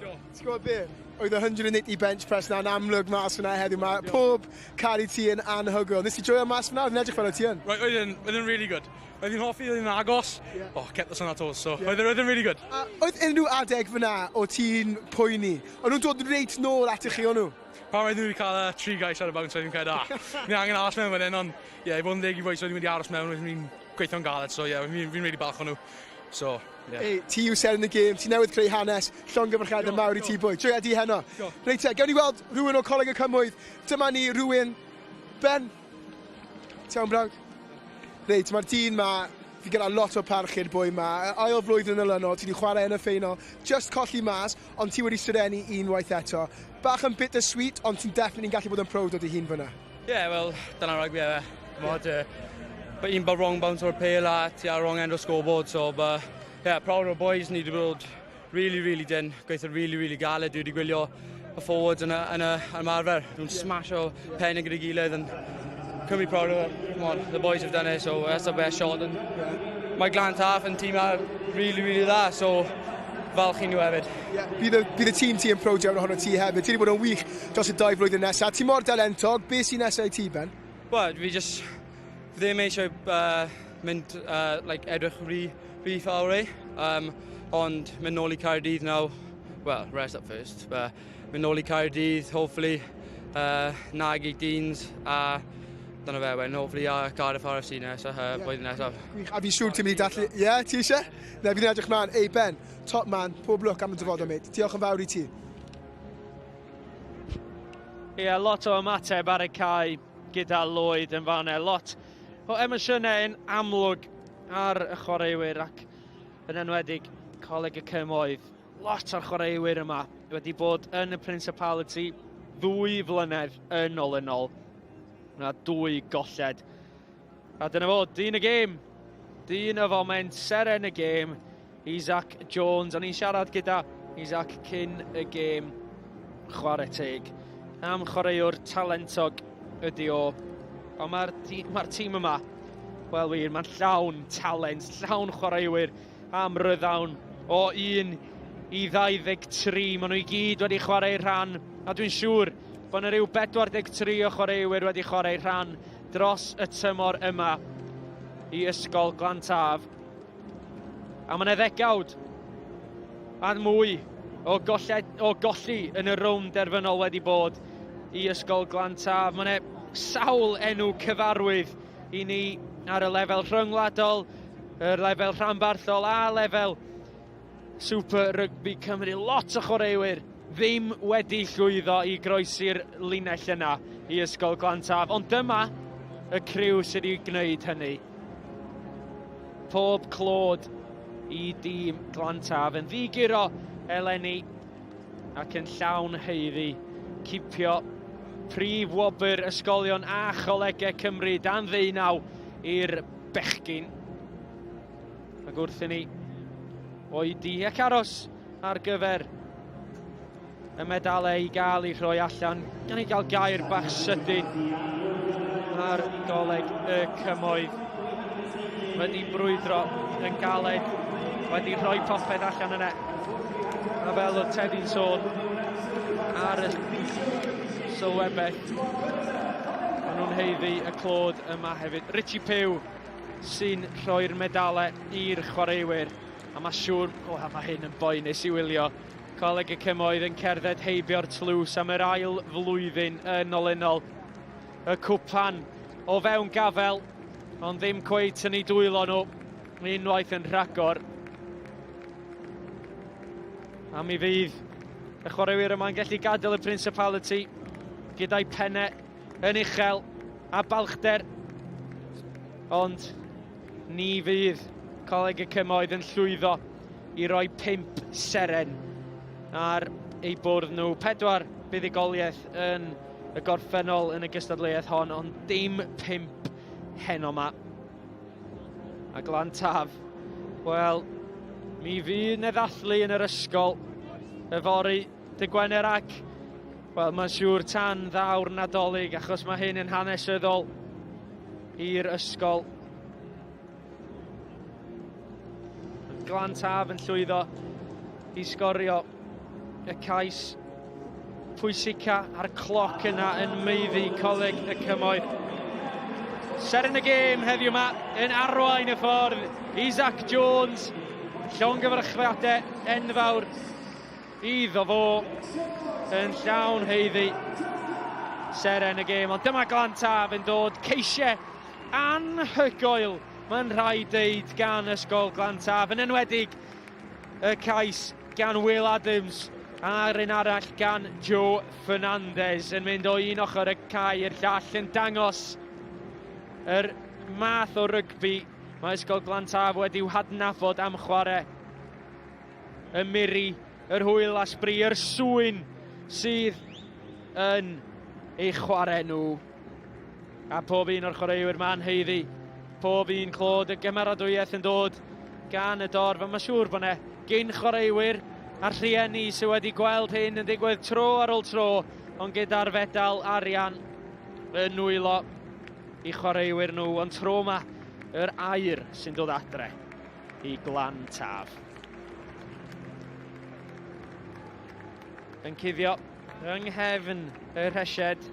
Ti'n gwybod be? Oedd y 180 bench press na'n amlwg mas fyna heddiw. Mae pob caru ti yn anhygoel. Nes ti joio mas fyna? Oedd yn edrych fel o ti yn. Right, oedd yn, oedd yn really good. Oedd hi'n hoffi, oedd hi'n agos. Yeah. Oh, kept us on our toes, so yeah. oedd yn really good. A oedd unrhyw adeg fyna o ti'n poeni? O'n nhw'n dod reit nôl atych chi o'n nhw? Pan oedd nhw wedi cael y tri gais ar y bounce, oedd hi'n credu, ah, ni angen aros mewn fan hyn, ond ie, yeah, i fod yn deg i boys, oedd hi'n mynd i aros mewn, oedd hi'n gweithio'n galed, so ie, yeah, fi'n fi really balch o'n nhw. So, yeah. Ei, ti yw seren y gêm, ti newydd creu hanes, llongyfarchiadau mawr i ti bwy. Joia di heno. Reit te, gawn ni weld rhywun o Coleg y Cymoedd. Dyma ni rhywun, Ben. Ti iawn brawd? Reit, mae'r dyn ma, fi gyda lot o parch i'r boi ma. Ail flwyddyn yn olynol, ti wedi chwarae yn y ffeinal, just colli mas, ond ti wedi syrenu unwaith eto. Bach yn bittersweet, ond ti'n definitely gallu bod yn proud o dy hun fyna. Ie, yeah, wel, dyna rugby efe. Mod, yeah. un ball wrong bounce o'r pêl a ti ar wrong end o scoreboard, so, but, yeah, proud o'r boys, ni wedi bod really, really dyn, gweithio really, really galed, dwi wedi gwylio y forwards yn y, yn y ymarfer, nhw'n yeah. smash o pen yn gyda'i gilydd, and couldn't be proud of it. Come on, the boys have done it, so that's the best shot. And mae Glan Taf yn tîm really, really dda, so falch i nhw hefyd. Yeah, bydd, y, bydd y tîm ti yn proud iawn ohono ti hefyd. Ti wedi bod yn wych dros y dau flwyddyn nesaf. Ti mor dalentog, beth sy'n nesaf i ti, Ben? Wel, fi just ddim eisiau uh, mynd, uh, like, edrych rhy, rhy far away, um, ond mynd nôl i Caerdydd now, well, rest up first, but mynd nôl i Caerdydd, hopefully, uh, nag i Deans, a dyna fe, wedyn, hopefully, a Cardiff RFC nesaf, uh, yeah. blwyddyn nesaf. Gwych, a fi'n siŵr ti'n mynd i dathlu, ie, yeah, ti eisiau? Na, fi'n edrych mlaen. Ei, Ben, top man, pob lwc am y dyfodol, mate. Diolch yn fawr i ti. Ie, yeah, lot o ymateb ar y cae gyda Lloyd yn fanna. Lot o emosiynau yn amlwg ar y chwaraewyr ac yn enwedig Coleg y Cymoedd. Lot o'r chwaraewyr yma wedi bod yn y Principality ddwy flynedd yn olynol. Yna dwy golled. A dyna fo, dyn y gêm. Dyn y foment, seren y gêm, Isaac Jones. O'n i'n siarad gyda Isaac cyn y gêm chwarae teg. Am chwaraewr talentog ydy o. Ond mae'r ma tîm yma Wel wir, mae'n llawn talent, llawn chwaraewyr am ryddawn o 1 i 23. Maen nhw i gyd wedi chwarae rhan, a dwi'n siŵr bod yna rhyw 43 o chwaraewyr wedi chwarae rhan dros y tymor yma i Ysgol Glantaf. A mae yna ddegawd a mwy o, golled, o golli yn y rownd derfynol wedi bod i Ysgol Glantaf. Mae yna sawl enw cyfarwydd i ni ar y lefel rhyngwladol, y lefel rhanbarthol a lefel Super Rugby Cymru. Lot o chwaraewyr ddim wedi llwyddo i groesi'r linell yna i Ysgol Glantaf, ond dyma y criw sydd wedi gwneud hynny. Pob clod i dîm Glantaf yn ddiguro eleni ac yn llawn haeddu cipio prif wobr ysgolion a cholegau Cymru dan ddeunaw i'r bechgyn. Ac wrth i ni oedi ac aros ar gyfer y medalau i gael eu rhoi allan. Gan i gael gair bach sydyn ar goleg y cymoedd. Wedi brwydro yn galed, wedi rhoi popeth allan yna. A fel oedd Teddy'n sôn ar y sylwebaeth, maen nhw'n heiddi y clod yma hefyd. Richie Pugh sy'n rhoi'r medalau i'r chwaraewyr. A mae siŵr, o, mae hyn yn boenus i wylio. Coleg y Cymoedd yn cerdded heibio'r tlws am yr ail flwyddyn yn olynol. Y cwpan o fewn gafel, ond ddim cweit yn ei dwylo nhw unwaith yn rhagor. A mi fydd y chwaraewyr yma'n gallu gadael y Principality gyda'i pennau yn uchel a balchder. Ond ni fydd Coleg y Cymoedd yn llwyddo i roi pump seren ar eu bwrdd nhw. Pedwar buddugoliaeth yn y gorffennol yn y gystadleuaeth hon, ond dim pump heno ma. A Glan Taf, wel, mi fydd 'na ddathlu yn yr ysgol yfory dy Gwener ac, wel, mae'n siŵr tan ddaw'r Nadolig achos mae hyn yn hanesyddol i'r ysgol. Glan Taf yn llwyddo i sgorio y cais pwysica a'r cloc yna yn meiddi Coleg y Cymoedd. Seren y gêm heddiw yma yn arwain y ffordd, Isaac Jones, llongyfarchiadau enfawr iddo fo yn llawn heiddi seren y gêm. Ond dyma Glan Taf yn dod ceisiau anhygoel, mae'n rhaid deud, gan Ysgol Glan Taf, yn enwedig y cais gan Will Adams a'r un arall gan Joe Fernandez yn mynd o un ochr y cae i'r llall yn dangos yr math o rygbi mae Ysgol Glan Taf wedi'w hadnabod am chwarae. Y miri, yr hwyl a sbri, yr swyn sydd yn ei chwarae nhw. A pob un o'r chwaraewyr ma'n haeddu pob un clod y gymeradwyaeth yn dod gan y dorf. A mae'n siŵr bod yna gyn chwaraewyr a rhieni sydd wedi gweld hyn yn digwydd tro ar ôl tro, ond gyda'r fedal arian yn nwylo i chwaraewyr nhw. Ond tro yma, yr aur sy'n dod adre i Glan Taf. Yn cuddio yng nghefn y rhesied,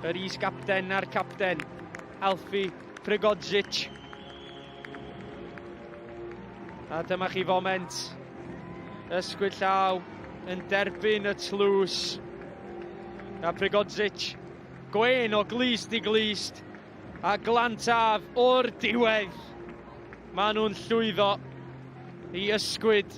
yr is-gapten a'r capten, Alfie Prigodzic. A dyma chi foment ysgwyd llaw yn derbyn y tlws. A Prigodzic, gwên o glust i glust, A Glantaf o'r diwedd. Maen nhw'n llwyddo i ysgwyd.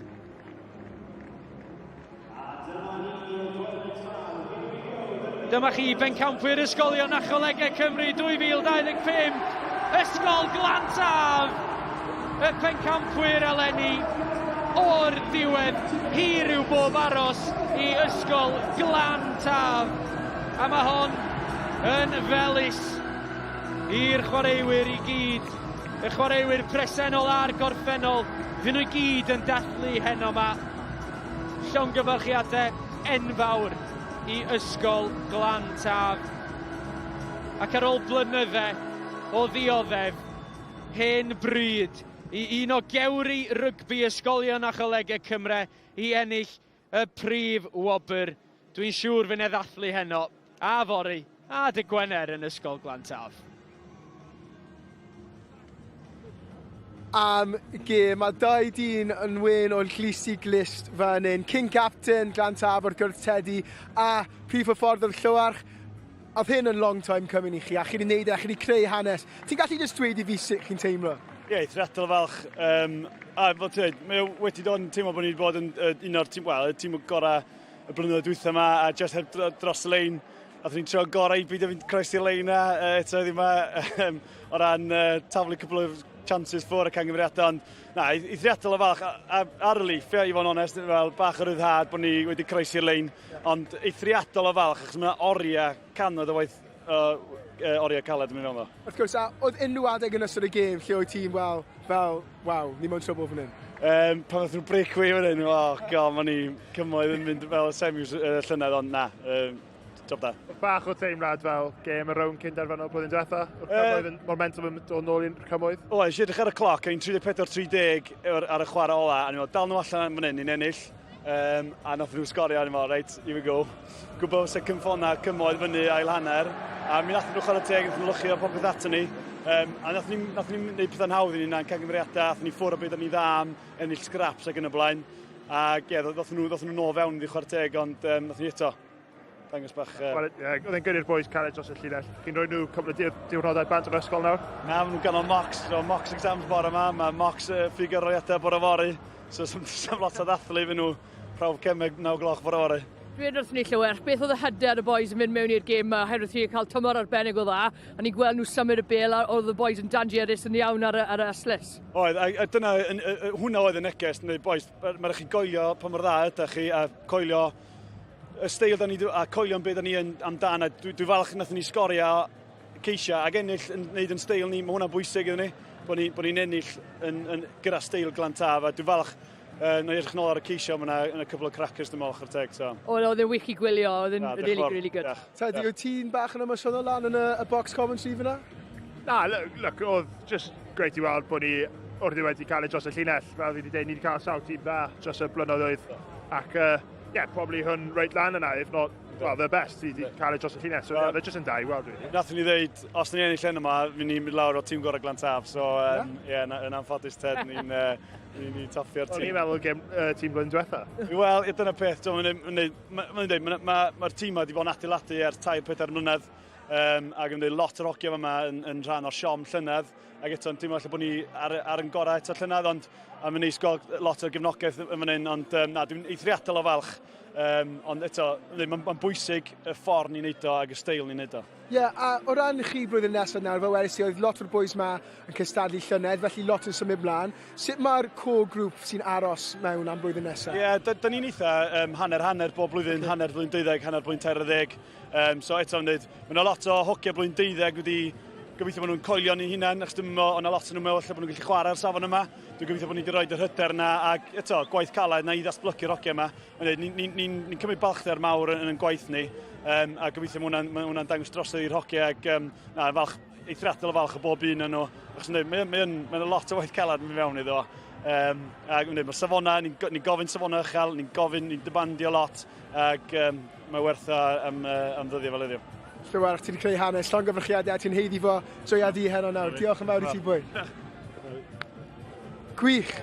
Dyma chi bencampwyr ysgolion a cholegau Cymru 2025, Ysgol Glantaf! Y pencampwyr eleni o'r diwedd, hir yw bob aros i Ysgol Glantaf. A mae hon yn felys i'r chwaraewyr i gyd, y chwaraewyr presennol a'r gorffennol, fy nhw i gyd yn dathlu heno yma. Llongyfarchiadau enfawr i Ysgol Glan Taf. Ac ar ôl blynydde o ddioddef, hen bryd i un o gewri rygbi ysgolion a cholegau Cymru i ennill y prif wobr. Dwi'n siŵr fy ddathlu heno, a fory, a dy Gwener yn Ysgol Glantaf. Am gêm. Mae dau dyn yn wen o'n llys i glist fan hyn. King Captain Glantaf o'r gwrth Teddy a prif hyfforddwr Llywarch. Oedd hyn yn long time coming i chi, a chi wedi gwneud e, a chi wedi creu hanes. Ti'n gallu just dweud i fi sut chi'n teimlo? Ie, yeah, eithriadol falch. Um, a fel ti'n dweud, mae o wedi dod yn teimlo bod ni wedi bod yn uh, un o'r tîm, well, y tîm gorau y blynyddoedd dwytha yma, a just heb dros y lein. Nathon ni'n trio gorau i beidio fynd croesi'r lein na, uh, eto heddiw yma, um, o ran uh, taflu cwpl o chances ffwr y cangymeriadau, ond na, eithriadol o falch, a, a, ar relief, ie, i fod yn onest, fel bach o ryddhad bod ni wedi croesi'r lein, ond eithriadol o falch, achos mae yna oriau, cannoedd o waith uh, oriau caled yn mynd fewn ddo. Wrth gwrs, a oedd unrhyw adeg yn ystod y gêm lle oedd tîm, wel, fel, waw, ni mewn trouble fan hyn? Um, pan ddath nhw breakaway fan hyn, oh god, mae ni cymoedd yn mynd fel y semis uh, llynedd, ond na, um, job da. Bach o teimlad fel gêm y rownd cyn derfynol blwyddyn diwetha, o'r cymoedd yn momentum yn dod nôl i'r cymoedd. O, eisiau edrych ar y cloc, ein 34-30 ar, ar y chwarae ola, a ni'n meddwl, dal nhw allan fan hyn, ni'n ennill. Um, a nath nhw sgorio, a ni'n meddwl, reit, here we go. Gwybod fysa cynffona cymoedd fyny ail hanner, a mi nath nhw chwarae teg, nath nhw lychio popeth ato ni. Um, a nath ni, nath ni wneud pethau'n hawdd i ni na'n cangymeriadau, nath ni ffwrdd o beth o'n ni dda am ennill scraps ac yn y blaen. Ac ie, ddoth nhw, ddoth nhw nôl fewn iddi chwarae teg, ond um, nath ni eto dangos bach... Uh... Wel, yeah, oedd e'n gyrru'r boys caled dros y llinell. Chi'n rhoi nhw cwpl o diwrnodau bant o'r ysgol nawr? Na, maen nhw'n ganol mocks, so mocks exams bore yma, mae mocks uh, ffigur roiadau bore fory, so sam, sam lot o ddathlu fy nhw prawf cemeg 9 gloch bore fory. Dweud wrthyn ni Llywerch, beth oedd y hyder y boys yn mynd mewn i'r gêm yma, oherwydd chi cael tymor arbennig o dda, a ni'n gweld nhw symud y bel, a oedd y boys yn dangerous yn iawn ar y, ar y ystlys. Oedd, a, a dyna, hwnna oedd y neges, neu boys, mae rhaid chi goelio pa mor dda ydych chi, a coelio y steil da ni, a coelio am beth da ni yn, amdan, a dwi, dwi falch nath ni sgorio ceisio ac ennill yn gwneud yn steil ni, mae hwnna'n bwysig iddyn ni, bod ni'n ni, ni ennill yn, yn, gyda steil Glantaf, a dwi'n falch uh, na i edrych nôl ar y ceisio, mae yna, yna cwpl o crackers dwi'n meddwl ochr teg. So. Oedd, oedd e'n wych i gwylio, oedd e'n really, really good. Teddy, wyt ti'n bach yn emosiynol lan yn y, y box commentary fyna? Na, look, look, oedd just great i weld bod ni o'r diwedd wedi cael ei dros y llinell. Fel fi wedi dweud, ni wedi cael sawl tîm dda dros y blynyddoedd. Ac, uh, yeah, probably hwn reit lan yna, if not, well, the best, i wedi cael ei dros y llinell. So, yeah, they're just yn da i weld, really. Nathon ni ddeud, os ni'n ennill hyn yma, mi ni'n mynd lawr o tîm gorau Glantaf. So, um, yeah, yeah yn anffodus, Ted, ni'n uh, ni, ni toffio'r tîm. O'n i'n meddwl gem, uh, tîm blwyddyn diwetha. Wel, dyna peth, mae'n dweud, mae'r ma, ma tîm ma wedi bod yn adeiladu ers 3-4 mlynedd. Um, ac yn dweud lot o'r hogia yma yn, yn rhan o'r siom llynedd, ac eto yn teimlo allan bod ni ar, ar yn gorau eto llynedd, ond a mae'n neis gweld lot o'r gefnogaeth yn fan hyn, ond um, na, dwi'n eithriadol o falch. Um, ond eto, mae'n ma bwysig y ffordd ni'n neud o ac y steil ni'n neud o. Ie, yeah, a o ran chi blwyddyn nesaf nawr, fel wedes i, oedd lot o'r boys ma yn cystadlu llynedd, felly lot yn symud mlaen. Sut mae'r core group sy'n aros mewn am blwyddyn nesaf? Ie, yeah, da, da ni'n eitha um, hanner-hanner bob blwyddyn, okay. hanner blwyddyn 12, hanner blwyddyn 13. Um, so eto yn dweud, mae yna lot o hogia blwyddyn 12 wedi gobeithio bod nhw'n coelio ni hunain, achos dwi'n meddwl, o'na lot o'n nhw'n meddwl lle bod nhw'n gallu chwarae'r safon yma. Dwi'n gobeithio bod ni wedi rhoi yr hyder yna ac eto, gwaith caled na i ddatblygu'r hogia yma. Ni'n ni, ni, ni cymryd balchder mawr yn, yn, yn gwaith ni, um, a gobeithio mae hwnna'n ma hwnna dangos drosodd i'r hogia ac um, na, falch, eithriadol o falch o bob un yn nhw. Achos mae'n mae, mae, mae lot o waith caled yn mynd fewn iddo. Um, ac mae'r safonau, ni'n ni gofyn safonau uchel, ni'n gofyn, ni'n demandio lot, ac um, mae werth o am, uh, am ddyddiau fel heddiw. Llywarch, ti wedi creu hanes, llongyfarchiadau, ti'n heiddi fo, joia di heno nawr. Diolch yn fawr i ti, bwy. Gwych.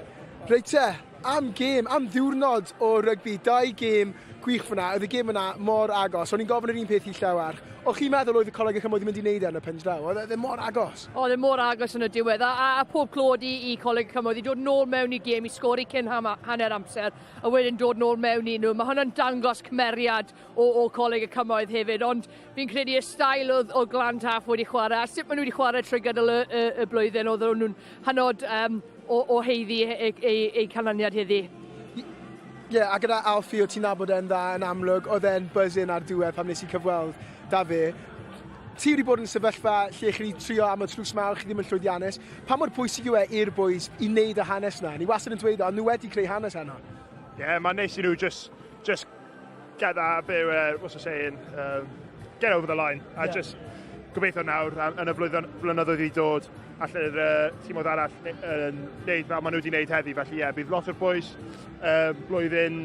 Reit te, am gêm, am ddiwrnod o rygbi, dau gêm gwych fyna. Oedd y gêm yna mor agos. O'n i'n gofyn yr un peth i Llewarch. O'ch chi'n meddwl oedd y Coleg y Cymoedd yn mynd i wneud e yn y pen draw? Oedd e mor agos. Oedd e mor agos yn y diwedd. A, a, a pob clod i, i Coleg y Cymoedd i dod nôl mewn i gêm, i sgori cyn hanner amser. a wedyn dod nôl mewn i nhw. Mae hwnna'n dangos cymeriad o, o Coleg y Cymoedd hefyd, ond fi'n credu y stael oedd o Glan Taff wedi chwarae, a sut maen nhw wedi chwarae trwy gydol y, y, y blwyddyn, oedd nhw'n hynod um, o, o heiddi eu, eu, eu canlyniad heddi. Ie, yeah, a gyda Alfie, o ti'n nabod e'n dda yn amlwg, oedd e'n buzzing ar diwedd pan nes i cyfweld da fe. Ti wedi bod yn sefyllfa lle chi wedi trio am y tlws mawr, chi ddim yn llwyddiannus. Pa mor bwysig yw e i'r boys i wneud y hanes na? Ni wastad yn dweud o, nhw wedi creu hanes heno. Ie, yeah, mae'n neis i nhw just, just get that bit, uh, what's I saying, um, get over the line. A yeah. just gobeithio nawr, yn y flynyddoedd i dod, allu'r timoedd arall yn neud fel maen nhw wedi wneud heddi. Felly ie, yeah, bydd lot o'r boys blwyddyn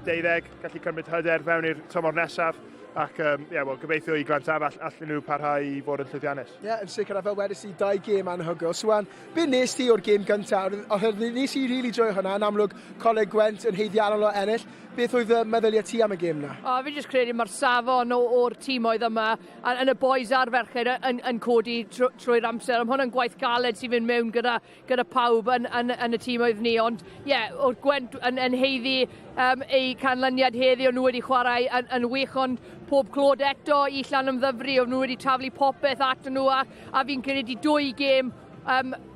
12 gallu cymryd hyder fewn i'r tymor nesaf ac yeah, well, gobeithio i Glan Taf all, allan nhw parhau i fod yn llwyddiannus. Ie, yeah, yn sicr, a fel wedys i, dau gêm anhygoel. Swan, be nes ti o'r gêm gyntaf? Oherwydd nes i rili really joio hwnna, yn amlwg Coleg Gwent yn haeddiannol o ennill. Beth oedd y meddyliau ti am y gêm na? O, fi jyst credu mae'r safon o'r tîmoedd yma, a, yn y boys a'r ferched yn codi trwy'r amser. Mae hwn yn gwaith galed sy'n fynd mewn gyda pawb yn y tîmoedd ni. Ond ie, yeah, o'r Gwent yn haeddu eu canlyniad heddi, o'n nhw wedi chwarae yn wych, ond pob clod eto i Llanymddyfri, o'n nhw wedi taflu popeth at nhw, a fi'n credu dwy gêm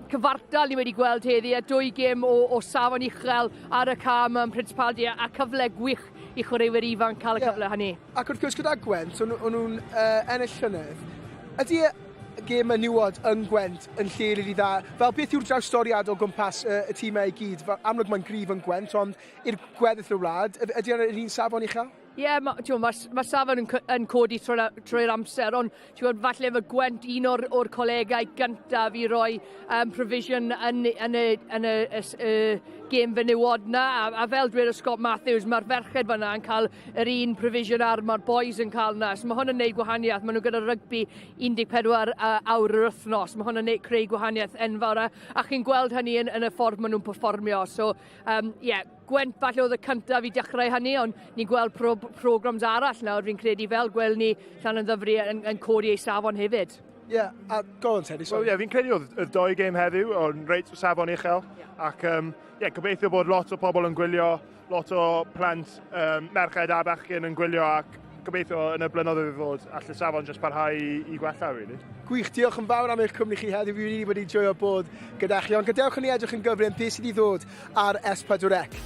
cyfartal ni wedi gweld heddi, a dwy gêm o safon uchel ar y cam ym Principality, a cyfle gwych i chwaraewyr ifanc cael y cyfle hynny. Ac wrth gwrs gyda Gwent, o'n nhw'n ennill llynedd, ydy y gêm menywod yng Ngwent yn lle rili dda? Fel beth yw'r drawstoriad o gwmpas y tîmau i gyd? Fel, amlwg mae'n gryf yn Gwent, ond i'r gweddill y wlad, ydy e'n yr un safon uchel? Ie, yeah, mae ma safon yn codi trwy'r amser, ond gwybod, falle efo Gwent un o'r colegau gyntaf i roi provision yn y gêm fenywod na, a fel dweud o Scott Matthews, mae'r ferched fyna yn cael yr un provision ar mae'r boys yn cael na. So mae hwn yn neud gwahaniaeth. Maen nhw gyda rygbi 14 awr yr wythnos. Mae hwn yn neud creu gwahaniaeth enfawr, a chi'n gweld hynny yn y ffordd maen nhw'n perfformio. So, yeah, Gwent falle oedd y cyntaf i dechrau hynny, ond ni'n gweld programs arall nawr, fi'n credu, fel gweld ni Llanymddyfri yn codi ei safon hefyd. Ie, yeah, a go on Teddy, sorry. Wel, ie, yeah, fi'n credu oedd y doi gêm heddiw o'n reit safon uchel, ac yeah, gobeithio bod lot o pobl yn gwylio, lot o plant, merched a bechgyn yn gwylio, ac gobeithio yn y blynyddoedd i ddod all y safon jyst parhau i gwella, really. Gwych, diolch yn fawr am eich cwmni chi heddiw. Fi wedi wedi joio bod gyda chi, ond gadewch i ni edrych yn gyflym beth sydd wedi ddod ar S4C.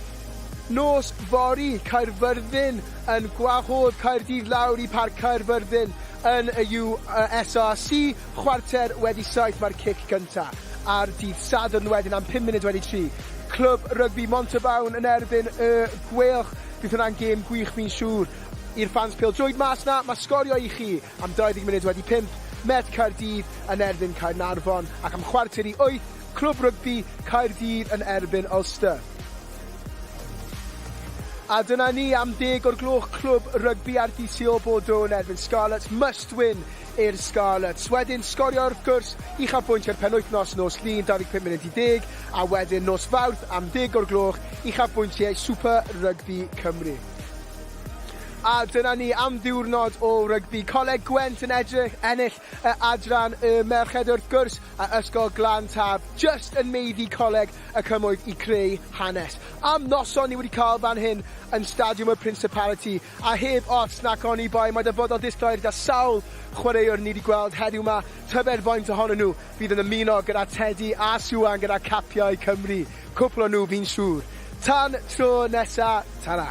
Nos fory, Caerfyrddin yn gwahodd Caerdydd lawr i Parc Caerfyrddin yn y USRC. 7:15 mae'r cic gyntaf. Ar dydd Sadwrn wedyn am 3:05, Clwb Rygbi Montabawn yn erbyn y Gweilch. Bydd hwnna'n gêm gwych fi'n siŵr. I'r fans pêl-droed mas na, mae Sgorio i chi am 5:20. Met Caerdydd yn erbyn Caernarfon ac am 7:45, Clwb Rygbi Caerdydd yn erbyn Ulster. A dyna ni, am 10 o'r gloch, Clwb Rygbi RDCO Bordeaux yn erbyn Scarlets. Must win i'r Scarlets. Wedyn Sgorio wrth gwrs uchafbwynt i'r penwythnos nos Lun 10:25 a wedyn nos Fawrth am 10 o'r gloch uchafbwyntiau Super Rugby Cymru. A dyna ni am ddiwrnod o rygbi. Coleg Gwent yn edrych ennill y adran y merched wrth gwrs a Ysgol Glan Taf just yn maeddu Coleg y Cymoedd i creu hanes. Am noson ni wedi cael fan hyn yn Stadiwm y Principality a heb os nac oni bai mae dyfodol disglair da sawl chwaraewr ni wedi gweld heddiw ma. Tybed faint ohonyn nhw fydd yn ymuno gyda Teddy a Siwan gyda capiau Cymru. Cwpl o nhw fi'n siŵr. Tan tro nesa, tara.